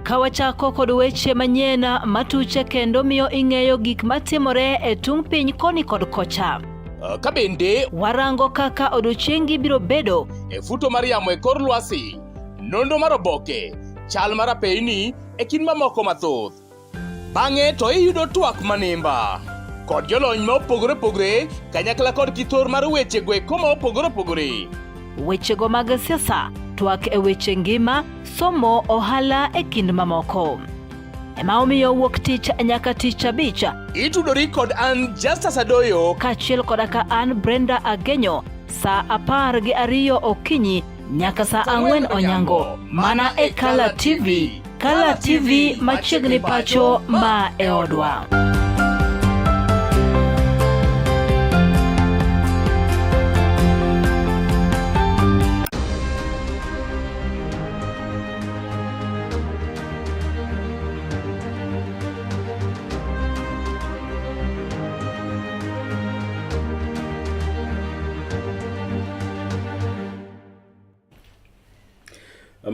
Ka wachako kod weche manyien matuche kendo miyo ing'eyo gik matimore e tung' piny koni kod kocha. Ka bende warango kaka odiechiengi biro bedo e futo mar yamo e kor lwasi, nonro mar oboke, chal mar apeyni e kind mamoko mathoth. Bang'e to iyudo twak manimba kod jolony ma opogore opogore kanyakla kod kithor mar weche go eko ma opogore opogore. Wechego mag siasa, twak e weche ngima, somo, ohala e kind mamoko. Ema omiyo wuok tich nyaka tich abich. Itudori kod an Justus Adoyo kaachiel koda ka an Brenda Agenyo saa 12 okinyi nyaka saa 4 onyango mana e Kala TV. Kala TV machiegni pacho ma e odwa.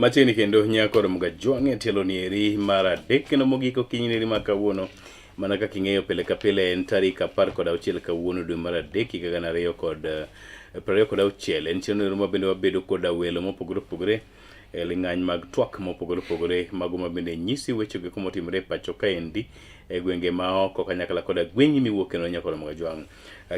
Machiegni kendo nyakor Mgajwang' e tielo nieri mar adek kendo mogik okinyi nieri ma kawuono. Mana kaka ing'eyo pile ka pile en tarik 16 kawuono dwe mar adek higa 2026. En chenro ma bende wabedo koda welo mopogore opogore e ling'any mag twak mopogore opogore mago ma bende nyisi weche go motimore e pacho kaendi e gwenge ma oko kanyakla koda gweng'i miwuoke no nyakoro mag jwang'.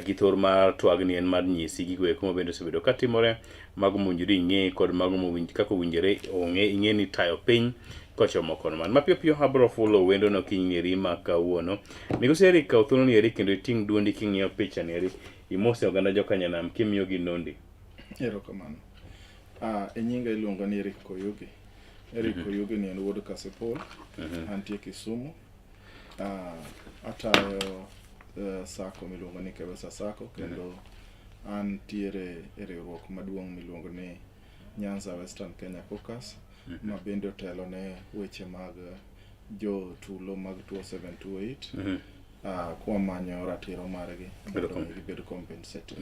Githor mar twagni en mar nyisi gigo eko ma bende osebedo katimore mago mowinjore ing'e kod mago mowinj kaka owinjore ong'e ing'e ni tayo piny kochomo kono man. Mapiyo piyo abro fulo wendo no kiny eri ma kawuono. Migosi Eric kaw thuolo ni eri kendo iting' duondi king'iyo picha ni eri imose oganda jokanyanam kimiyogi nondi. Erokamano. Ah, e nyinga iluonga ni Eric Koyugi. Eric Koyugi ni en wuod Kasipul. Antie Kisumu. Ah, atayo sacco miluongo ni Kewesa Sacco kendo antiere e riwruok maduong' miluongo ni Nyanza Western Kenya Caucus ma bende otelo ne weche mag jotulo mag 2728 kwamanyo ratiro margi mondo mi gibed compensated.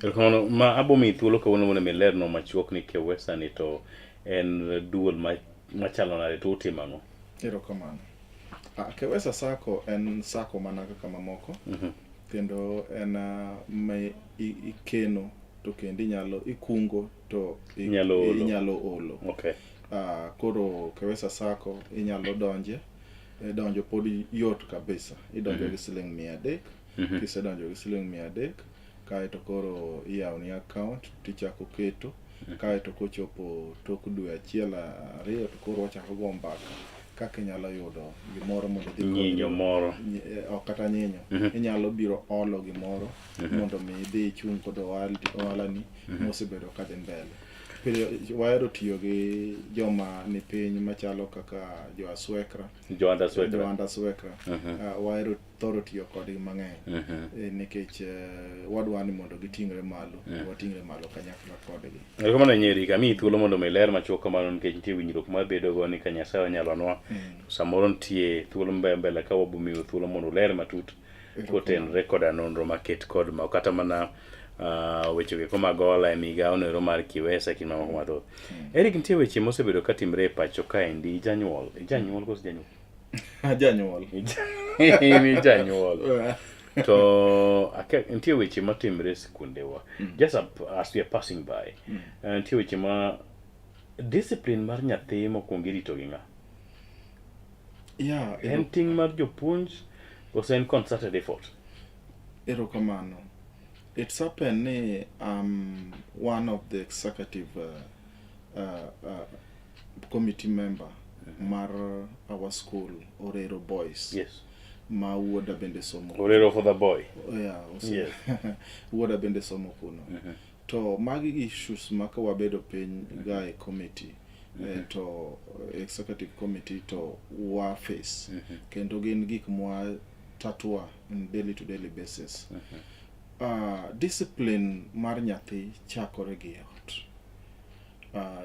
Erokamano ma abo miyi thuolo kawuono mondo mi ilerno machuok ni Kewesa ni to en duol machalo nade to utimo ang'o? Erokamano. Kewesa Sacco en sacco mana kaka mamoko kendo en ma ikeno to kendo inyalo ikungo to Inyalo olo. inyalo olo. Okay. Koro Kewesa Sacco inyalo donje donjo pod yot kabisa. Idonjo gi siling 300. Kisedonjo gi siling 300 kaeto koro iyawoni account tichako keto kaeto kochopo tok dwe achiel ariyo to koro wachako go mbaka kaka inyalo yudo gimoro mondo idhi Nyinyo moro. Ok kata nyinyo. Inyalo biro olo gimoro mondo mi idhi ichung' kod ohalani mosebedo kadhi mbele. Pile wahero tiyo gi joma ni piny machalo kaka jo Aswekra. Jo Aswekra. Jo Aswekra. Wahero thoro tiyo kodgi mang'eny nikech wadwa ni mondo giting're malo, wating're malo kanyakla kodgi. Erokamano Nyeri, amiyi thuolo mondo mi iler machuok kamano nikech nitie winjruok mabedo go ni ka Nyasaye onyalonwa samoro nitie thuolo mbele mbele ka wabo miyo thuolo mondo uler matut kotenore koda nonro maket kod ma kata mana weche go eko mag hola e migawo noero mar Kiwesa kind mamoko mathoth. Eric, nitie weche mosebedo katimre e pacho kaendi, ijanyuol, ijanyuol koso janyuol? Janyuol. In ijanyuol. To nitie weche matimre e sikundewa. Just as we are passing by. Nitie weche ma discipline mar nyathi mokwongo irito gi ng'a? Yeah, En ting' mar jopuonj koso en concerted effort? Erokamano. It's happened ni I'm one of the executive committee member mar our school Orero Boys. Yes. Ma wuoda bende somo. Orero for the boy. Yeah, Yes. Wuoda bende somo kuno. To magi issues ma ka wabedo piny ga e committee to executive committee to wa face kendo gin gik mwa tatua in daily to daily basis. Discipline mar nyathi chakore gi ot.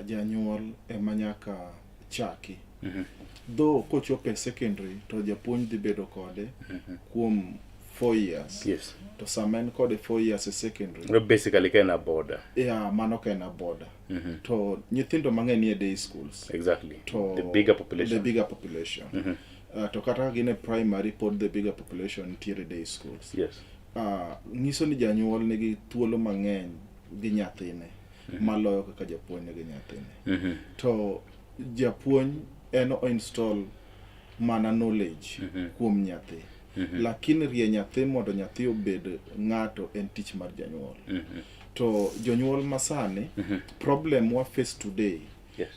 Janyuol ema nyaka chaki. Though kochopo e secondary to japuonj dhi bedo kode kuom 4 years. Yes. To sama en kode 4 years e secondary. Basically ka en a boarder. Yeah, mano ka en a boarder. To nyithindo mang'eny nie day schools. Exactly. To the bigger population. The bigger population. To kata ka gin e primary pod the bigger population nitiere day schools. Yes. Nyiso ni janyuol nigi thuolo mang'eny gi nyathine maloyo kaka japuonj nigi nyathine. To japuonj en o install mana knowledge kuom nyathi. Lakini rie nyathi mondo nyathi obed ng'ato en tich mar janyuol. To jonyuol masani problem wa face today. Yes.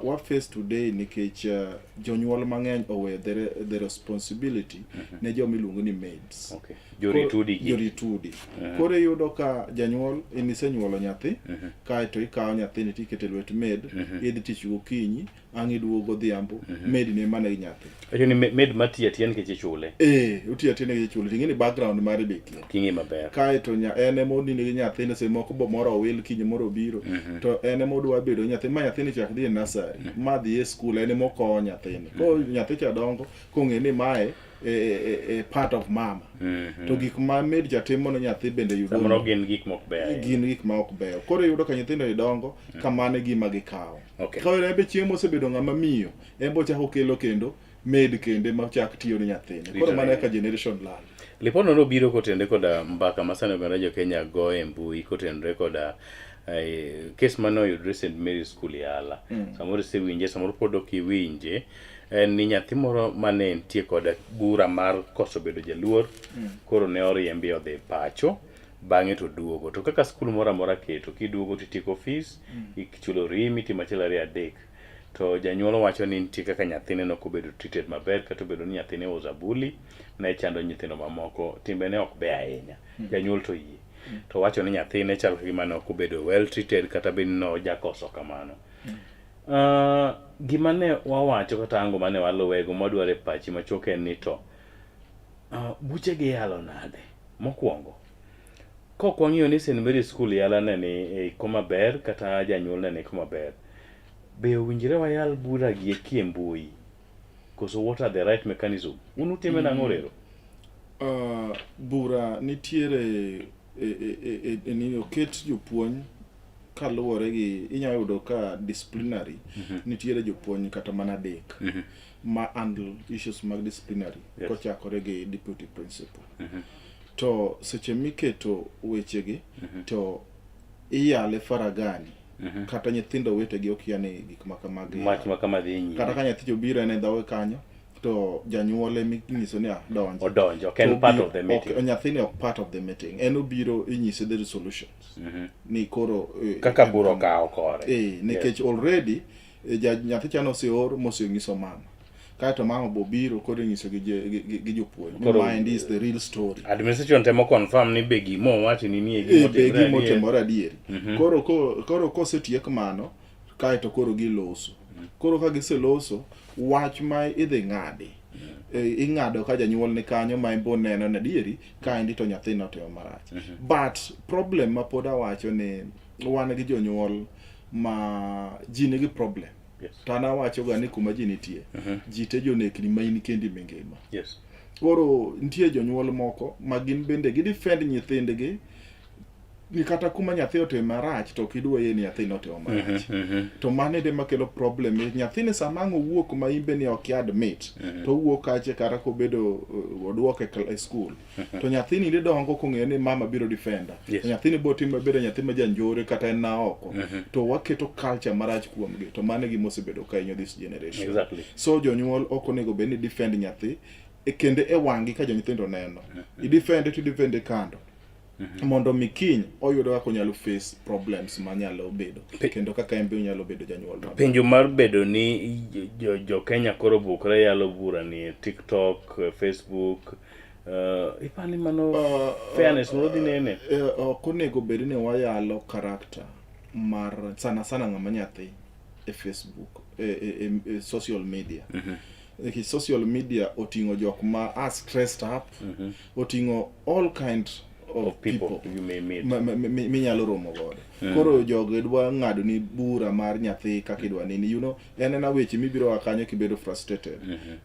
Wa face today nikech jonyuol mang'eny owe the responsibility ne joma iluongo ni maids. Okay. Jorit udi gi. Jorit udi. Koro iyudo ka janyuol in isenyuolo nyathi, kaeto ikawo nyathini tikete e lwet maid, idhi tich gokinyi, ang' iduogo godhiambo, maid ni ema negi nyathi. Wacho ni maid matiyo atiya nikech ichule. Otiyo atiya nikech ichule. Ting'e ni background mare be kia. King'e maber. Kaeto en ema onindo gi nyathine, seche moko bo moro owil kiny moro obiro, to en ema odwa bedo gi nyathi, ma nyathini chak dhi e nursery, ma dhi e school, en ema okowo nyathini. Koro nyathi cha dongo kong'e ni mae e part of mama. To gik ma maid cha timo ne nyathi bende yudo Samoro gin gik mok beyo ahinya. Gin gik ma ok beyo. Koro iyudo ka nyithindo ni dongo ka mano e gima gikawo. Okay. Koro en be chieng' mosebedo ng'ama miyo, en be ochako kelo kendo maid kende machak tiyo ne nyathine. Koro mano eka generation lal. Lipodno nobiro kotenore koda mbaka ma sani oganda jo Kenya goyo e mbui kotenore koda eh, kes mane oyudre St Mary's School Yala. Samoro isewinje, samoro pod ok iwinje. En ni nyathi moro mane nitie koda bura mar koso bedo jaluor, koro ne oriembi odhi pacho bang'e to duogo. To kaka skul moro amora keto, kiduogo to itieko fees, ichulo rim, itimo achiel ariyo adek. To janyuol wacho ni nitie kaka nyathine ne ok obedo treated maber kata obedo ni nyathine was a bully, ne chando nyithindo mamoko, timbene ok beyo ahinya. Janyuol to oyie. To wacho ni nyathine chal ka gima ne ok obedo well treated kata bed ni nojakoso kamano. Gima ne wawacho kata ango mane waluwego mwadwaro e pachi machuok en ni to buche gi iyalo nade? Mokwongo, kok wang'iyo ni St. Mary's School yala ne ni e koma ber kata janyuol ne ni koma ber, be owinjore wayal bura gi eki e mbui? Koso what are the right mechanism? Un utime nang'o Orero? Bura nitiere e, e, e, e, e, nini oket jopuonj kaluwore gi inya yudo ka disciplinary nitiere jopuonj kata mana adek ma handle issues mag disciplinary kochakore gi deputy principal. To seche miketo wechegi to iyale faragani kata nyithindo wetegi okia ni gik ma kamagi Wach ma kama dhi nyime. Kata ka nyathi obiro en e dhoge kanyo to janyuol ema inyiso ni ah, donj. Odonjo, ok en To part obiro- of the meeting. Ok, nyathini ok part of the meeting. En obiro inyise the resolutions. Ni koro Kaka bura okawo kore. Nikech already nyathi cha noseor mosenyiso mama. Kaeto mama bobiro koro inyiso gi, gi jopuonj ni Koro- maendi is the real story. Administration temo confirm ni be gima owacho ni nie Be gima gima otimore adieri. Koro kosetiek mano, kaeto koro giloso. Koro ka giseloso, wach ma idhi ng'adi, ing'ado ka janyuol ni kanyo ma en be oneno ni adieri, kaendi to nyathina otimo marach. But problem ma pod awacho ni wan gi jonyuol ma ji nigi problem. To an awacho ga ni kuma ji nitie, ji te jonekni ma in kendi mingima. Koro nitie jonyuol moko ma gin bende gi defend nyithindgi ni kata kuma nyathi otimo marach to ok idwa yie ni nyathi notimo marach. To mano ede makelo problem. Nyathini sama ang' owuok ma in be ni ok i admit, to owuok kacha kata kobedo oduoke e school. To nyathini ni dongo kong'eyo ni mama biro defenda. To nyathini bo timo bedo nyathi ma janjore kata en na oko. To waketo culture marach kuomgi. To mano e gima osebedo ka hinyo this generation. So jonyuol ok onego bed ni defend nyathi e kendo e wang'gi ka jonyithindo neno. I defend to i defend kando. Mondo mi kiny oyudo kaka onyalo face problems manyalo bedo kendo kaka en be onyalo bedo janyuol maber. Penjo mar bedo ni jo Kenya koro bukre yalo bura ni e TikTok, Facebook, ipani mano fairness moro dhi nene? Ok onego bed ni wayalo character mar sana sana ng'ama nyathi e Facebook, e social media. Nikech social media oting'o jok ma are stressed up, oting'o all kind of Of people people you may meet. Minyalo romo godo. Koro jogi dwa ng'ado ni bura mar nyathi kaka idwa nini, en ena weche mibiro wa kanyo kibedo frustrated.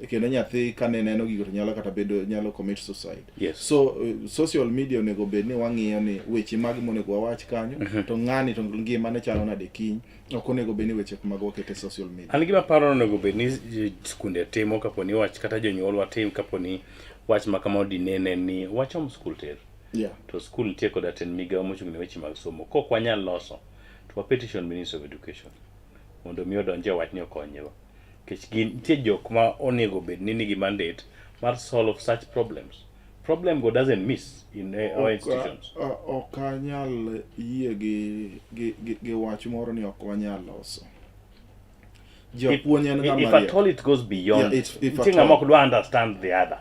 Kendo nyathi kane neno gigo to nyalo kata bedo, nyalo commit suicide. So social media onego bed ni wang'iyo ni weche mag monego wawach kanyo, to ng'ani to ngimane chalo nade kiny, ok onego bed ni weche mag wakete social media. An gima paro onego bed ni skunde timo kapo ni wach kata jonyuol watim kapo ni wach ma kama odinene ni wachom skul ter. To skul nitie koda tend migawo mochung' ne weche mag somo. Kok wanyal loso to wa petition Ministry of Education mondo mi odonje wachni okonywa. Nikech gin nitie jok ma onego bed ni nigi mandate mar solve such problems. Problem go doesn't miss in our institutions. Ok anyal yie gi wach moro ni ok wanyal loso. Japuonj en ng'ama If at riek. all it goes beyond, Yeah, if nitie at ng'ama all. ok dwa understand the other.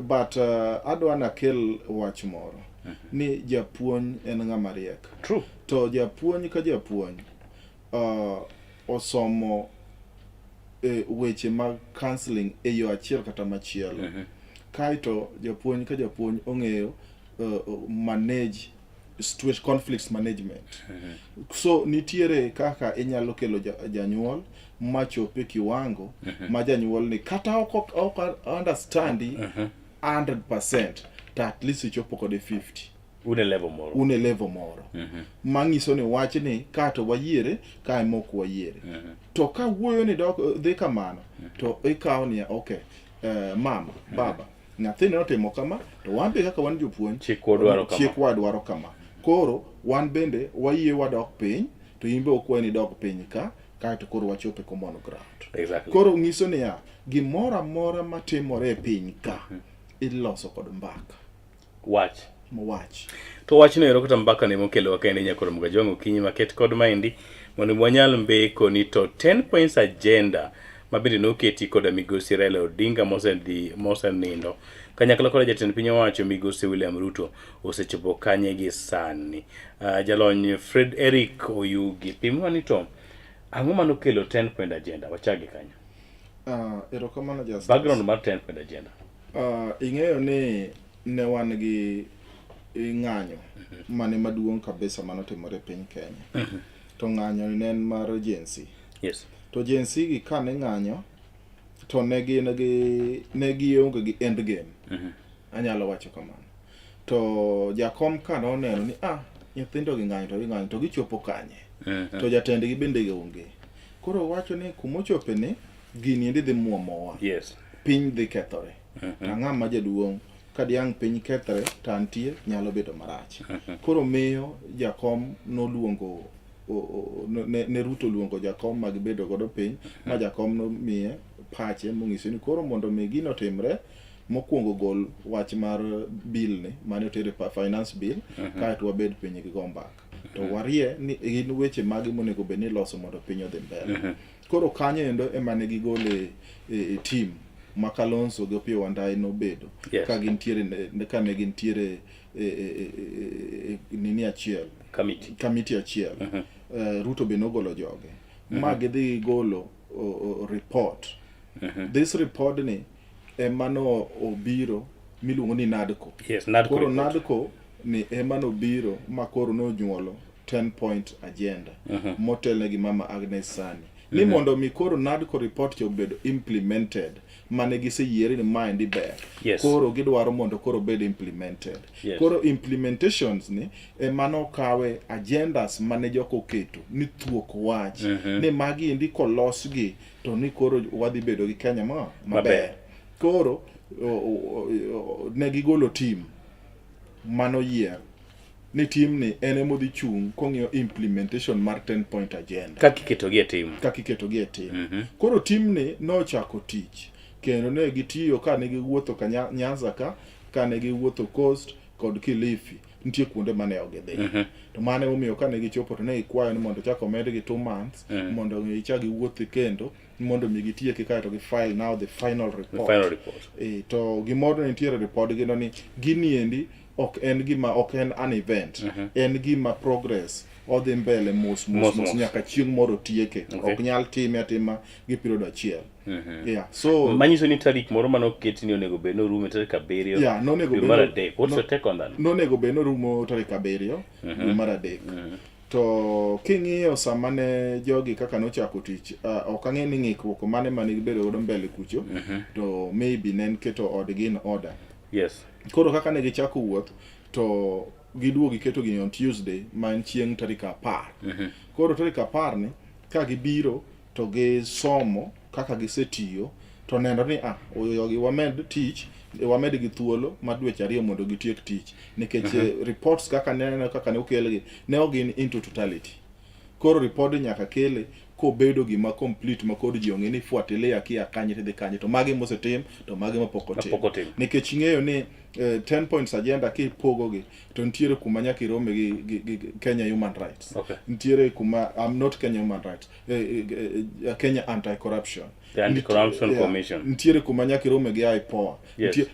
But adwa nakel wach moro ni japuonj en ng'ama riek. To japuonj ka japuonj osomo weche mag counseling e yo achiel kata machielo. Kaeto japuonj ka japuonj ong'eyo manage situation, conflicts management. So nitiere kaka inyalo kelo janyuol machop e kiwango ma janyuol ni kata ok understand 100% to at least ichopo kode 50. Un e level moro. Un e level moro. Manyiso ni wachni ka to wayiere, ka ema ok wayiere. To ka wuoyo ni dok dhi kamano, to ikawo niya, okay, mama, baba, nyathini notimo kama, to wan be kaka wan jopuonj, Chikwa dwaro kama. Chikwa dwaro kama. Koro wan bende wayie wadok piny, to in be okwayi ni idog piny ka, kaeto koro wachopo e common ground. Koro nyiso niya, gimoro amora matimore e piny ka, iloso kod mbaka. Wach. Wach. To wachno ero kata mbaka ne mokelowa kaendi nyakoro Mgajwang' okinyi maket kod maendi mondo wanyal mbeko ni to 10 points agenda ma bende noketi koda migosi Raila Odinga mosedhi mosenindo kanyakla koda jatend piny owacho migosi William Ruto osechopo kanye gi sani. Jalony Fred Eric Oyugi, pimwa ni to ang'o manokelo 10 point agenda? Wachak gi kanyo. Erokamano Justus. Background mar 10 point agenda. Ing'eyo ni ne wan gi ng'anyo mane maduong' kabisa manotimore e piny Kenya. To ng'anyo ni ne en mar Gen Z. To Gen Z gi kane ng'anyo to ne gin gi ne gionge gi end game. Anyalo wacho kamano. To jakom ka noneno ni ah nyithindo gi ng'anyo to ging'anyo to gichopo kanye? To jatendgi bende onge. Koro owacho ni kumochope ni gini endi dhi muomowa. Piny dhi kethore. To ang'ama jaduong' ka diang' piny kethre to antie nyalo bedo marach. Koro miyo jakom noluongo ne Ruto oluongo jakom ma gibedo godo piny ma jakom nomiye pache mong'ise ni koro mondo mi gino otimre mokwongo gol wach mar bill ni mane oter e finance bill kaeto wabed piny gi go mbaka to warie ni gin weche mage monego bed ni iloso mondo piny odhi mbele. Koro kanyo endo ema ne gigole e team ma Kalonzo gi Opiyo Wandayi nobedo ka gintiere ka ne gintiere e nini achiel Committee. Achiel. Ruto be nogolo joge ma gidhi gigolo report. This report ni ema no obiro miluongo ni NADCO. Yes, NADCO Koro report. NADCO ni ema nobiro ma koro nonyuolo 10 point agenda motelne gi Mama Agnes Sani ni mondo mi koro NADCO report cha obed implemented mane giseyiere ni maendi ber. Koro gidwaro mondo koro obed implemented. Koro implementations ni ema nokawe agendas mane joko oketo ni thuok wach ni magi endi kolosgi to ni koro wadhi bedo gi Kenya ma maber. Koro ne gigolo team manoyier ni team ni en emodhi chung' kong'iyo implementation mar 10 point agenda Kaka iketogi e tim. Kaka iketogi e tim. Koro team ni nochako tich kendo ne gitiyo ka ne giwuotho ka Nyanza ka ne giwuotho Coast kod Kilifi, nitie kuonde mane ok gidhi. To mano emomiyo ka ne gichopo to ne gikwayo ni mondo chak omedgi 2 months mondo gichak giwuothi kendo mondo mi gitieki kaeto gi file now the final report. The final report. To gimoro nitiere report gi no ni gini endi ok en gima ok en an event. En gima progress odhi mbele mos mos Mos, mos mos. nyaka chieng' moro tieke. Ok nyal time atima gi period achiel. Yeah, so manyiso ni tarik moro mane oket ni onego bed ni orumo tarik 7 Yeah, nonego dwe bed mar ni- 3. What's no- your take on that? Nonego bed ni orumo tarik 7 dwe mar 3. To king'iyo sama ne jogi kaka nochako tich, ok ang'e ni ng'ikruok mane mane gibedo godo mbele kucho, to maybe ne en keto odgi in order. Koro kaka ne gichako wuoth, to giduogo giketo gini on Tuesday, ma en chieng' tarik 10. Koro tarik 10 ni, ka gibiro to gisomo kaka gisetiyo, to nenore ni, jogi wamed tich, wamed gi thuolo mar dweche 2 mondo gitiek tich. Nikech, reports kaka ne aneno kaka ne okelgi, ne ok gin into totality. Koro report nyaka kele kobedo gima complete ma koro ji ong'e ni fuatilia kia kanye tidhi kanye, to magi mosetim to magi mapok otim. Mapok otim. Nikech ing'eyo ni 10 points agenda kipogogi to nitiere kuma nyaka irome gi Kenya Human Rights. Nitiere kuma, I'm not Kenya Human Rights, Kenya Anti-Corruption. The Anti-Corruption Commission. Nitiere kuma nyaka irome gi IPOA.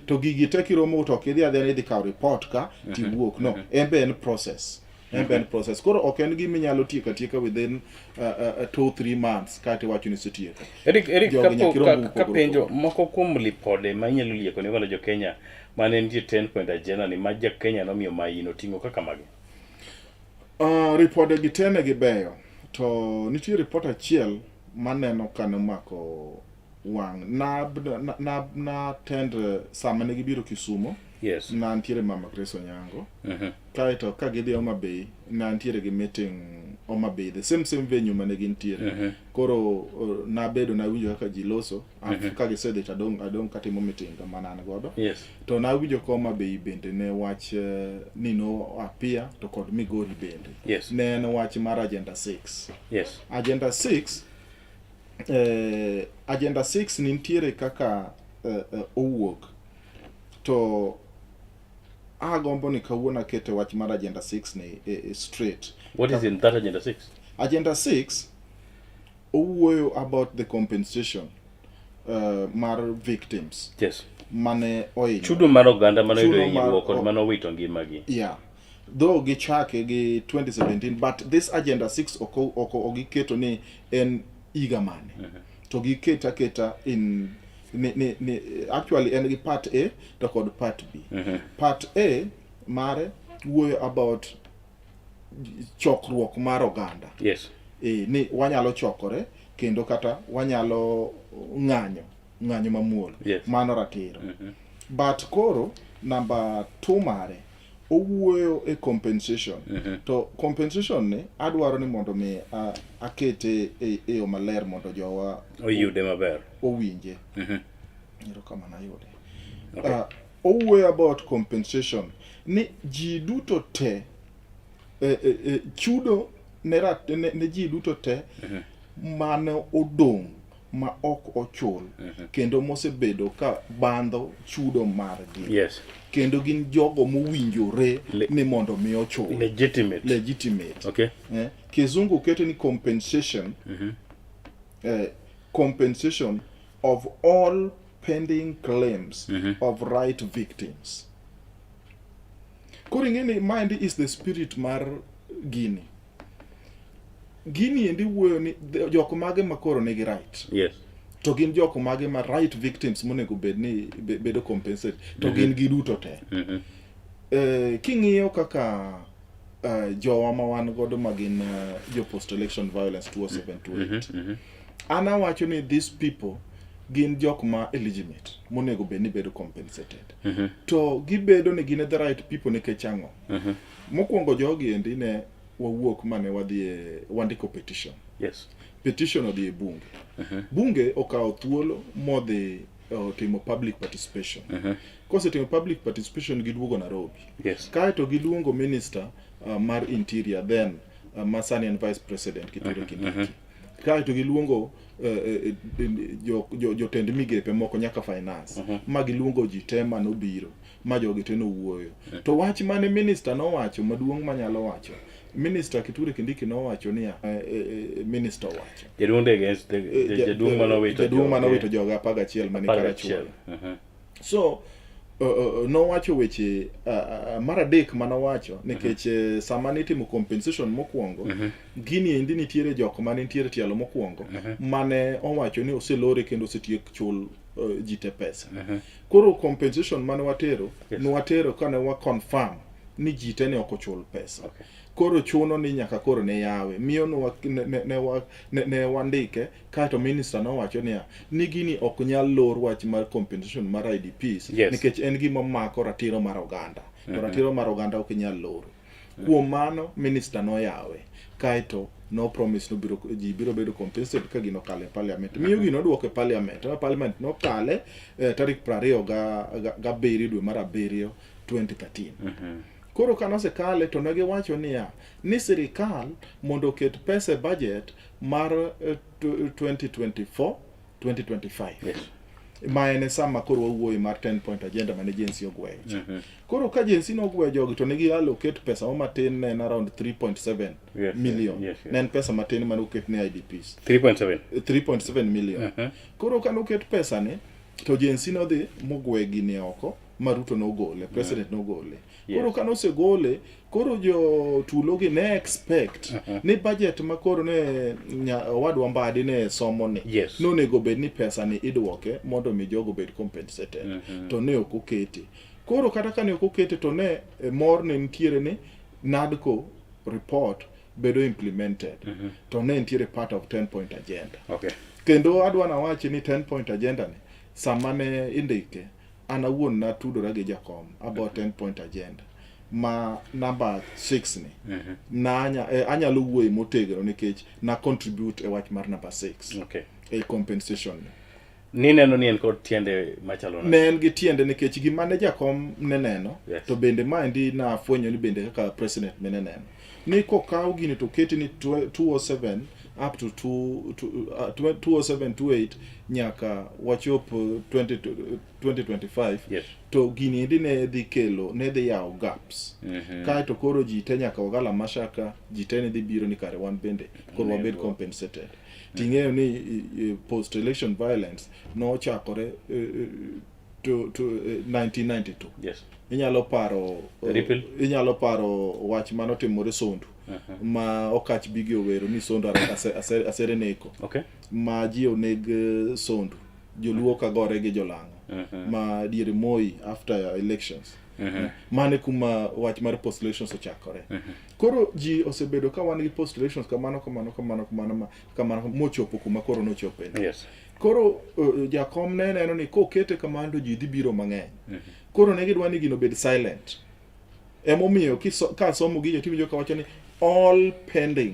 To gigi te kiromo to ok idhi adhiya ni idhi kawo report ka tiwuok. No, en be en process. En be en process. Koro ok en gima inyalo tieko atieka within 2-3 months kaeto iwacho ni isetieko. Eric, Jogi nyaka irom mopogore kapenjo opogore. moko kuom lipode ma inyalo lieko ne oganda jo Kenya mane nitie 10 point agenda ni ma ja Kenya nomiyo maino oting'o kaka mage? Ripode gi te ne gibeyo, to nitie report achiel maneno ka nomako wang' na na na, na tend sama ne gibiro Kisumo Yes. na ntiere Mama Grace Onyango Kaeto ka gidhi Homa Bay na ntiere gi meeting Homa Bay the same same venue mane gintiere Koro nabedo nawinjo kaka ji loso ka gisedhi to adong' adong' katimo meeting mana an godo To nawinjo ka Homa Bay bende ne wach ni no appear to kod Migori bende Ne en wach mar agenda 6 Agenda 6 agenda 6 nintiere kaka owuok to agombo ni kawuono akete wach mar agenda 6 ni straight. What is in that agenda 6? Agenda 6 owuoyo about the compensation mar victims. Mane ohinyo. Chudo mar oganda mane oyudo hinyruok kod mane owito ngimagi. Yeah. Though gichake gi 2017 but this agenda 6 ok ok giketo ni en higa mane. To giketo aketa in ni actually en gi part A to kod part B. Part A mare wuoyo about chokruok mar oganda. Ni wanyalo chokore kendo kata wanyalo ng'anyo ng'anyo mamuol. Mano ratiro. But koro number 2 mare owuoyo e compensation. To compensation ni adwaro ni mondo mi akete e yo maler mondo jowa oyude maber. Owinje. Erokamano ayude. Owuoyo about compensation ni ji duto te chudo ne ji duto te mane odong' ma ok ochul kendo mosebedo ka bandho chudo margi. Kendo gin jogo mowinjore ni mondo mi ochul. Legitimate. Legitimate. Kizungu keto ni compensation. Compensation of all pending claims of right victims. Koro ing'e ni maendi is the spirit mar gini. Gini endi wuoyo ni jok mage ma koro nigi right. To gin jok mage ma right victims monego bed ni bedo compensated. To gin giduto te. King'iyo kaka jowa ma wan godo ma gin jo post election violence 2007-2008. An awacho ni these people gin jok ma illegitimate monego bed ni bedo compensated. To gibedo ni gin the right people nikech ang'o? Mokwongo jogi endi ne wawuok mane wadhi e wandiko petition. Petition odhi e bunge. Bunge okawo thuolo modhi otimo public participation. Kosetimo public participation giduogo Nairobi. Kaeto giluongo minister mar interior then ma sani en vice president Kithure Kindiki. Kaeto giluongo jotend migepe moko nyaka finance. Ma giluongo ji te manobiro ma jogi te nowuoyo. To wach mane minister nowacho maduong' manyalo wacho. Minister Kithure Kindiki nowacho niya, minister owacho. Jaduong' de against jaduong' manowito jaduong' manowito joge 11 mane Karachuonyo. So nowacho weche mar adek manowacho nikech sama nitimo compensation mokwongo gini endi nitiere jok mane nitiere tielo mokwongo mane owacho ni oselore kendo osetiek chul ji te pesa. Koro compensation mane watero nwatero kane wa confirm ni ji te ne ok ochul pesa. Koro chuno ni nyaka koro ne yawe. Miyo ne wandike kaeto minister nowacho niya ni gini ok nyal lor wach mar compensation mar IDPs nikech en gima mako ratiro mar oganda. To ratiro mar oganda ok nyal loro. Kuom mano minister noyawe kaeto no promise no biro ji biro bedo compensated ka gino okalo e parliament. Miyo gino oduoko e parliament. Ma parliament nokale tarik 27 dwe mar 7 2013. Koro ka nosekale to ne giwacho niya ni sirikal mondo oket pesa e budget mar 2024 2025. Ma en e sama koro wawuoye mar 10 point agenda mane Gen Z ogweyo cha. Koro ka Gen Z nogweyo jogi to ne gi allocate pesa mo matin ne en around 3.7 million. Ne en pesa matin mane oket ne IDPs. 3.7. 3.7 million. Koro ka noket pesa ni to Gen Z nodhi mogwe gini oko ma Ruto nogole, president nogole. Koro ka nosegole, koro jo tulo gi ne expect ni budget ma koro ne owadwa Mbadi ne somo ni nonego bed ni pesa ni idwoke mondo mi jogo bed compensated. To ne ok okete. Koro kata ka ne ok okete to ne mor ne nitiere ni NADCO report bedo implemented. To ne nitiere part of 10 point agenda. Kendo adwa nawachi ni 10 point agenda ni sama ne indike an awuon natudora gi jakom about 10 point agenda ma number 6 ni na anya, eh, anyalo wuoye motegno nikech na contribute e wach mar number 6 Okay. e compensation ni. Nineno ni en kod tiende machalo nade? Ne en gi tiende nikech gima ne jakom ne neno Yes. to bende maendi nafwenyo ni bende kaka president ne neno ni kokaw gini to keti ni 207 up to 2, 2, 207 28 nyaka wachop 20, 2025 yes. to gini endi ne dhi kelo ne dhi yawo gaps Mhm. kaeto koro ji te nyaka Ogala Mashaka ji te ne dhi biro ni kare wan bende koro wabed Onego. compensated ting'eyo ni post election violence nochakore to 1992 yes. inyalo paro Ripple. inyalo paro wach manotimore Sondu Mhm. ma Okach Bigi owero ni Sondu asere neko okay. ma ji oneg Sondu joluo ka gore gi jolang'o Mhm. ma diere Moi after elections Mhm. mane kuma wach mar post elections ochakore Mhm. koro ji osebedo ka wan gi post elections kamano kamano kamano kamano kamano mochopo kuma koro nochope ni. Yes. Koro jakom ne neno ni kokete kamano to ji dhi biro mang'eny. Koro ne gidwa ni gino obed silent. Emomiyo ka somo gino tiwinjo ka wacho ni all pending.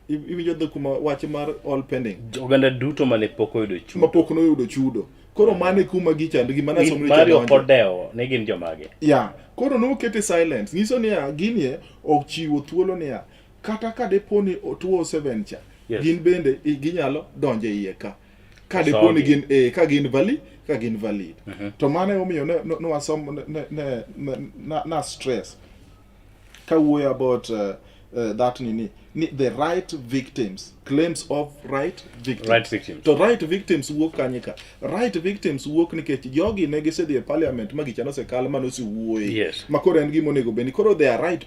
Iwinjo dho kuma wach mar all pending. Oganda duto mane pok oyudo chudo. Mapok noyudo chudo. Koro mano e kuma gichando gima nasomo ni Mario cha pod donjo. dewo ni gin jomage. Ya, koro nokete silence. Nyiso niya ginie ochiwo thuolo niya kata ka dipo ni 207 cha Yes. gin bende ginyalo donjo e iye ka. Ka dipo ni Osogi. gin ka gin valid, ka gin valid. To mano emomiyo ne ne wasomo ne ne ne na stress ka wuoyo about that nini ni the right victims claims of right victims. Right victims. To right victims wuok kanye ka? Right victims wuok nikech jogi ne gisedhi e parliament ma gicha nosekal ma nosewuoye. Yes. Ma koro en gima onego bed ni koro they are right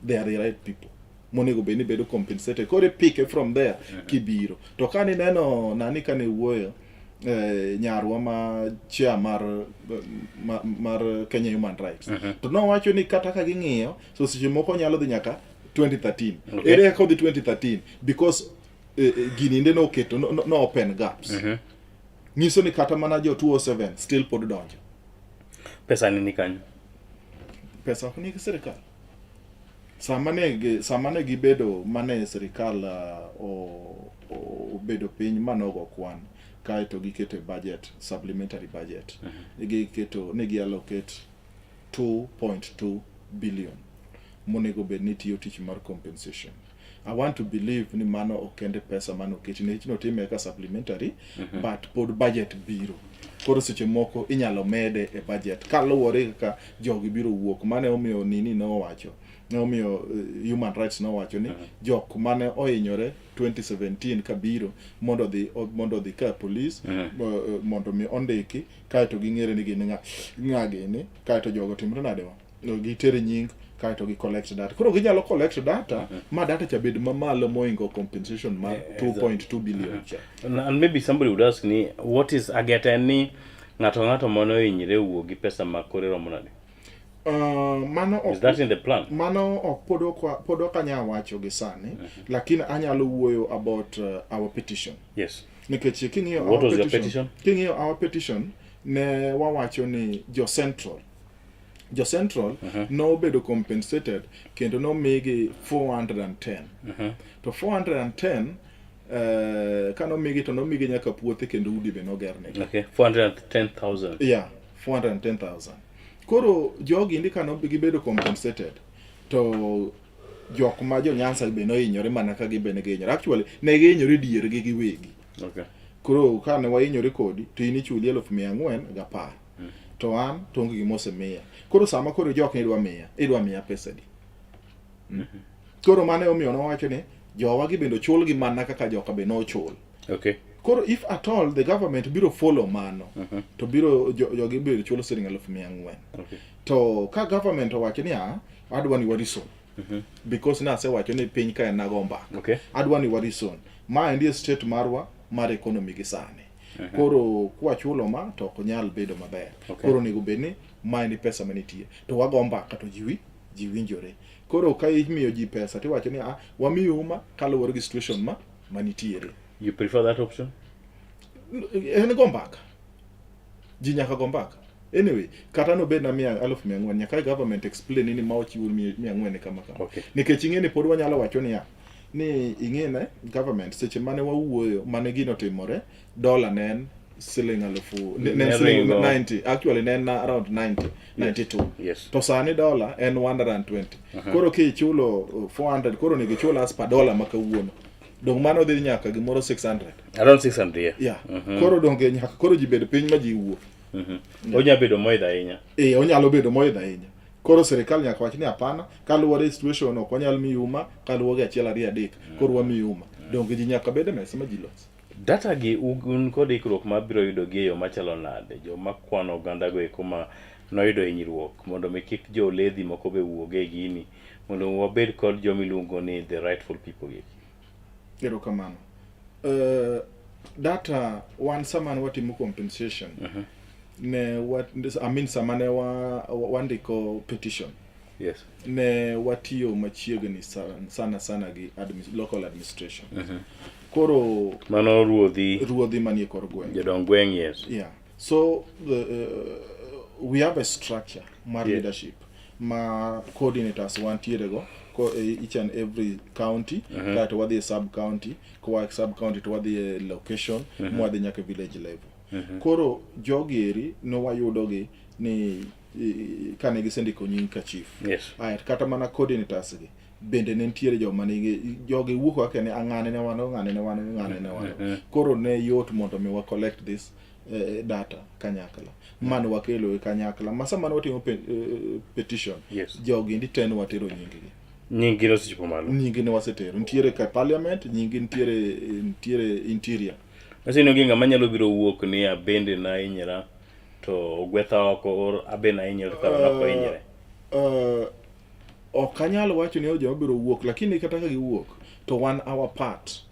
they are the right people monego bed ni bedo compensated koro ipike from there kibiro to ka nineno nani kane wuoyo nyarwa ma chair mar Kenya Human Rights to nowacho ni kata ka ging'iyo so seche moko nyalo dhi nyaka 2013 Okay. ere kaka odhi 2013 because gini nde noketo no open gaps nyiso ni kata mana jo 207 still pod donjo Pesa ni kanyo pesa ok nigi sirikal sama ne gibedo mane sirikal obedo piny manogo kwan kaeto giketo e budget supplementary budget giketo ne gi allocate 2.2 billion monego bed ni tiyo tich mar compensation. I want to believe ni mano ok kende pesa mane oketi nikech notime kaka supplementary but pod budget biro koro seche moko inyalo mede e budget kaluwore kaka jogi biro wuok mane omiyo nini nowacho nomiyo human rights nowacho ni jok mane ohinyore 2017 kabiro mondo odhi ka police mondo mi ondiki kaeto ging'ere ni gin ng'a gini kaeto jogo timre nade wa gitere nying kaeto gi collect data koro ginyalo collect data ma data cha bed mamalo moingo compensation mar 2.2 billion cha. And maybe somebody would ask ni what is ageta en ni ng'ato ng'ato mane ohinyre owuok gi pesa ma kore romo nade? Mano Is that in the plan? Mano ok pod ok anyal wacho gi sani, lakini anyalo wuoyo about our petition. Yes. Nikech king'iyo What was your petition? King'iyo our petition ne wawacho ni jo Central nobedo compensated kendo nomigi 410. To 410 kanomigi to nomigi nyaka puothe kendo udi be nogernegi. Okay, 410,000. Yeah, 410,000. Koro jogi ndi kano gibedo compensated to jok ma jo Nyanza be nohinyore mana ka gibe ne gihinyore. Actually ne gihinyore diergi giwegi. Okay. Koro kane wahinyore kodi to in ichuli 410,000. To an to onge gima osemiya. Koro sama koro jok ni idwa miya pesa di. Koro mano emomiyo nowacho ni jowa gi bende ochulgi mana kaka joka be nochul. Okay. Koro if at all the government biro follow mano to biro jogi biro chulo siling 400,000. Okay. To ka government owacho ni adwa ni warison. Because nasewacho ni piny ka en nago mbaka. Okay. Adwa ni warison. Ma endi e state marwa mar economy gi sani. Koro kwachulo ma to ok nyal bedo maber. Okay. Koro onego bed ni ma endi pesa manitie. To wago mbaka to ji winjore. Koro ka imiyo ji pesa tiwacho ni wamiyo ma kaluwore gi situation ma manitiere. You prefer that option? En go mbaka. Ji nyaka go mbaka. Anyway, kata nobed na mia aluf mia ang'wen, nyaka government explain ni ma ochiwo mia ang'wen kama kama. Okay. Nikech ing'e ni pod wanyalo wacho niya, ni ing'e ne government seche mane wawuoyo mane gino otimore, dola ne en siling alufu ne ne en Ne siling ringo. 90 actually ne en around 90 92 Yes. to sani dola en 120 Mhm. koro kichulo 400 koro onego ichul as per dola ma kawuono dong mano dhi nyaka gimoro 600 Around 600 yeah. yeah. Mhm. koro donge nyaka koro ji bed piny ma ji wuo Mhm. Onya bedo moidho ahinya. eh onyalo bedo moidho ahinya koro sirikal nyaka wach ni hapana kaluwore gi situation ok wanyal miyi ma kaluwore gi achiel ariyo adek koro wamiyi ma donge ji nyaka bed e mesa ma ji los Data gi un kod ikruok ma biro yudo gi e yo machalo nade? Joma kwano oganda go eko ma noyudo hinyruok mondo mi kik jo ledhi moko be wuog e gini mondo wabed kod joma iluongo ni the rightful people gi. Erokamano. Data wan sama ne watimo compensation ne wa, I mean sama ne wa, wandiko petition Yes. ne watiyo machiegni sana sana gi local administration. Koro Mano ruodhi ruodhi manie kor gweng'. Jodong gweng' yes. Yeah. So we have a structure mar leadership ma coordinators wantiere go ko e each and every county kaeto wadhi e sub county koa e sub county to wadhi e location mwadhi nyaka e village level. Koro jogi eri ne wayudogi ni kane gisendiko nying ka chief. Ae kata mana coordinators gi bende ne nitiere joma nigi jogi wuok kaka ne ang'ane ne wan ng'ane ne wan ng'ane ne wan. Koro ne yot mondo mi wa collect this data kanyakla mane wakelo e kanyakla ma sama ne watimo petition jogi ndi te ne watero nying gi. Nying gi nosechopo malo. Nying ne wasetero nitiere ka parliament nying nitiere nitiere interior. Nyiso ni onge ng'ama nyalo biro wuok ni abende nahinyra to ogwetha oko or abe nahinyra to kara ok ohinyre. Ok anyal wacho ni joma biro wuok lakini kata ka giwuok to wan our part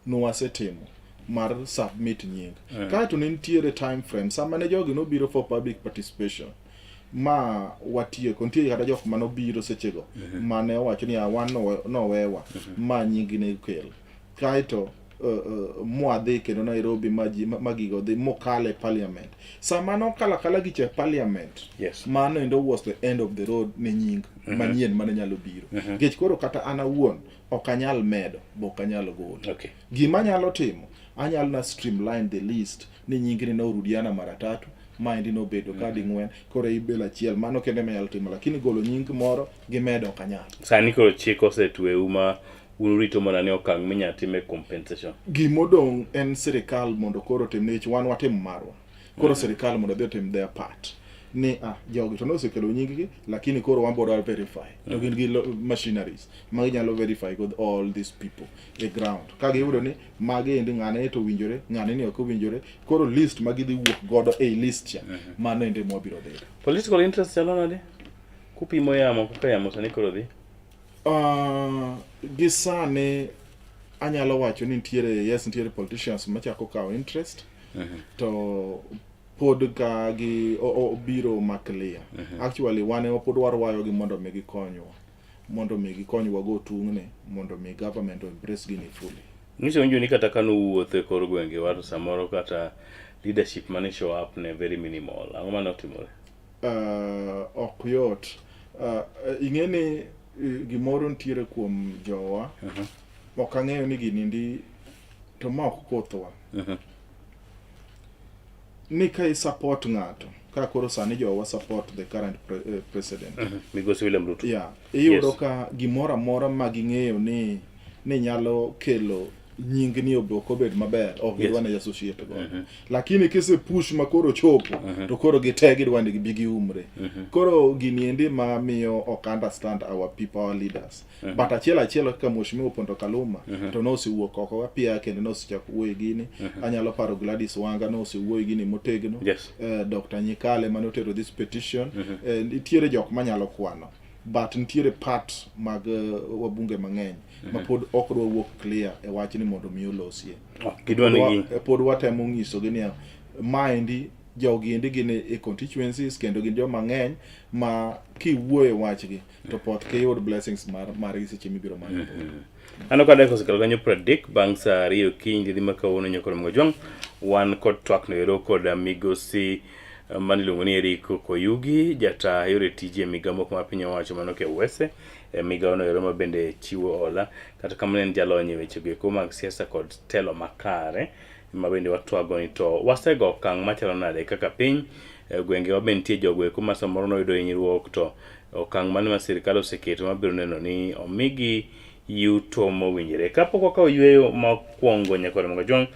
nwasetimo mar submit nying. Kaeto ne nitiere time frame sama ne jogi nobiro for public participation ma watieko nitie kata jok manobiro sechego mane owacho ni wan nowewa ma nying ne okel kaeto mwadhi kendo Nairobi ma ji ma gigo dhi mokalo e parliament sama nokalo akala gicha e parliament mano endo was the end of the road ne nying manyien mane nyalo biro nikech koro kata an awuon ok anyal medo bo ok anyal golo gima anyalo timo anyalo na streamline the list ni nyingni norudiana mara tatu maendi nobedo ka ding'wen koro ibelo achiel mano kende ema anyalo timo lakini golo nying moro gi medo ok anyal. Sani koro chik osetweu ma un urito mana ni okang' minya time compensation. Gimodong' en sirikal mondo koro otim nikech wan watimo marwa koro sirikal mondo odhi otim their part ni ah jogi to nosekelo nying gi lakini koro wan bod verify to gin gi machineries ma ginyalo verify with all these people e ground ka giyudo ni magi endi ng'ane to owinjore ng'ane ni ok owinjore koro list ma gidhi wuok godo ei list cha mano endi mwabiro dhi. Political interest chalo nade? Kupimo yamo kaka yamo sani koro dhi. Gi sani anyalo wacho ni nitiere yes nitiere politicians machako kawo interest to pod ka gi obiro ma clear. Actually wan ema pod warwayo gi mondo mi gikonywa mondo mi gikonywa go tung'ne mondo mi government o embrace gini fully. Nyiso winjo ni kata ka nuwuotho e kor gwengewa to samoro kata leadership mane show up ne very minimal. Ang'o mane otimore? Ok yot. Ing'e ni gimoro nitiere kuom jowa. Ok ang'eyo ni gini ndi to ma ok kothwa. Ni ka i support ng'ato ka koro sani jowa support the current president. Migosi William Ruto. Yeah. Iyudo ka gimoro amora ma ging'eyo ni nyalo kelo nying ni ok obed maber ok gidwa ni associate godo. Lakini kise push ma koro chopo to koro gite gidwa ni gibi giumre. Koro gini endi ma miyo ok understand our people, our leaders. But achiel achiel kaka Mheshimiwa Opondo Kaluma to nosewuok oko apia kendo nosechako wuoyo gini. Anyalo paro Gladys Wanga nosewuoyo gini motegno. Dr. Nyikale mane otero this petition. Nitiere jok manyalo kwano. But nitiere part mag wabunge mang'eny ma pod ok dwa wuok clear e wach ni mondo mi olosie. Gidwa ni Pod watemo nyisogi niya maendi Jogi endi gin e constituencies kendo gin joma ng'eny ma kiwuoyo e wachgi to poth kiyud blessings mar margi seche mibiro manyo ombulu. Aneno ka dakika osekalo kanyo 30 bang' saa ariyo okinyi dhi ma kawuono nyaka Ramogi Ojwang'. Wan kod twak no ero kod migosi eh, mane iluongo ni Eric Koyugi, jata yore tije e migawo moko mar piny owacho mano Kewese, e migawo no ero ma bende chiwo hola. Kata kamano en jalony e weche go eko mag siasa kod telo makare ma bende watwago ni to wasego okang' machalo nade kaka piny e gwengewa be nitie jogo eko ma samoro noyudo hinyruok to okang' mane ma sirkal oseketo mabiro neno ni omigi yuto mowinjore. Kapok wakawo yueyo mokwongo nyaka Ramogi Ojwang',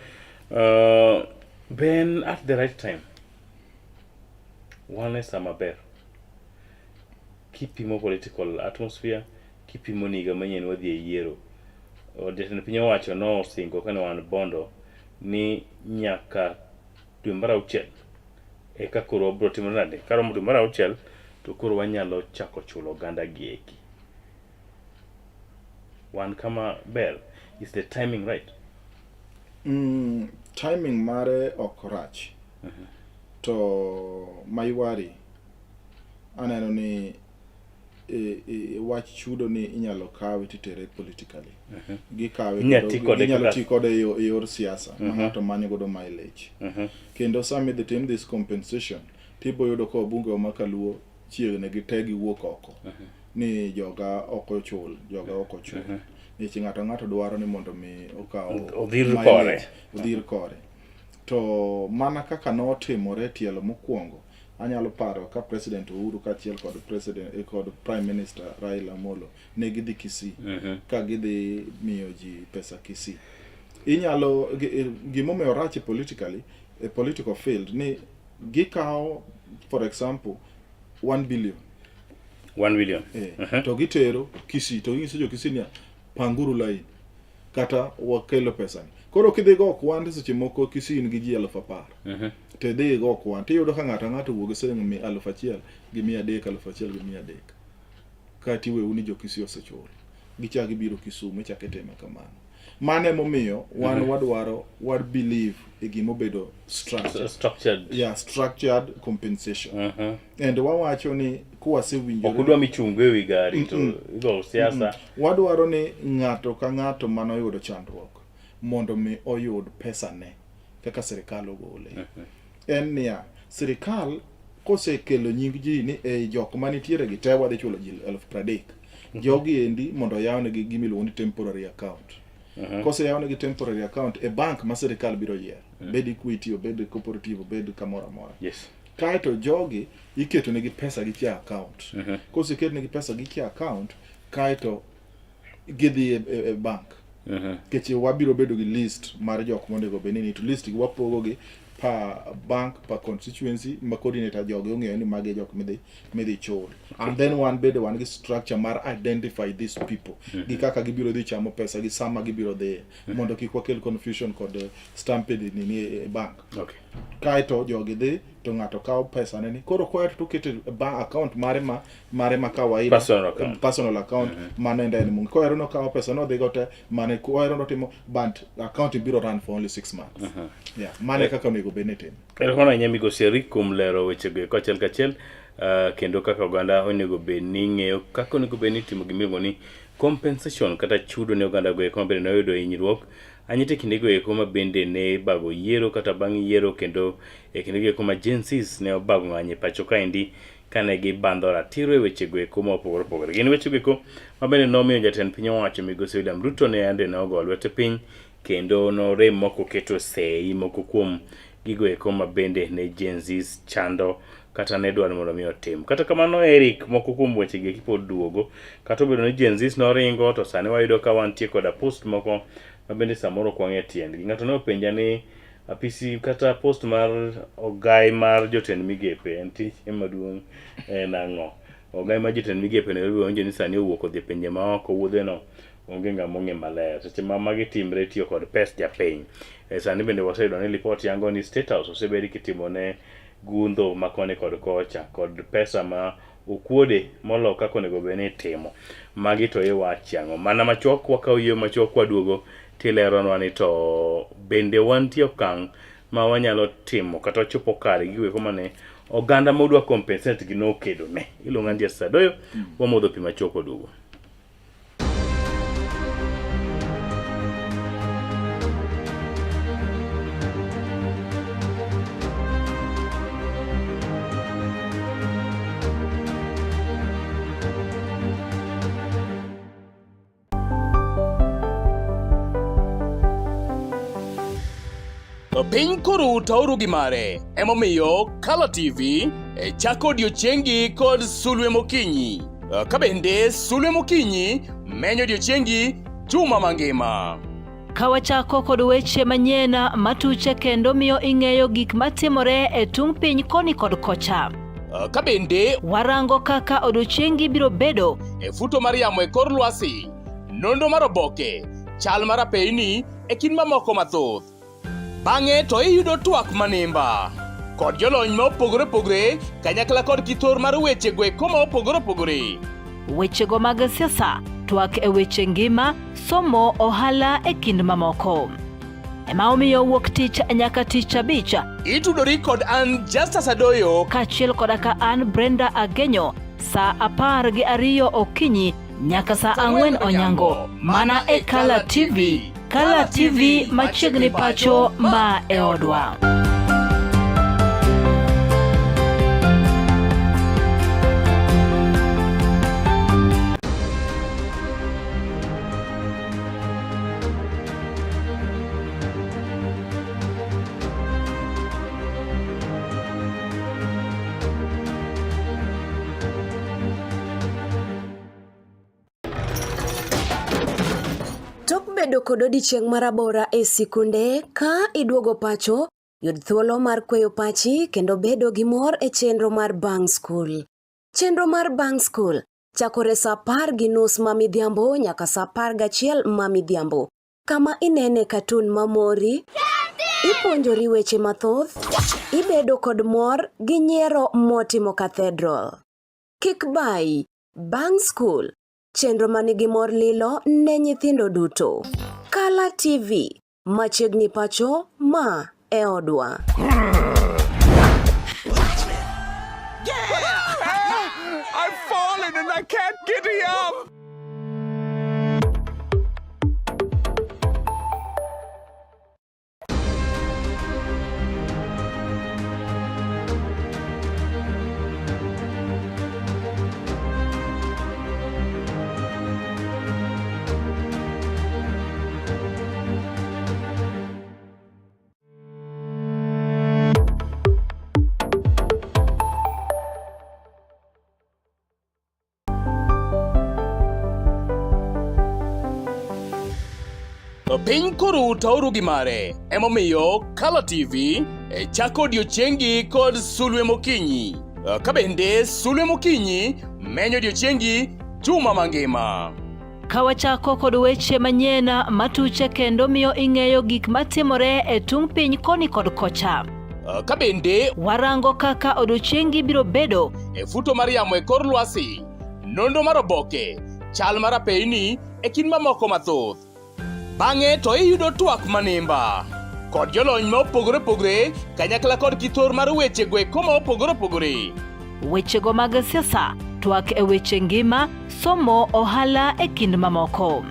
uh, ben at the right time wan e sa maber kipimo political atmosphere kipimo ni higa manyien wadhi e yiero jatend piny owacho nosingo kane wan Bondo ni nyaka dwe mar auchiel eka koro wabiro timo nade karomo dwe mar auchiel to koro wanyalo chako chulo oganda gi eki wan kama ber is the timing right Timing mare ok rach. To maywari aneno ni e, e, wach chudo ni inyalo kawe titere politically. Gikawe Inyalo kendo ti kode inyalo kaka- ti kode e yo- e yor siasa ma ng'ato manyo godo mileage. Kendo sama idhi tim this compensation tibo yudo ka wabunge wa ma kaluo chiegni gi te giwuok oko ni joga ok ochul, joga ok ochul. Nikech ng'ato ng'ato dwaro ni mondo mi okaw Odhir mileage, kore. odhir kore. To mana kaka notimore tielo mokwongo, anyalo paro ka President Uhuru kaachiel kod President eh, kod Prime Minister Raila Amolo ne gidhi Kisii ka gidhi miyo ji pesa Kisii. Inyalo eh, gimomiyo orach e politically e political field ni gikawo for example 1 billion 1 billion eh, to gitero Kisii to ginyiso jo Kisii niya panguru line kata wakelo pesani. Koro kidhi go kwan to seche moko Kisii in gi ji 10,000 to idhi go kwan tiyudo ka ng'ato ang'ato owuok gi siling 1,300 1,300 kaeto iweu ni jo Kisii osechul gichak gibiro Kisumu ichak itime kamano. Mano emomiyo wan wadwaro wa believe e gimobedo structured. Structured. Yeah, structured compensation. And wawacho ni kwasewinjore Ok udwa michungo e wi gari to igo siasa. Wadwaro ni ng'ato ka ng'ato manoyudo chandruok mondo mi oyud pesane kaka sirikal ogole. En niya, sirikal kosekelo nying ji ni ei jok manitiere gi te wadhi chulo ji 30,000. Jogi endi mondo oyawnegi gima iluongo ni temporary account. Koseyawnegi temporary account e bank ma sirikal biro yiero, obed Equity, obed Cooperative, obed kamoro amora. Yes. Kaeto jogi iketo negi pesa gi chia account. Koseketnegi pesa gi chia account, kaeto gidhi e, e, e bank. Nikech wabiro bedo gi list mar jok monego bed ni to list gi wapogo gi per bank per constituency ma coordinator jogi ong'eyo ni magi e jok midhi midhi chul. And then wan bende wan gi structure mar identify these people gi kaka gibiro dhi chamo pesa gi sama gibiro dhiye mondo kik wakel confusion kod stampede ni ni e bank. Okay. Kaeto jogi dhi to ng'ato kawo pesa ne ni koro koya to oketo e bank account mare ma mare ma kawaida Personal account. personal account mano enda en mung kohero nokawo pesa nodhi go te mane kohero notimo but account biro run for only 6 months. Yeah, mano e kaka onego bed ni itimo. Erokamano ahinya migosi Eric kuom lero wechego eko achiel kachiel kendo kaka oganda onego bed ni ng'eyo kaka onego bed ni itimo gima iluongo ni compensation kata chudo ne oganda go eko ma bende noyudo hinyruok anyite kindego eko ma bende ne ibago yiero kata bang' yiero kendo e kindego eko ma Gen Zs ne obago ng'anyo e pacho kaendi kane gibandho ratiro e wechego eko ma opogore opogore. Gin wechego eko ma bende nomiyo jatend piny owacho migosi William Ruto ne yande ne ogo lwete piny kendo norem moko keto sei moko kuom gigo eko ma bende ne Gen Zs chando kata ne dwaro mondo mi otim. Kata kamano Eric, moko kuom weche gi pod duogo. Kata obedo ni Gen Zs noringo to sani wayudo ka wantie koda post moko ma bende samoro ok wang'e tiendgi. Ng'ato ne openja ni apisi kata post mar ogai mar jotend migepe en tich maduong' en ang'o? Ogai mar jotend migepe Nairobi wawinjo ni sani owuok odhi e pinje maoko wuodheno onge ng'ama ong'e maler. Seche ma magi timre itiyo kod pes japiny. E sani bende waseyudo ni lipot yango ni State House osebed kitimo ne gundho ma koni kod kocha kod pesa ma okuode molo kaka onego bed ni itimo. Magi to iwachi ang'o? Mana machuok wakawo yie machuok kwaduogo tileronwa ni to bende wantie okang' ma wanyalo timo kata wachopo kare gigo eko mane oganda ma udwa compensate gi nokedo ne. Iluonga ni Jesse Adoyo, wamodho pi machuok waduogo. Piny koro utauru gi mare, emomiyo Kala TV e chako odiechiengi kod sulwe mokinyi. Ka bende sulwe mokinyi menyo odiechiengi juma mangima. Ka wachako kod weche manyien matuche kendo miyo ing'eyo gik matimore e tung' piny koni kod kocha. Ka bende warango kaka odiechiengi biro bedo e futo mar yamo e kor lwasi, nonro mar oboke, chal mar apeyni e kind mamoko mathoth. Bang'e to iyudo twak manimba kod jolony ma opogore opogore kanyakla kod kithor mar weche go eko ma opogore opogore. Wechego mag siasa, twak e weche ngima, somo, ohala e kind mamoko. Ema omiyo wuok tich nyaka tich abich. Itudori kod an Justus Adoyo kaachiel koda ka an Brenda Agenyo saa 12 okinyi nyaka saa 4 onyango mana e Kala TV. Kala TV machiegni pacho ma e odwa. Tok bedo kod odiechieng' marabora e sikunde, ka iduogo pacho, yud thuolo mar kweyo pachi kendo bedo gi mor e chenro mar bang' skul. Chenro mar bang' skul chakore sa 10:30 ma midhiambo nyaka sa 11 ma midhiambo, kama inene katun mamori, ipuonjori weche mathoth, ibedo kod mor gi nyiero motimo cathedral. Kik bayi, bang' skul, chenro ma nigi mor lilo ne nyithindo duto. Kala TV, machiegni pacho, ma e odwa. I've fallen and I can't get up. Piny koro utauru gi mare, emomiyo Kala TV e chako odiechiengi kod sulwe mokinyi. Ka bende sulwe mokinyi menyo odiechiengi juma mangima. Ka wachako kod weche manyien matuche kendo miyo ing'eyo gik matimore e tung' piny koni kod kocha. Ka bende warango kaka odiechiengi biro bedo e futo mar yamo e kor lwasi, nonro mar oboke, chal mar apeyni e kind mamoko mathoth. Bang'e to iyudo twak manimba kod jolony ma opogore opogore kanyakla kod kithor mar weche go eko ma opogore opogore. Wechego mag siasa, twak e weche ngima, somo, ohala e kind mamoko.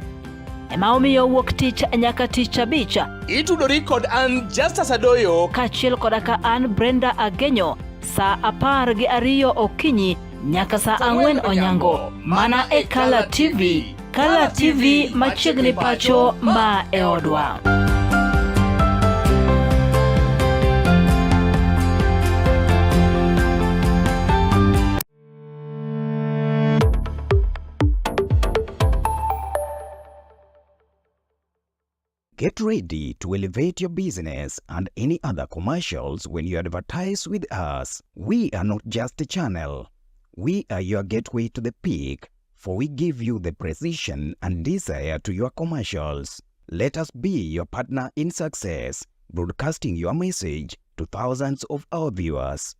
Ema omiyo wuok tich nyaka tich abich. Itudori kod an Justus Adoyo kaachiel koda ka an Brenda Agenyo saa 12 okinyi nyaka saa 4 onyango mana e Kala TV. Kala TV machiegni pacho ma e odwa. Get ready to elevate your business and any other commercials when you advertise with us. We are not just a channel. We are your gateway to the peak, for we give you the precision and desire to your commercials. Let us be your partner in success, broadcasting your message to thousands of our viewers.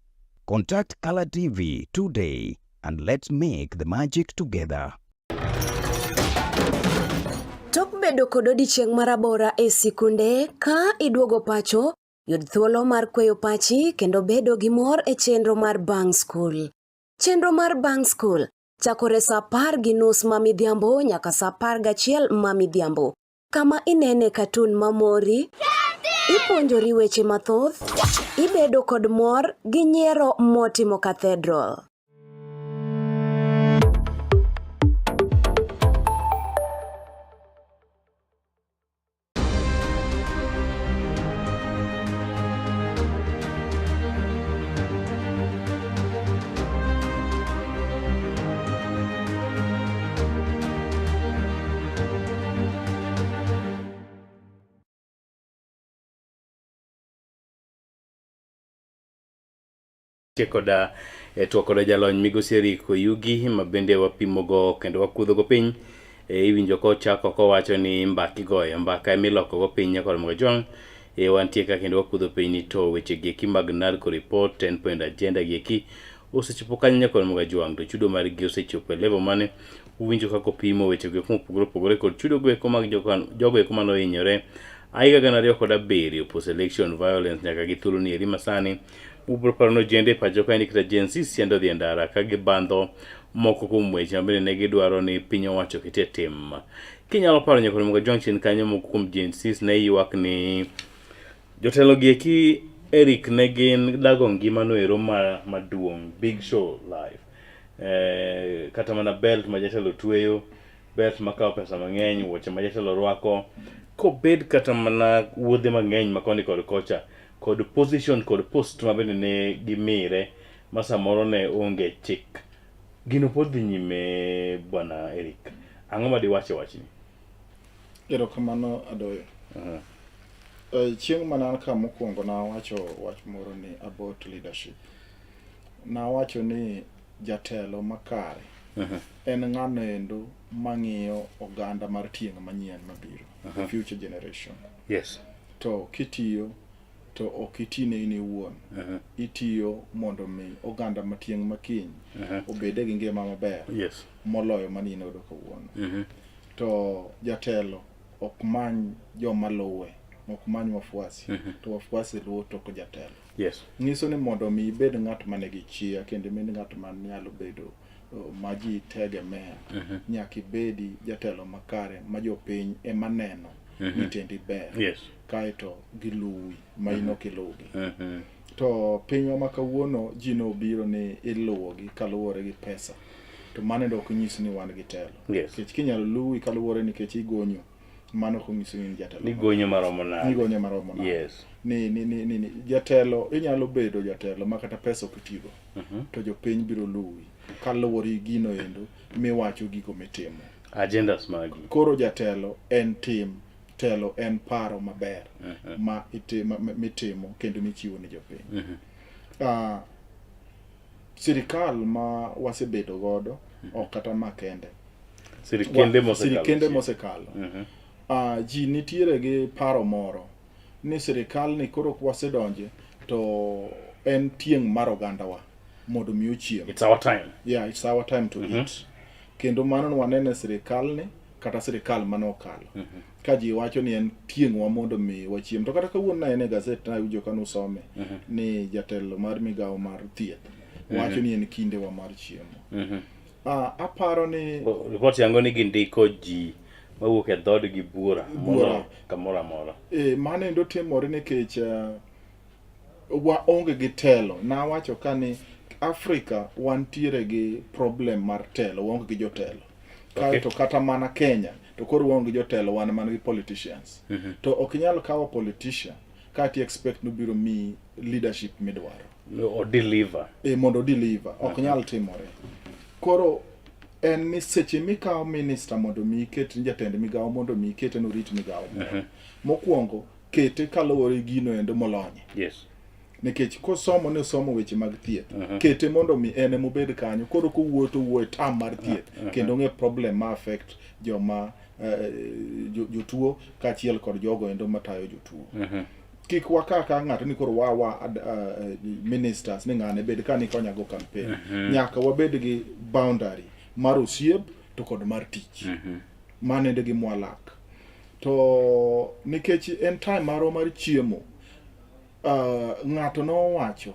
Contact Color TV today and let's make the magic together. Tok bedo kod odiechieng' marabora e sikunde, ka iduogo pacho, Yud thuolo mar kweyo pachi kendo bedo gi mor e chenro mar Bang' Skul. Chenro mar Bang' Skul chakore sa 10:30 ma midhiambo nyaka sa 11 ma midhiambo, kama inene katun mamori, ipuonjori weche mathoth, ibedo kod mor gi nyiero motimo cathedral. Nitie koda e twak koda jalony migosi Eric Oyugi ma bende wapimogo kendo wakudhogo piny. E, iwinjo kochako kowacho ni mbaka igoyo mbaka ema ilokogo piny nyaka Ramogi Ajwang'. E, wantie ka kendo wakudho piny ni to weche gieki mag NADCO report 10 point agenda gieki osechopo kanyo nyaka Ramogi Ajwang' to chudo margi osechopo e level mane uwinjo kaka opimo weche go mopogore opogore kod chudo go eko mag jogo eko mane ohinyore higa 2007 post election violence nyaka gi thuolo ni eri masani Ubro paro ni ojende e pacho kaendi kata Gen Z siendo dhi e ndara ka gibandho moko kuom weche ma bende ne gidwaro ni piny owacho oket e tim. Kinyalo paro nyaka Ramogi Ajwang' chien kanyo moko kuom Gen Z ne ywak ni jotelo gi eki Eric ne gin dago ngima no ero ma maduong' big show life. Eh, kata mana belt ma jatelo tweyo belt makawo pesa mang'eny, wuoche ma jatelo rwako, kobed kata mana wuodhe mang'eny ma koni kod kocha, kod position kod post ma bende ne gimire ma samoro ne onge chik. Gino pod dhi nyime bwana Eric. Ang'o ma diwach e wachni? Erokamano Adoyo. Eh, Chieng' mane an ka mokwongo nawacho wach moro ni about leadership. Nawacho ni jatelo makare en ng'ano endo mang'iyo oganda mar tieng' manyien mabiro, the future generation. Yes. To kitiyo to ok iti ne in iwuon. Itiyo mondo mi oganda ma tieng' makiny obede gi ngima maber Yes. moloyo mane in godo kawuono. To jatelo ok many joma luwe, ok many wafuasi, to wafuasi luwo tok jatelo. Yes. Nyiso ni mondo mi ibed ng'at ma nigi chia kendo ibed ng'at ma nyalo bedo ma ji tegemea, nyaka ibedi jatelo makare ma jopiny ema neno ni tendi ber. Yes. Kaeto giluwi ma in ok iluwgi. To pinywa ma kawuono ji nobiro ni iluwogi kaluwore gi pesa. To mano endo ok nyis ni wan gi telo. Yes. Nikech kinyalo luwi kaluwore nikech igonyo, mano ok onyiso ni in jatelo. Ni gonyo maromo nade. Ni gonyo maromo nade. Yes. Ni, ni, ni, ni, ni jatelo inyalo bedo jatelo ma kata pesa ok itigo. To jopiny biro luwi kaluwore gi gino endo miwacho gigo mitimo. Agendas magi. Koro jatelo en tim, telo en paro maber ma itimo, mitimo kendo michiwo ne jopiny. Sirikal ma wasebedo godo ok kata ma kende. Sirikende mosekalo. Sirikende mosekalo. Ji nitiere gi paro moro ni sirikal ni koro kwasedonje to en tieng' mar ogandawa mondo mi ochiem. It's our time. Yeah, it's our time to eat. Kendo mano wanene e sirikal ni kata sirikal mane okalo. Ka ji wacho ni en tieng'wa mondo mi wachiem. To kata kawuono ne en e gazet nawinjo ka nusome ni jatelo mar migawo mar thieth wacho ni en kindewa mar chiemo. Aparo ni Ripot yango ni gindiko ji mawuok e dhoodgi buora Buora. kamoro amora. Mano endo timore nikech waonge gi telo. Nawacho ka ni Afrika wantiere gi problem mar telo, waonge gi jotelo. Kaeto kata mana Kenya to koro waonge gi jotelo, wan mana gi politicians. To ok inyal kawo politician ka ti expect ni obiro miyi leadership midwaro. O deliver. Mondo o deliver, ok nyal timore. Koro en ni seche mikawo minister mondo mi iket ni jatend migawo mondo mi ikete ni orit migawo moro. Mokwongo kete kaluwore gi gino endo molonye. Yes. Nikech kosomo ni osomo weche mag thieth, kete mondo mi en ema obed kanyo. Koro kowuoyo to owuoyo e term mar thieth kendo ong'e problem ma affect joma jotuo kaachiel kod jogo endo matayo jotuo. Kik waka ka ng'ato ni koro wa ministers ni ng'ane bed ka ni konya go campaign. Nyaka wabed gi boundary mar osiep to kod mar tich. Mano endo gima walak. To nikech en time marwa mar chiemo, Ng'ato nowacho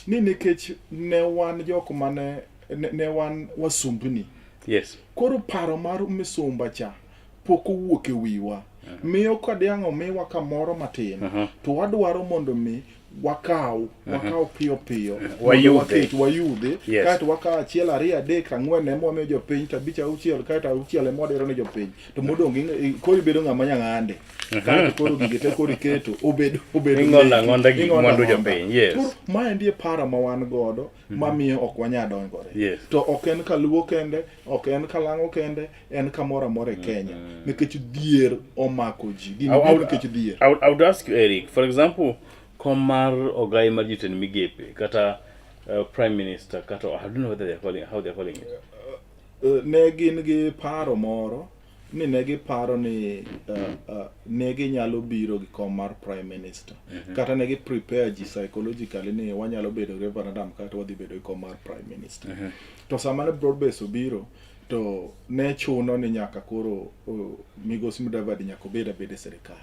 ni nikech ne wan jok mane ne wan wasumbni. Yes. Koro paro mar misumba cha pok owuok e wiwa. Miyo ka diang' omiwa kamoro matin to wadwaro mondo mi wakaw wakaw piyo piyo mondo Wayudhe. waket wayudhe Yes. kaeto wakaw achiel ariyo adek ang'wen ema wamiyo jopiny to abich auchiel kaeto auchiel ema wadero ne jopiny to modong' koro ibedo ng'ama nyang'ande kaeto koro gige te koro iketo obedo obedo Ing'ondo meki. ang'onda gik Ing'ondo mwandu ang'onda. jopiny, yes. Koro maendi e paro ma wan godo mamiyo ok wanyal dongore Yes. to ok en kaluo kende ok en kalang'o kende en kamoro amora e Kenya nikech dhier omako ji gini biro nikech dhier I would ask you Eric, for example, kom mar ogai mar jotend migepe kata prime minister kata I don't know whether they are calling how they are calling it. Ne gin gi paro moro ni ne giparo ni ne ginyalo biro gi kom mar prime minister kata ne gi prepare ji psychologically ni wanyalo bedo gi referendum kata wadhi bedo gi kom mar prime minister to sama ne broad base obiro to ne chuno ni nyaka koro migosi Mudavadi nyaka obed abeda e sirikal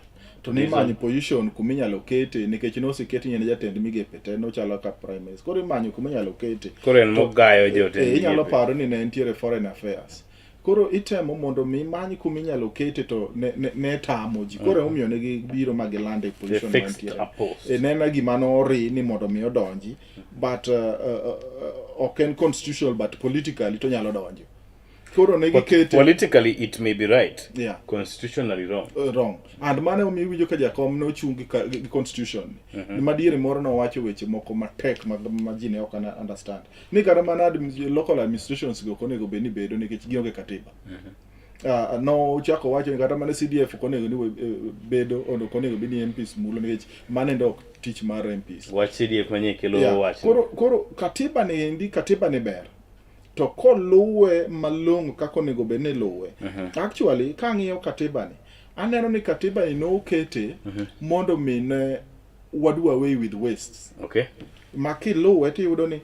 to nimanyo position kuma inyalo kete nikech noseket ni en jatend migepe te nochalo ka prime minister koro imanyo kuma inyalo kete Koro en mogayo jotend inyalo migepe. paro ni ne entiere foreign affairs koro itemo mondo mi imany kuma inyalo kete to ne tamo ji koro emomiyo ne gibiro ma gilando e position They fixed mantiere a post. E, nena gima nori ni mondo mi odonji but ok en constitutional but politically to nyalo donjo koro ne But gikete politically it may be right. Yeah. Constitutionally wrong. Wrong and mano emomiyo iwinjo ka jakom nochung gi constitution ni madiere moro nowacho weche moko matek ma ji ne ok understand ni kata mana local administrations go ok onego bed ni bedo nikech gionge katiba. Nochako wacho ni kata mana CDF ok onego ni bedo ok onego bed ni MPs mulo nikech mano endo ok tich mar MPs. Wach CDF manyien kelo wach. Koro katiba ni endi katiba ni ber to koluwe malong'o kaka onego bed ni iluwe. Actually kang'iyo katiba ni aneno ni katiba ni nokete mondo mi ne wadu away with wastes. Ma kiluwe tiyudo ni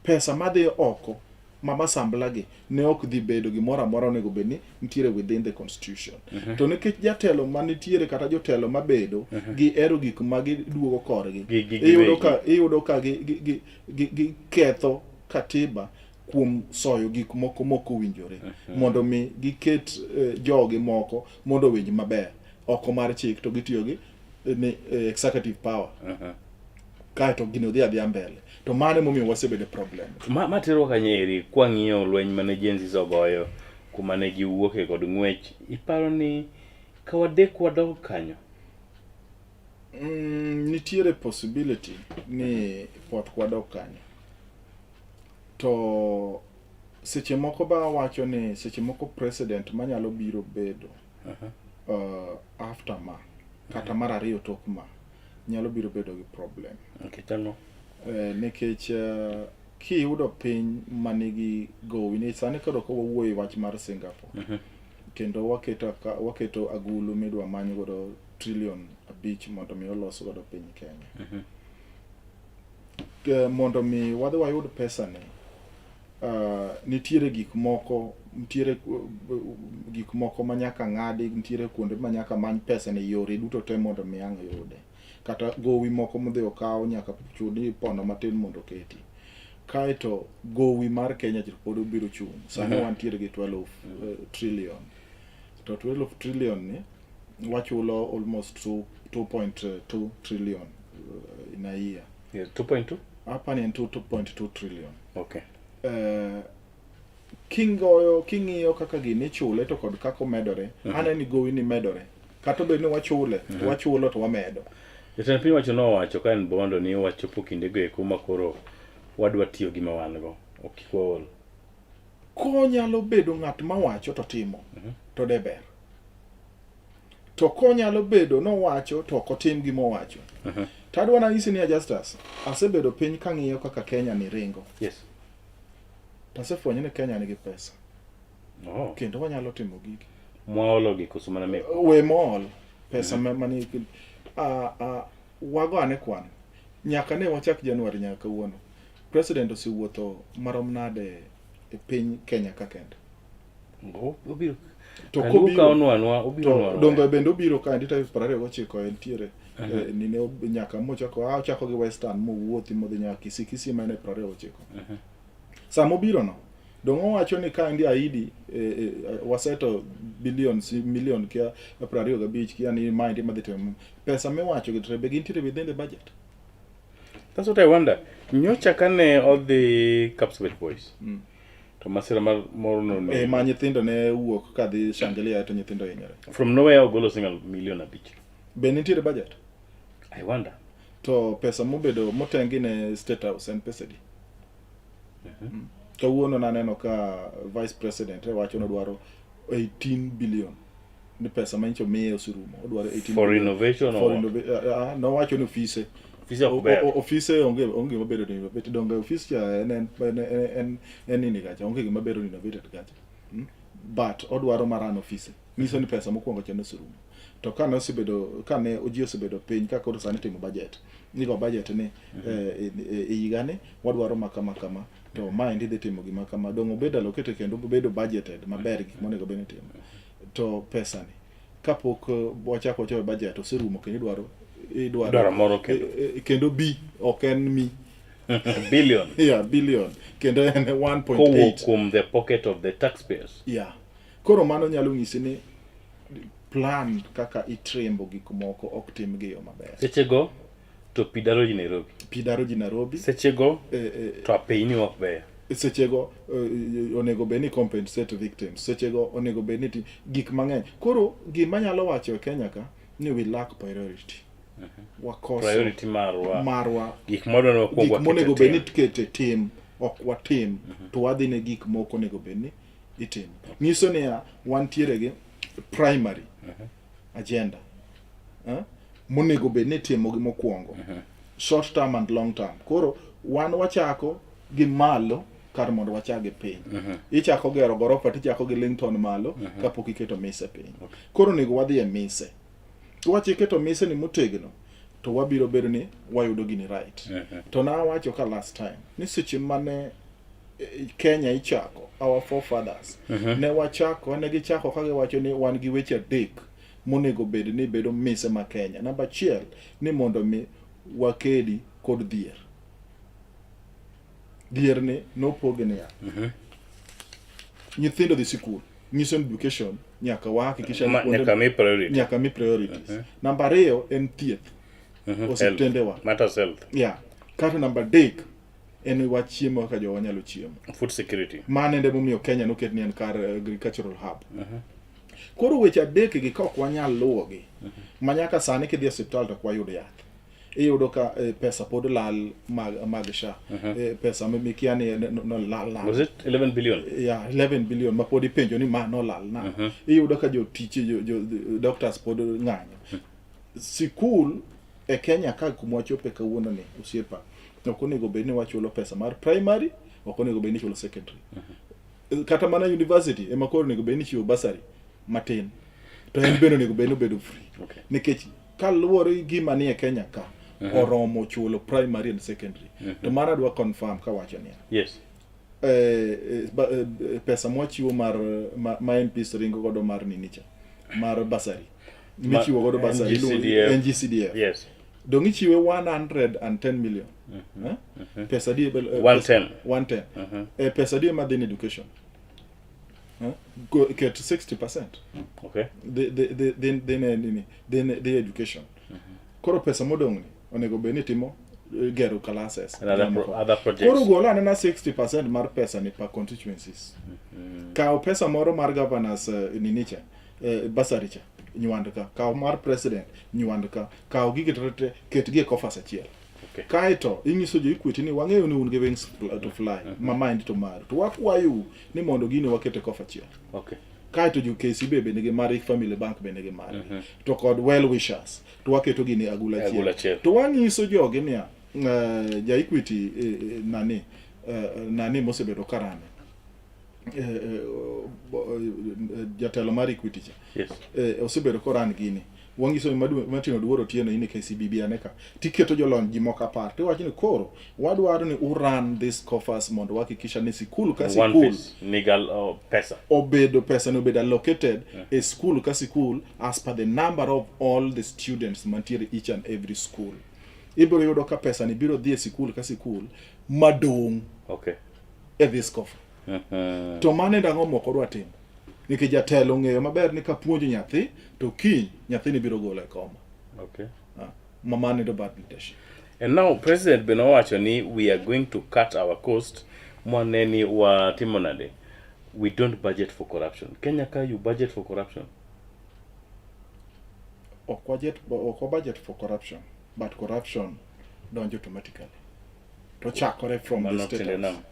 pesa madhi oko ma masambla gi ne ok dhi bedo gimoro amora onego bed ni nitiere within the constitution. To nikech jatelo manitiere kata jotelo mabedo gihero gik ma giduogo korgi, iyudo ka giketho katiba kuom soyo gik moko mok owinjore mondo mi giket jogi moko mondo owinj maber oko mar chik to gitiyo gi ni executive power. Kaeto gino dhi adhiya mbele to mano emomiyo wasebedo e problem. Ma tero kanye eri kwang'iyo lweny mane Gen Z ogoyo kuma ne giwuoke kod ng'wech, iparo ni ka wadek wadog kanyo? Nitiere possibility ni pot kwadok kanyo to seche moko ba wacho ni seche moko president manyalo biro bedo after ma kata mar ariyo tok ma nyalo biro bedo gi problem. Nikech ang'o? Nikech kiyudo piny manigi gowi ni sani koro ka wawuoyo e wach mar Singapore kendo waketo agulu midwa many godo trillion 5 mondo mi olos godo piny Kenya. Mondo mi wadhi wayud pesa ni, nitiere gik moko, nitiere gik moko ma nyaka ng'adi, nitiere kuonde ma nyaka many pesa ni yore duto te mondo mi ang' yude. Kata gowi moko modhi okaw nyaka chuni pono matin mondo oketi. Kaeto gowi mar Kenya pod obiro chung'. Sani wantiere gi 12 trillion. To 12 trillion ni wachulo almost 2.2 trillion in a year. Yes, 2.2? Hapa ni en 2.2 trillion. King'iyo kaka gini ichule to kod kaka omedore, aneno ni gowi ni medore. Kata obed ni wachule, wachulo to wamedo. Jatend piny wacho nowacho ka en Bondo ni wachopo kindego eko ma koro wadwa tiyo gi ma wan go, ok kik waol. Konyalo bedo ng'at mawacho to timo, to de ber. To konyalo bedo nowacho to ok otim gima owacho. To adwa nanyisi ni Justus, asebedo piny kang'iyo kaka Kenya ni ringo. To asefwenyo ni Kenya nigi pesa. Kendo wanyalo timo gigi. Mwaolo gi koso mana meko? We mool. Pesa mani, wago ane kwan. Nyaka ne wachak January nyaka kawuono. President osewuotho marom nade e piny Kenya ka kende? Obiro. To Kaluo kobiro, ka onwanwa, obiro to nwanwa. dongo bende obiro ka endi tarik 29 entiere. Eh, ni ne nyaka mochako a ochako gi Western mowuothi modhi nyaka Kisii. Kisii ma en e 29. Sama obiro no, dong' owacho ni ka endi aidi eh, eh, waseto billions million kia 25 kia ni maendi madhi timo pesa miwacho gi to be gintiere within the budget. That's what I wonder. Nyocha kane odhi Kapsabet Boys. To masira mar moro no ne. Eh, ma nyithindo ne wuok kadhi shangilia to nyithindo hinyore. From nowhere ogolo single milion 5. Be nitiere budget? I wonder. To pesa mobedo motengi ne State House en pesa adi? Kawuono naneno ka Vice President e wacho nodwaro 18 billion ni pesa ma nyicho miye oserumo odwaro 18 For billion. renovation or For what? nowacho ni ofise Ofise ok ber. Ofise onge gima bedo renovated. Donge ofis cha en nini kacha onge gima bedo renovated kacha. But odwaro maran ofise. Nyiso ni pesa mokwongo cha noserumo. To ka nosebedo ka ne ji osebedo piny ka koro sani timo budget. Nigo budget ni e higani wadwaro ma kama kama to maendi dhi timo gima kama dong' obed allocated kendo obedo budgeted maber gik monego bed ni itimo. To pesa ni kapok wachako wachopo e budget oserumo kendo idwaro Idwaro moro kendo. Kendo B ok en mi Billion. Yeah, billion kendo en 1.8 Kowuok kuom the pocket of the taxpayers. Yeah. Koro mano nyalo nyisi ni plan kaka itrembo gik moko ok tim gi yo maber. Sechego to pi daro ji Nairobi. Pi daro ji Nairobi. Sechego to apeyni ok beyo. Sechego onego bed ni compensate victims. Sechego onego bed ni gik mang'eny. Koro gima nyalo wacho e Kenya ka ni we lack priority. Wakoso Priority marwa. marwa. Gik mwadwaro wakwong Gik waket e monego bed ni tim. ikete tim ok watim to wadhi ne gik moko onego bed ni itimo. Nyiso niya wantiere gi primary agenda monego bed ni itimo gi mokwongo short term and long term. Koro wan wachako gi malo kar mondo wachak gi piny. Ichako gero gorofa tichako gi lintel malo kapok iketo mise piny. Koro onego wadhi e mise. Wachiketo mise ni motegno to wabiro bedo ni wayudo gini right. To nawacho ka last time ni seche mane Kenya ichako our forefathers ne wachako ne gichako ka giwacho ni wan gi weche adek monego bed ni bedo mise ma Kenya. Namba achiel ni mondo mi wakedi kod dhier. Dhier ni nopoge niya. Nyithindo dhi sikul nyiso ni education nyaka wahakikisha ni Nyaka mi priority. nyaka mi priorities. Namba ariyo en thieth. Osiptende wa. Health. Matters health. Yeah. Kato namba adek en wach chiemo kaka jowa nyalo chiemo. Food security. Mano ende momiyo Kenya noket ni en kar agricultural hub. Koro weche adek gi ka ok wanyal luwogi, ma nyaka sani kidhi e osiptal to ok wayud yath. Iyudo ka pesa pod lal mag SHA. Pesa mikia ni no lal lal. Was it 11 billion? Yeah, 11 billion ma pod ipenjo ni ma nolal na. Iyudo ka jotich jo doctors pod ng'anyo. Sikul e Kenya ka kuma wachope kawuono ni osiepa, ok onego bed ni wachulo pesa mar primary, ok onego bed ni ichulo secondary. Kata mana university ema koro onego bed ni ichiwo bursary matin. To en bende onego bed ni obedo free. Nikech kaluwore gi gima nie Kenya ka, oromo chulo primary and secondary. To mano adwa confirm kawacho niya. Pesa mwachiwo mar ma MPs ringo godo mar nini cha, mar bursary. Michiwo godo bursary iluongo ni NGCDF. NGCDF. Yes. Dong' ichiwe 110 million. Eh? Pesa di 110. 110. Pesa di madhi in education. Ket 60%. Dhi education. Koro pesa modong' ni onego bed ni timo gero classes. And other projects. Koro gol anena 60% mar pesa ni per constituencies. Kaw pesa moro mar governors nini cha, bursary cha, nywand ka. Kaw mar president, nywand ka. Kaw gigi te te, ket gi e coffers achiel. Kaeto inyiso jo Equity ni wang'eyo ni un gi wings to fly, ma mind to maru. To wakwayou ni mondo gini waket e coffer achiel. Kaeto jo KCB be nigi margi, Family Bank be nigi margi. To kod well wishers, to waketo gini e agula achiel. Agula achiel. To wanyiso jogi niya, ja Equity nani mosebedo karane. Jatelo mar Equity cha. Osebedo koran gini. Wanyiso ni Martin Oduor Otieno in e KCB bi ane ka. Tiketo jolony ji moko apar. Tiwacho ni koro wadwaro ni u run this coffers mondo wahakikisha ni sikul ka One sikul face, nigal oh, pesa. obedo pesa ni obedo allocated e school ka sikul as per the number of all the students mantiere each and every school. Ibiro yudo ka pesa ni biro dhi e sikul ka sikul madong' Okay. e this coffer. To mano en ang'o mok odwa timo? Nikech jatelo ong'eyo maber ni kapuonjo nyathi to kiny nyathini biro golo e koma. Okay. Ah, ma mano endo bad leadership. And now President be nowacho ni we are going to cut our cost mwane ni watimo nade. We don't budget for corruption. Kenya ka you budget for corruption. Ok wajet, ok wa budget for corruption, but corruption donjo automatically. To chakore from the Mano state tiende house. nang'o?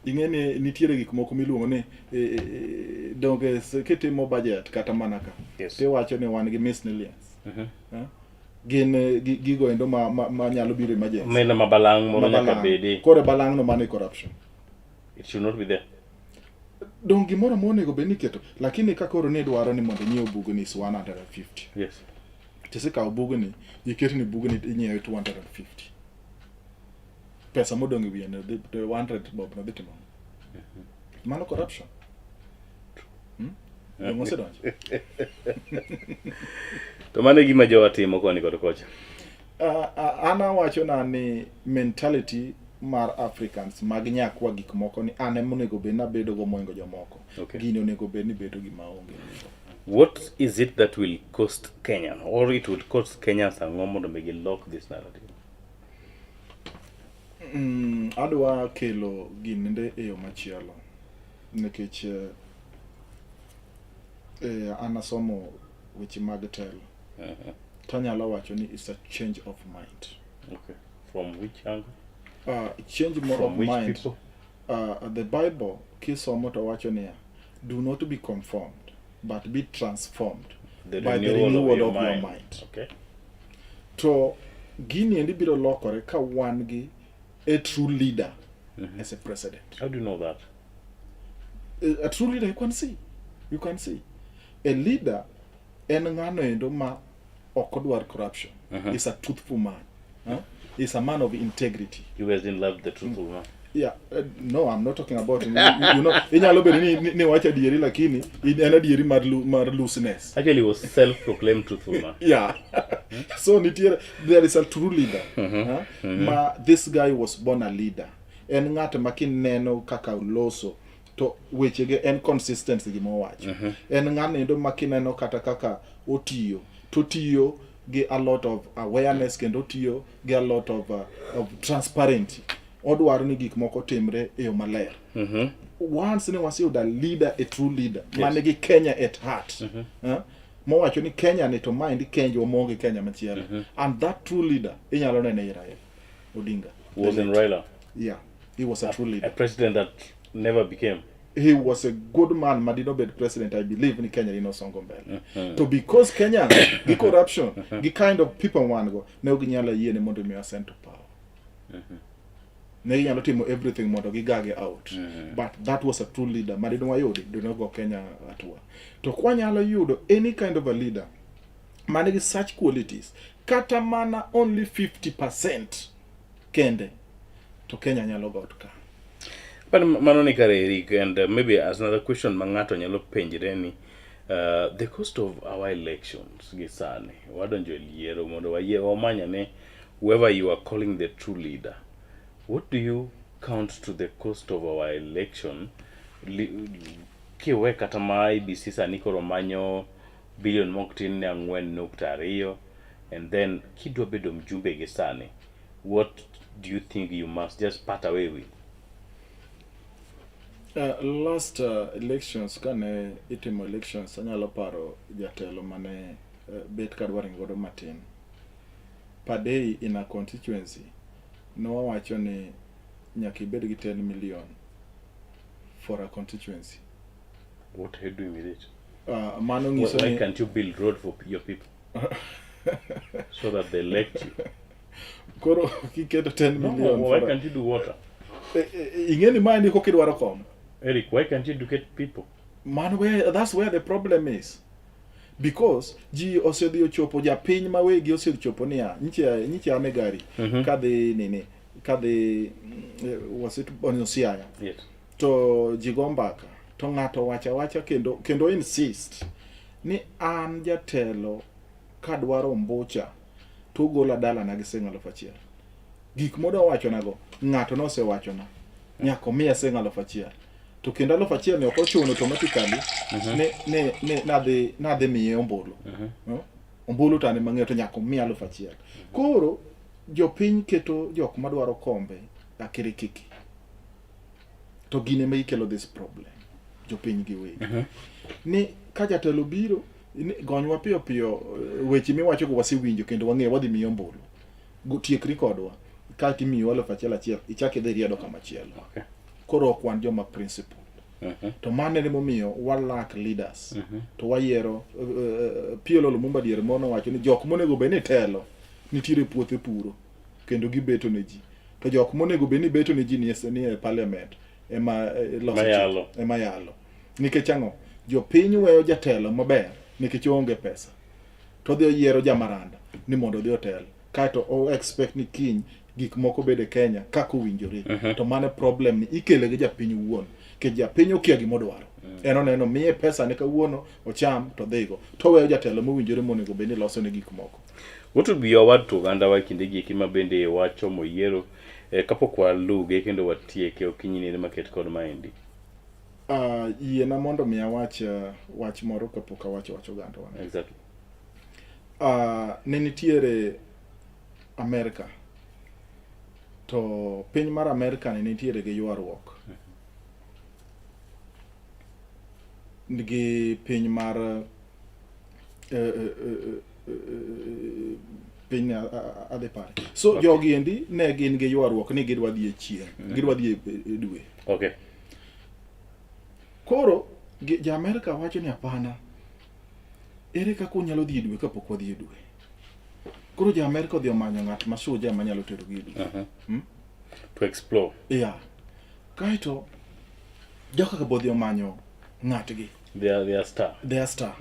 Ing'e ni nitiere gik moko miluongo ni eh, eh, donge kitimo budget kata mana ka Yes. tiwacho ni wan gi miscellaneous. Mhm. Eh? Gin eh, gigo endo ma, ma, ma nyalo biro emergency. Omenda ma balang' moro nyaka Mabalang'. bedi. Koro e balang' no mano e corruption. It should not be there. Dong gimoro amora onego bed ni iketo, lakini ka koro nidwaro ni mondo inyiew bugni is 150. Yes. Tisekawo bugni, iket ni bugni inyiewe 250. Pesa modong' e wiye no dhi 100 bob no dhi timo ang'o? Mano corruption. Hmm? Dong' osedonjo. To mano e gima jowa timo koni kod kocha. An awacho na ni mentality mar Africans mag nyakwa gik moko ni an ema onego bed ni abedo go moingo jomoko. Okay. Gini onego bed ni bedo gima onge. What is it that will cost Kenya or it would cost Kenyans ang'o mondo mi gilok this narrative? Adwa kelo ginende e yo machielo nikech an asomo weche mag telo. Tanyalo wacho ni it's a change of mind. Okay. From which angle? Change more From of which mind. people? The Bible kisomo to wacho niya, do not be conformed but be transformed The by the renewal of renewal your of your mind. mind. Okay. To gini endi biro lokore ka wan gi a true leader as a president. How do you know that? A true leader you can see. You can see. A leader en ng'ano endo ma ok odwar corruption. He's a truthful man. Huh? He's a man of integrity. You guys didn't love the truthful man. Yeah, no, I'm not talking about you know, inyalo bedo ni wacho adieri lakini en adieri mar looseness. Actually, he was self-proclaimed truthful man. Yeah. So nitiere, there is a true leader. Huh? Ma this guy was born a leader. En ng'at ma kineno kaka oloso to wechege en consistency gima owacho. En ng'ano endo ma kineno kata kaka otiyo to otiyo gi a lot of awareness kendo otiyo gi a lot of transparency. Odwaro ni gik moko timre e yo maler. Once ne waseyudo a leader, a true leader, man gi Kenya at heart. Mowacho ni Kenya ni to maendi Kenjwa maonge Kenya machielo. And that true leader inyalo nene e Raila Odinga. Was in Raila. Yeah, he was a true leader. A president that never became. He was a good man ma dino bed president, I believe ni Kenya dino songo mbele. To because Kenya gi corruption, gi kind of people wan go, ne ok ginyalo yiene mondo mi ascend to power. Ne ginyalo timo everything mondo gigage out. But that was a true leader ma dino wayudi, dino go Kenya atua. To kwanyalo yudo any kind of a leader man gi such qualities, kata mana only 50% kende, to Kenya nyalo got ka. But mano ni kare Eric, and maybe as another question ma ng'ato nyalo penjre ni the cost of our elections gi sani wadonjo e yiero mondo wayie wamanya ne whoever you are calling the true leader, what do you count to the cost of our election kiwe kata ma IEBC sani koro manyo billion mok tin ne 4.2, and then kidwa bedo mjumbe gi sani, what do you think you must just part away with? Last elections kane itimo elections anyalo paro jatelo mane bet kadwa ringo godo matin. Per day in a constituency nowacho ni nyaka ibed gi 10 million for a constituency. What are you doing with it? Mano nyiso Why ni can't you build road for your people so that they elect you? Koro kiketo 10 No, million why for a can't you do water? Ing'e ni maendi koka idwaro kom. Eric, why can't you educate people? Man, that's where the problem is. Because ji osedhi ochopo japiny ma wegi osechopo niya nyicha nyicha an e gari kadhi nini kadhi was it on Siaya to ji go mbaka to ng'ato wacho awacha kendo kendo insist ni an jatelo kadwaro ombucha to ugola dalana gi siling 1000. Gik modwa wachonago ng'ato nosewachona nyaka omiya siling 1000. To kendo 1000 ni ok ochuno automatically ni ni nadhi nadhi miye ombulu. No? Ombulu to an ema ang'eyo to nyaka omiya 1000. Koro jopiny keto jok madwaro kombe akirikiki. To gin ema ikelo this problem. Jopiny giwegi. Ni ka jatelo biro ni gonywa piyo piyo eh, weche miwachogo wasewinjo kendo wang'eyo wadhi miyi ombulu. Tiekri kodwa. Kaeto imiyi 1000 achiel ichak idhi riedo kama chielo. Koro ok wan joma principled. To mano ema omiyo wa lack leaders. To wayiero PLO Lumumba diere moro nowacho ni jok monego bed ni telo nitiere puothe puro kendo gibeto ne ji. To jok monego bed ni beto ne ji nie, nie parliament ema loso Ema yalo. chik, ema yalo. Nikech ang'o? Jopiny weyo jatelo maber nikech oonge pesa. To odhi oyiero jamaranda ni mondo odhi otel. Kaeto o expect ni kiny gik moko bed e Kenya kaka owinjore. To mano problem ni ikele gi japiny wuon. Nikech japiny okia gima odwaro. En oneno miye pesa ne kawuono ocham to dhigo. To oweyo jatelo mowinjore monego bed ni loso ne gik moko. What would be your word to oganda wa kinde gi eki ma bende wachomo yiero eh, kapok waluge kendo watieke okinyi ni maket kod maendi? Yiena mondo mi awach wach moro kapok awacho wach oganda wa. Exactly. Ne nitiere Amerka to piny mar Amerka ni nitiere gi ywaruok gi piny mar piny adhi pare so jogi endi ne gin gi ywaruok ni gidwa dhi e chieng' gidwa dhi e dwe Koro ja Amerka wacho ni hapana, ere kaka unyalo dhi e dwe kapok wadhi e dwe? Koro ja Amerka odhi omanyo ng'at ma suja ema nyalo terogi e dwe. To explore. Yeah. Kaeto joka be odhi omanyo ng'atgi. Their star. Their star.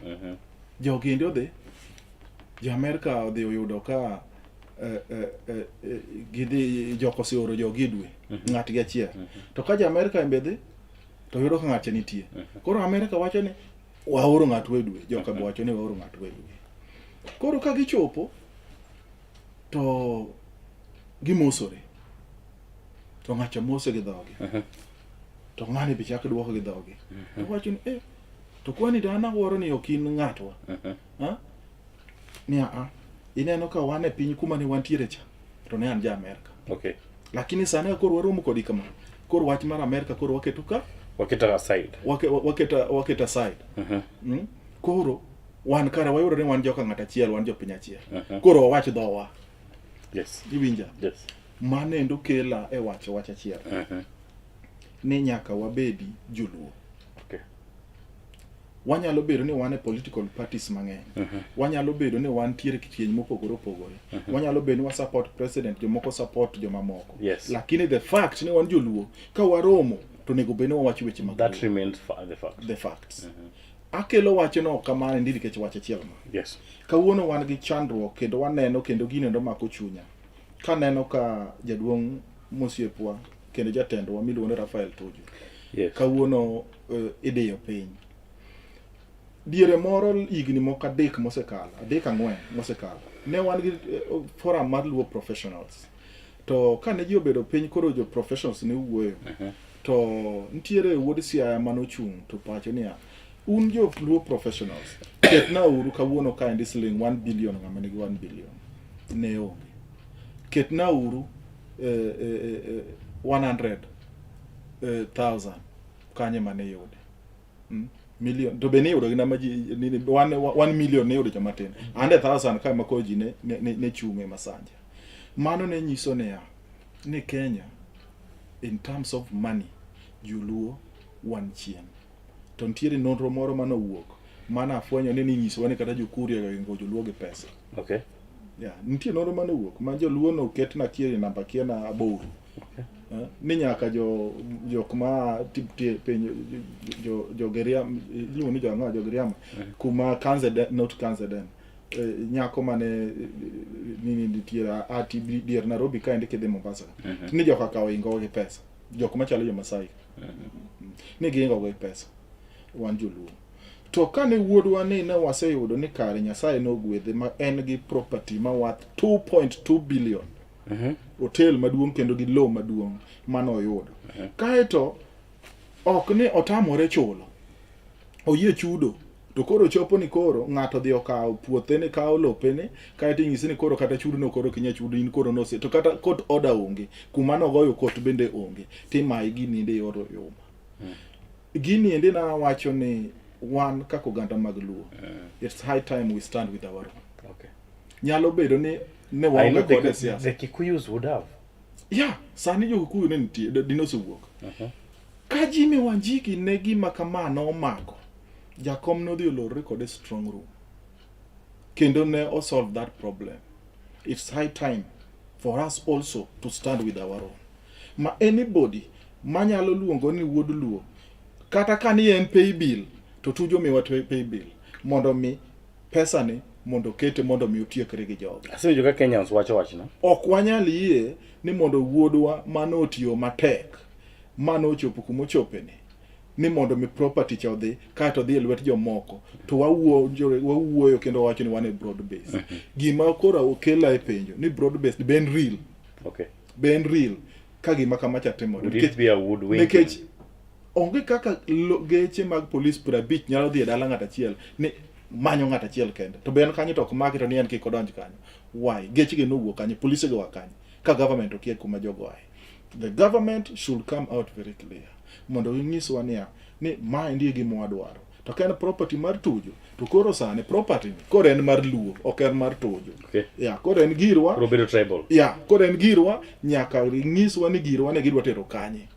Jogi endi odhi, jo Amerka odhi oyudo ka gidhi jok oseoro jogi e dwe, ng'atgi achiel. To ka jo Amerka embe dhi, to yudo ka ng'acha nitie. Koro Amerka wacho ni waoro ng'atwa e dwe, joka be wacho ni waoro ng'atwa e dwe. Koro ka gichopo to gimosore. To ng'acha mose gi dhogi. To ng'ani be chak dwoko gi dhogi. To wacho ni eh to kwani to an awuoro ni ok in ng'atwa. Ha? Ni a ineno ka wan e piny kuma ne wantiere cha to ne an ja Amerka. Lakini sani koro waromo kodi kama. Koro wach mar Amerka koro waketo ka Waketo aside. Waketo aside. Koro wan kare wayudo ni wan joka ng'at achiel, wan jopiny achiel. Koro wawach dhowa. Iwinja? Mano endo kela e wacho wach achiel. Ni nyaka wabedi joluo. Wanyalo bedo ni wan e political parties mang'eny. Wanyalo bedo ni wantiere kidieny mopogore opogore. Wanyalo bedo ni wa support president, jomoko support jomamoko. Lakini the fact ni wan joluo, ka waromo to onego bed ni wawacho weche mag That luo. remains the fact. The facts. Akelo wachno kamano ndi nikech wach achiel ma. Kawuono wan gi chandruok kendo waneno kendo gino endo mako chunya. Kaneno ka jaduong' mosiepwa kendo jatendwa miluongo ni Raphael Tuju. Kawuono idiyo piny. Diere moro higni moko 3 mosekalo, 3 4 mosekalo, ne wan gi forum mar Luo Professionals. To kane ji obedo piny koro jo professionals ne wuoyo. To nitiere wuod Siaya manochung' to pacho niya, un jo Luo Professionals, ketna uru kawuono kaendi siling 1 billion ng'ama nigi 1 billion. Ne onge. Ketna uru 100,000 kanye mane iyude. Million to be niyudo gi nama ji nini 1 million niyudo joma tin. 100,000 ka ma koro ji ne chung' e Masanja. Mano ne nyiso niya, ni Kenya in terms of money joluo wan chien. To nitiere nonro moro mane owuok mane afwenyo ni ninyisowa ni kata jokuria ohingo joluo gi pesa. Yeah, nitie nonro mane owuok ma joluo noket na kia namba kia na 8. Ni nyaka jo jok ma tie piny jo jo Giriama iluongo ni jo ang'o jo Giriama kuma Kanzeden not Kanzeden nyako mane nini nitie ati dier Nairobi kaendi kidhi Mombasa ni joka kawo ingo gi pesa jok machalo jo Masai ni giingo gi pesa wan joluo to kane wuodwa ni ne waseyudo ni kare Nyasaye nogwedhe ma en gi property ma worth 2.2 billion hotel maduong' kendo gi lowo maduong' mane oyudo kaeto ok ni otamore chulo oyie chudo to koro chopo ni koro ng'ato dhi okawo puothene kawo lopene kaeto inyisi ni koro kata chudo no koro ok inyal chudo in koro nose to kata court order onge kuma nogoyo court bende onge timayi gini endi e yor oyuma gini endi nawacho ni wan kaka oganda mag luo it's high time we stand with our own nyalo bedo ni ne I waonge know kode e siasa the Kikuyus would have. Yeah, sani jo Kikuyu ne nitie, dine osewuok. Ka Jimmy Wanjigi ne gima kama nomako, jakom nodhi olorore kode strong room. Kendo ne osolve that problem. It's high time for us also to stand with our own. Ma anybody manyalo luongo ni wuod Luo, kata ka ni en pay bill, to Tuju miwa pay bill mondo mi pesa ni mondo okete mondo mi otiekre gi jogi. Asewinjo ka Kenyans wacho wachno. Ok wanyal yie ni mondo wuodwa mane otiyo matek mane ochopo kuma ochopeni ni mondo mi property cha odhi kaeto odhi e lwet jomoko to wawuoyo kendo wawacho ni wan e broad base. Gima koro okela e penjo ni broad base be en real? Be en real ka gima kama cha timore? Would it be a woodwinking? Nikech onge kaka geche mag polis 50 nyalo dhi e dala ng'at achiel ni manyo ng'at achiel kende to be en kanyo to ok maki to ni en kik odonj kanyo. Why? Geche gi nowuok kanyo, polise go oa kanyo ka government okia kuma jogo ae. The government should come out very clear mondo ginyiswa niya ni maendi e gima wadwaro. To ka en property mar Tuju to koro sani property ni koro en mar Luo ok en mar Tuju. Yeah, koro en girwa. Koro obedo tribal. Yeah, koro en girwa nyaka nyiswa ni girwa ni gidwa tero kanye.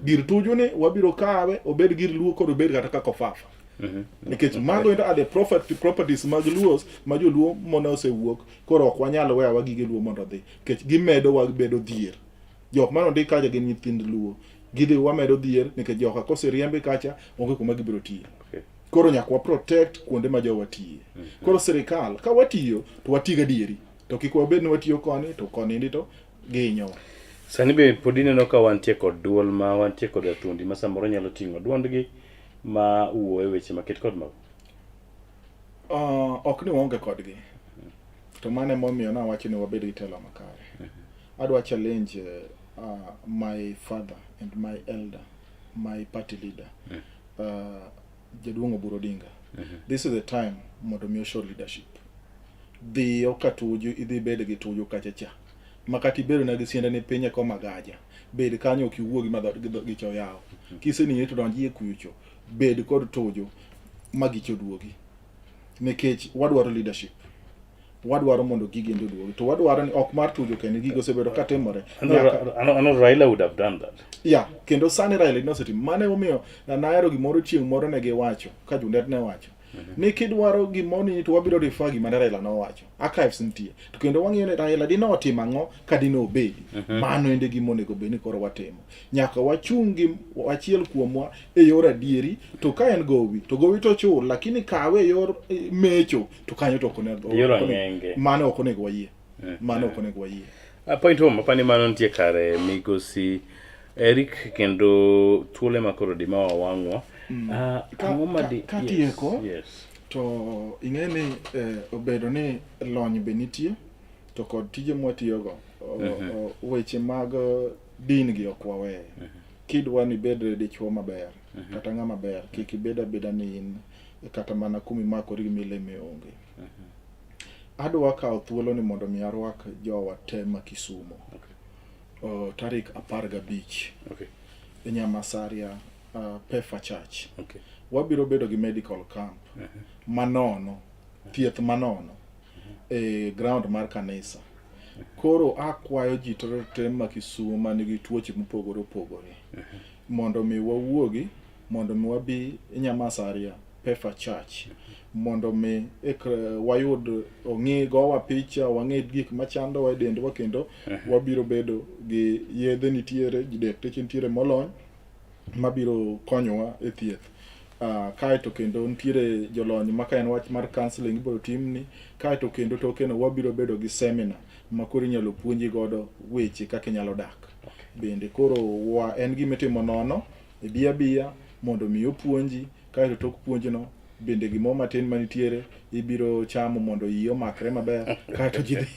Gir Tuju ni wabiro kawe obed gir Luo koro obed kata kaka Ofafa. Nikech mago endo are the properties mag Luos ma joluo mone osewuok koro ok wanyal weyo awa gige Luo mondo odhi nikech gimedo wa bedo dhier. Jok mane ondik kacha gin nyithind Luo. Gidhi wamedo dhier nikech joka koseriembi kacha onge kuma gibiro tiye. Koro nyaka wa protect kuonde ma jowa tiye. Koro sirikal ka watiyo to wati gadieri to kik wabed ni watiyo koni to koni ndi to gihinyowa. Sani be pod ineno ka wantie kod duol ma wantie kod athuondi ma samoro nyalo ting'o duondgi ma wuo e weche maket kod mago. Ok ni waonge kodgi. To mano emomiyo nawacho ni wabed gi telo makare. Adwa challenge my father and my elder, my party leader, Jaduong' Oburu Odinga. This is the time mondo mi show leadership. Dhiyo ka Tuju, idhi bed gi Tuju kacha cha. Ma kata ibedo na gi siende ni piny e koma gaja. Bed kanyo ok iwuogi ma dhoot gicha oyaw. Kiseng'iyo to donj iye kucho. Bed kod Tuju ma gicha oduogi. Nikech wadwaro leadership. Wadwaro mondo gigi endo oduogi. To wadwaro ni ok mar Tuju kende gigo osebedo ka timore. I know Raila would have done that. Yeah, kendo sani Raila nosetimo. Mano emomiyo nahero gimoro chieng' moro ne giwacho, ka Junet ne wacho. Ni kidwaro gimoni to wabiro refer gima ne Raila nowacho. Archives nitie. To kendo wang'iyo ni Raila dine otimo ang'o ka dine obedi. Mano ende gima onego bed ni koro watimo. Nyaka wachung' gi achiel kuomwa e yor adieri, to ka en gowi, to gowi to chul, lakini kawe e yor mecho, to kanyo to ok onego. E yor ang'enge. Mano ok onego wayie. Mano ok onego wayie. Point home, apani mano nitie kare migosi Eric kendo thuolo ema koro di ma wawang'wa. Ang'o ma di Katieko, yes. to ing'e ni obedo ni lony be nitie to kod tije mwatiyogo weche mag din gi ok waweyo. Kidwa ni ibed dichuo maber kata ng'ama ber, kik ibed abeda ni in kata mana kuma imakori gi mileme onge. Adwa kawo thuolo ni mondo mi arwak jowa te ma Kisumo. Tarik 15. E Nyamasaria, Pefa Church. Wabiro bedo gi medical camp manono, thieth manono e ground mar kanisa. Koro akwayo ji te ma Kisumo manigi tuoche mopogore opogore mondo mi wawuogi, mondo mi wabi Nyamasaria. Pefa Church mondo mi wayud ong'i gowa picha wang'e gik machandowa e dendwa kendo wabiro bedo gi yedhe nitiere dakteche nitiere molony mabiro konyowa e thieth. Kaeto kendo nitiere jolony ma ka en wach mar counseling ibiro timni, kaeto kendo tokeno wabiro bedo gi seminar ma koro inyalo puonji godo weche kaka inyalo dak. Bende koro wa, en gima itimo nono, ibi abiya mondo mi opuonji, kaeto tok puonjno bende gimoro matin manitiere ibiro chamo mondo iyi omakre maber kaeto ji dhi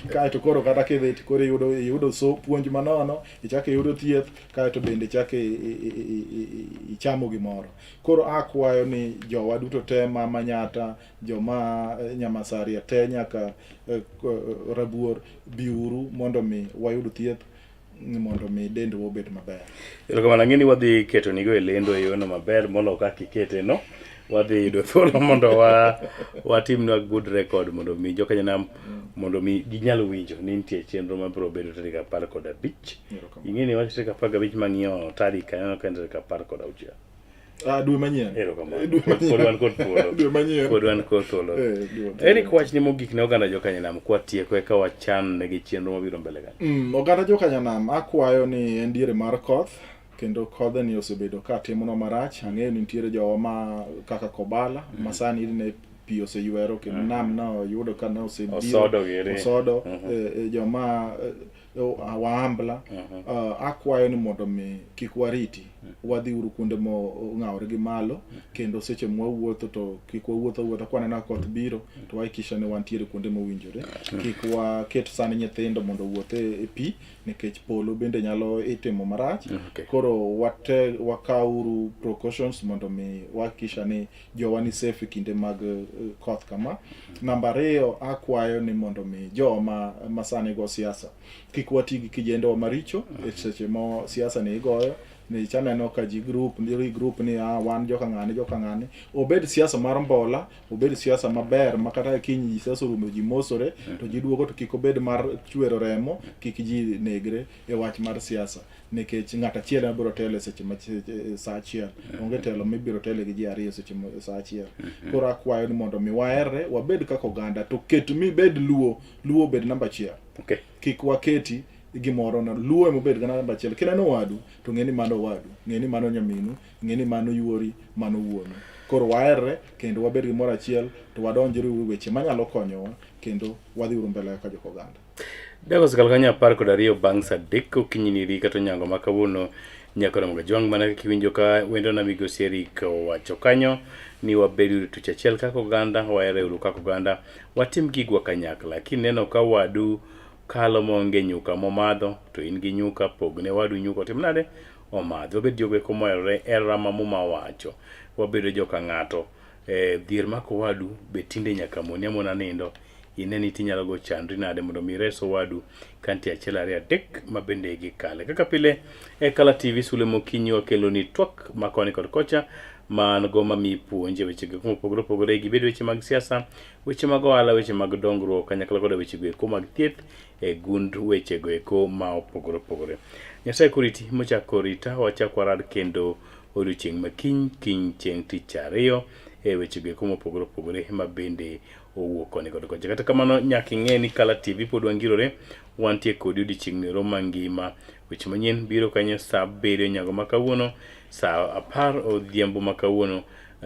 kaeto koro kata kidhi to koro iyudo iyudo so puonj manono ichako iyudo thieth kaeto bende ichako ichamo gimoro koro akwayo ni jowa duto te ma Manyatta joma eh, Nyamasaria te nyaka eh, Rabuor biuru mondo mi wayud thieth mondo mi dendwa obed maber. Erokamano, ang'e ni wadhi keto nigo e lendo e yono maber molo kaka ikete no. Wadhi yudo thuolo mondo wa watimnwa good record mondo mi jokanyanam mondo mi ginyal winjo ni nitie chenro mabiro bedo tarik 15. Ing'e ni wach tarik 15 mang'iyo tarik aneno ka en tarik 16. Ah, dwe manyien. Erokamano. Dwe manyien. Pod wan kod thuolo. Dwe manyien. Pod wan kod thuolo. Eh, dwe manyien. Eric, wachni mogik ne oganda jokanyanam kwatieko eka wachan negi chenro mabiro mbele kanyo. Oganda jokanyanam akwayo ni en diere mar koth kendo kodhni osebedo ka timonwa marach. Ang'eyo ni nitiere jowa ma kaka Kobala ma sani ne pi oseywero kendo nam ne oyudo ka ne osebiro Osodo giri. osodo joma Waambla akwayo ni mondo mi kik wariti wadhi uru kuonde mong'awore gi malo kendo seche mwawuotho to kik wawuoth awuotha kwaneno ka koth biro to wahakikisha ni wantiere kuonde mowinjore kik waket sani nyithindo mondo owuoth e pi nikech polo bende nyalo itimo marach koro wate wakawuru precautions mondo mi wahakikisha ni jowa ni safe e kinde mag koth kama. Namba ariyo, akwayo ni mondo mi joma ma sani go siasa kik wati gi kijendewa maricho e seche ma siasa ni igoyo ni aneno ka ji group ni group ni ah, wan joka ng'ani joka ng'ani obed siasa mar mbola obed siasa maber ma kata kiny siasa orumo ji mosore to ji duogo to kik obed mar chwero remo kik ji negre e wach mar siasa nikech ng'at achiel ema biro telo e seche ma sa achiel onge telo mibiro tele gi ji ariyo seche sa achiel koro akwayo ni mondo mi waherre wabed kaka oganda to ket mi bed luo luo obed namba achiel okay. kik waketi gimoro no luo ema obed namba achiel kineno wadu to ng'e ni mano wadu ng'e ni mano nyaminu ng'e ni mano yuori mano wuonu koro waherre kendo wabed gimoro achiel to wadonjre uru weche manyalo konyowa kendo wadhi uru mbele kaka jok oganda Dakika osekalo kanyo 12 bang' sa 3 okinyi niri kata onyango ma kawuono nyaka Ramogi Ajwang' mana kaka iwinjo ka wendona migosi Eric owacho kanyo ni wabed uru tuch achiel kaka oganda, wahere uru kaka oganda, watim gigwa kanyakla. Kineno ka wadu kalo maonge nyuka momadho to in gi nyuka, pogne wadu nyuka otim nade? Omadhi. Wabed jogo eko moherore hera ma Muma owacho. Wabedo joka ng'ato. Eh, dhier mako wadu be tinde nyaka moni amona nindo ine ni tinyalo go chandri nade mondo mi ires owadu ka nitie achiel ariyo adek ma bende gikale. Kaka pile e Kala TV sule mokinyi wakelo ni twak ma koni kod kocha man go mamiyi puonj e weche go mopogore opogore gibed weche mag siasa, weche mag ohala, weche mag dongruok kanyakla koda weche go eko mag thieth e gund weche go eko ma opogore opogore. Nyasaye koriti mochako orita wachak warad kendo odiochieng' ma kiny kiny chieng' tich ariyo e weche go eko mopogore opogore ma bende owuok koni kod kocha. Kata kamano nyaka ing'e ni Kala TV pod wangirore, wantie kodi odiochieng' nero mangima. Weche manyien biro kanyo saa 7 onyango ma kawuono, saa 10 odhiambo ma kawuono,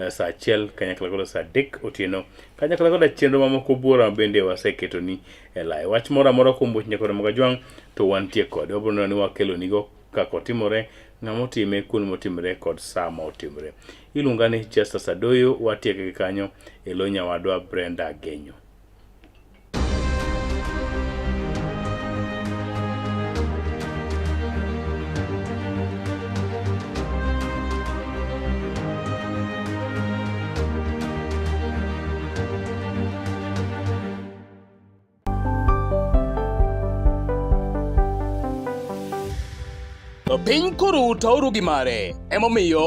saa 1 kanyakla koda saa 3 otieno, kanyakla koda chenro mamoko buora bende waseketoni e lai. Wach moro amora kuom weche Nyakwar Ramogi Ajwang' to wantie kode. Wabiro neno ni wakelonigo kaka otimore, ng'ama otime, kuonde motimore kod saa ma otimore. Iluonga ni Chester Sadoyo, watieke gi kanyo e lo nyawadwa Brenda Genyo. Piny koru to uru gi mare. Emomiyo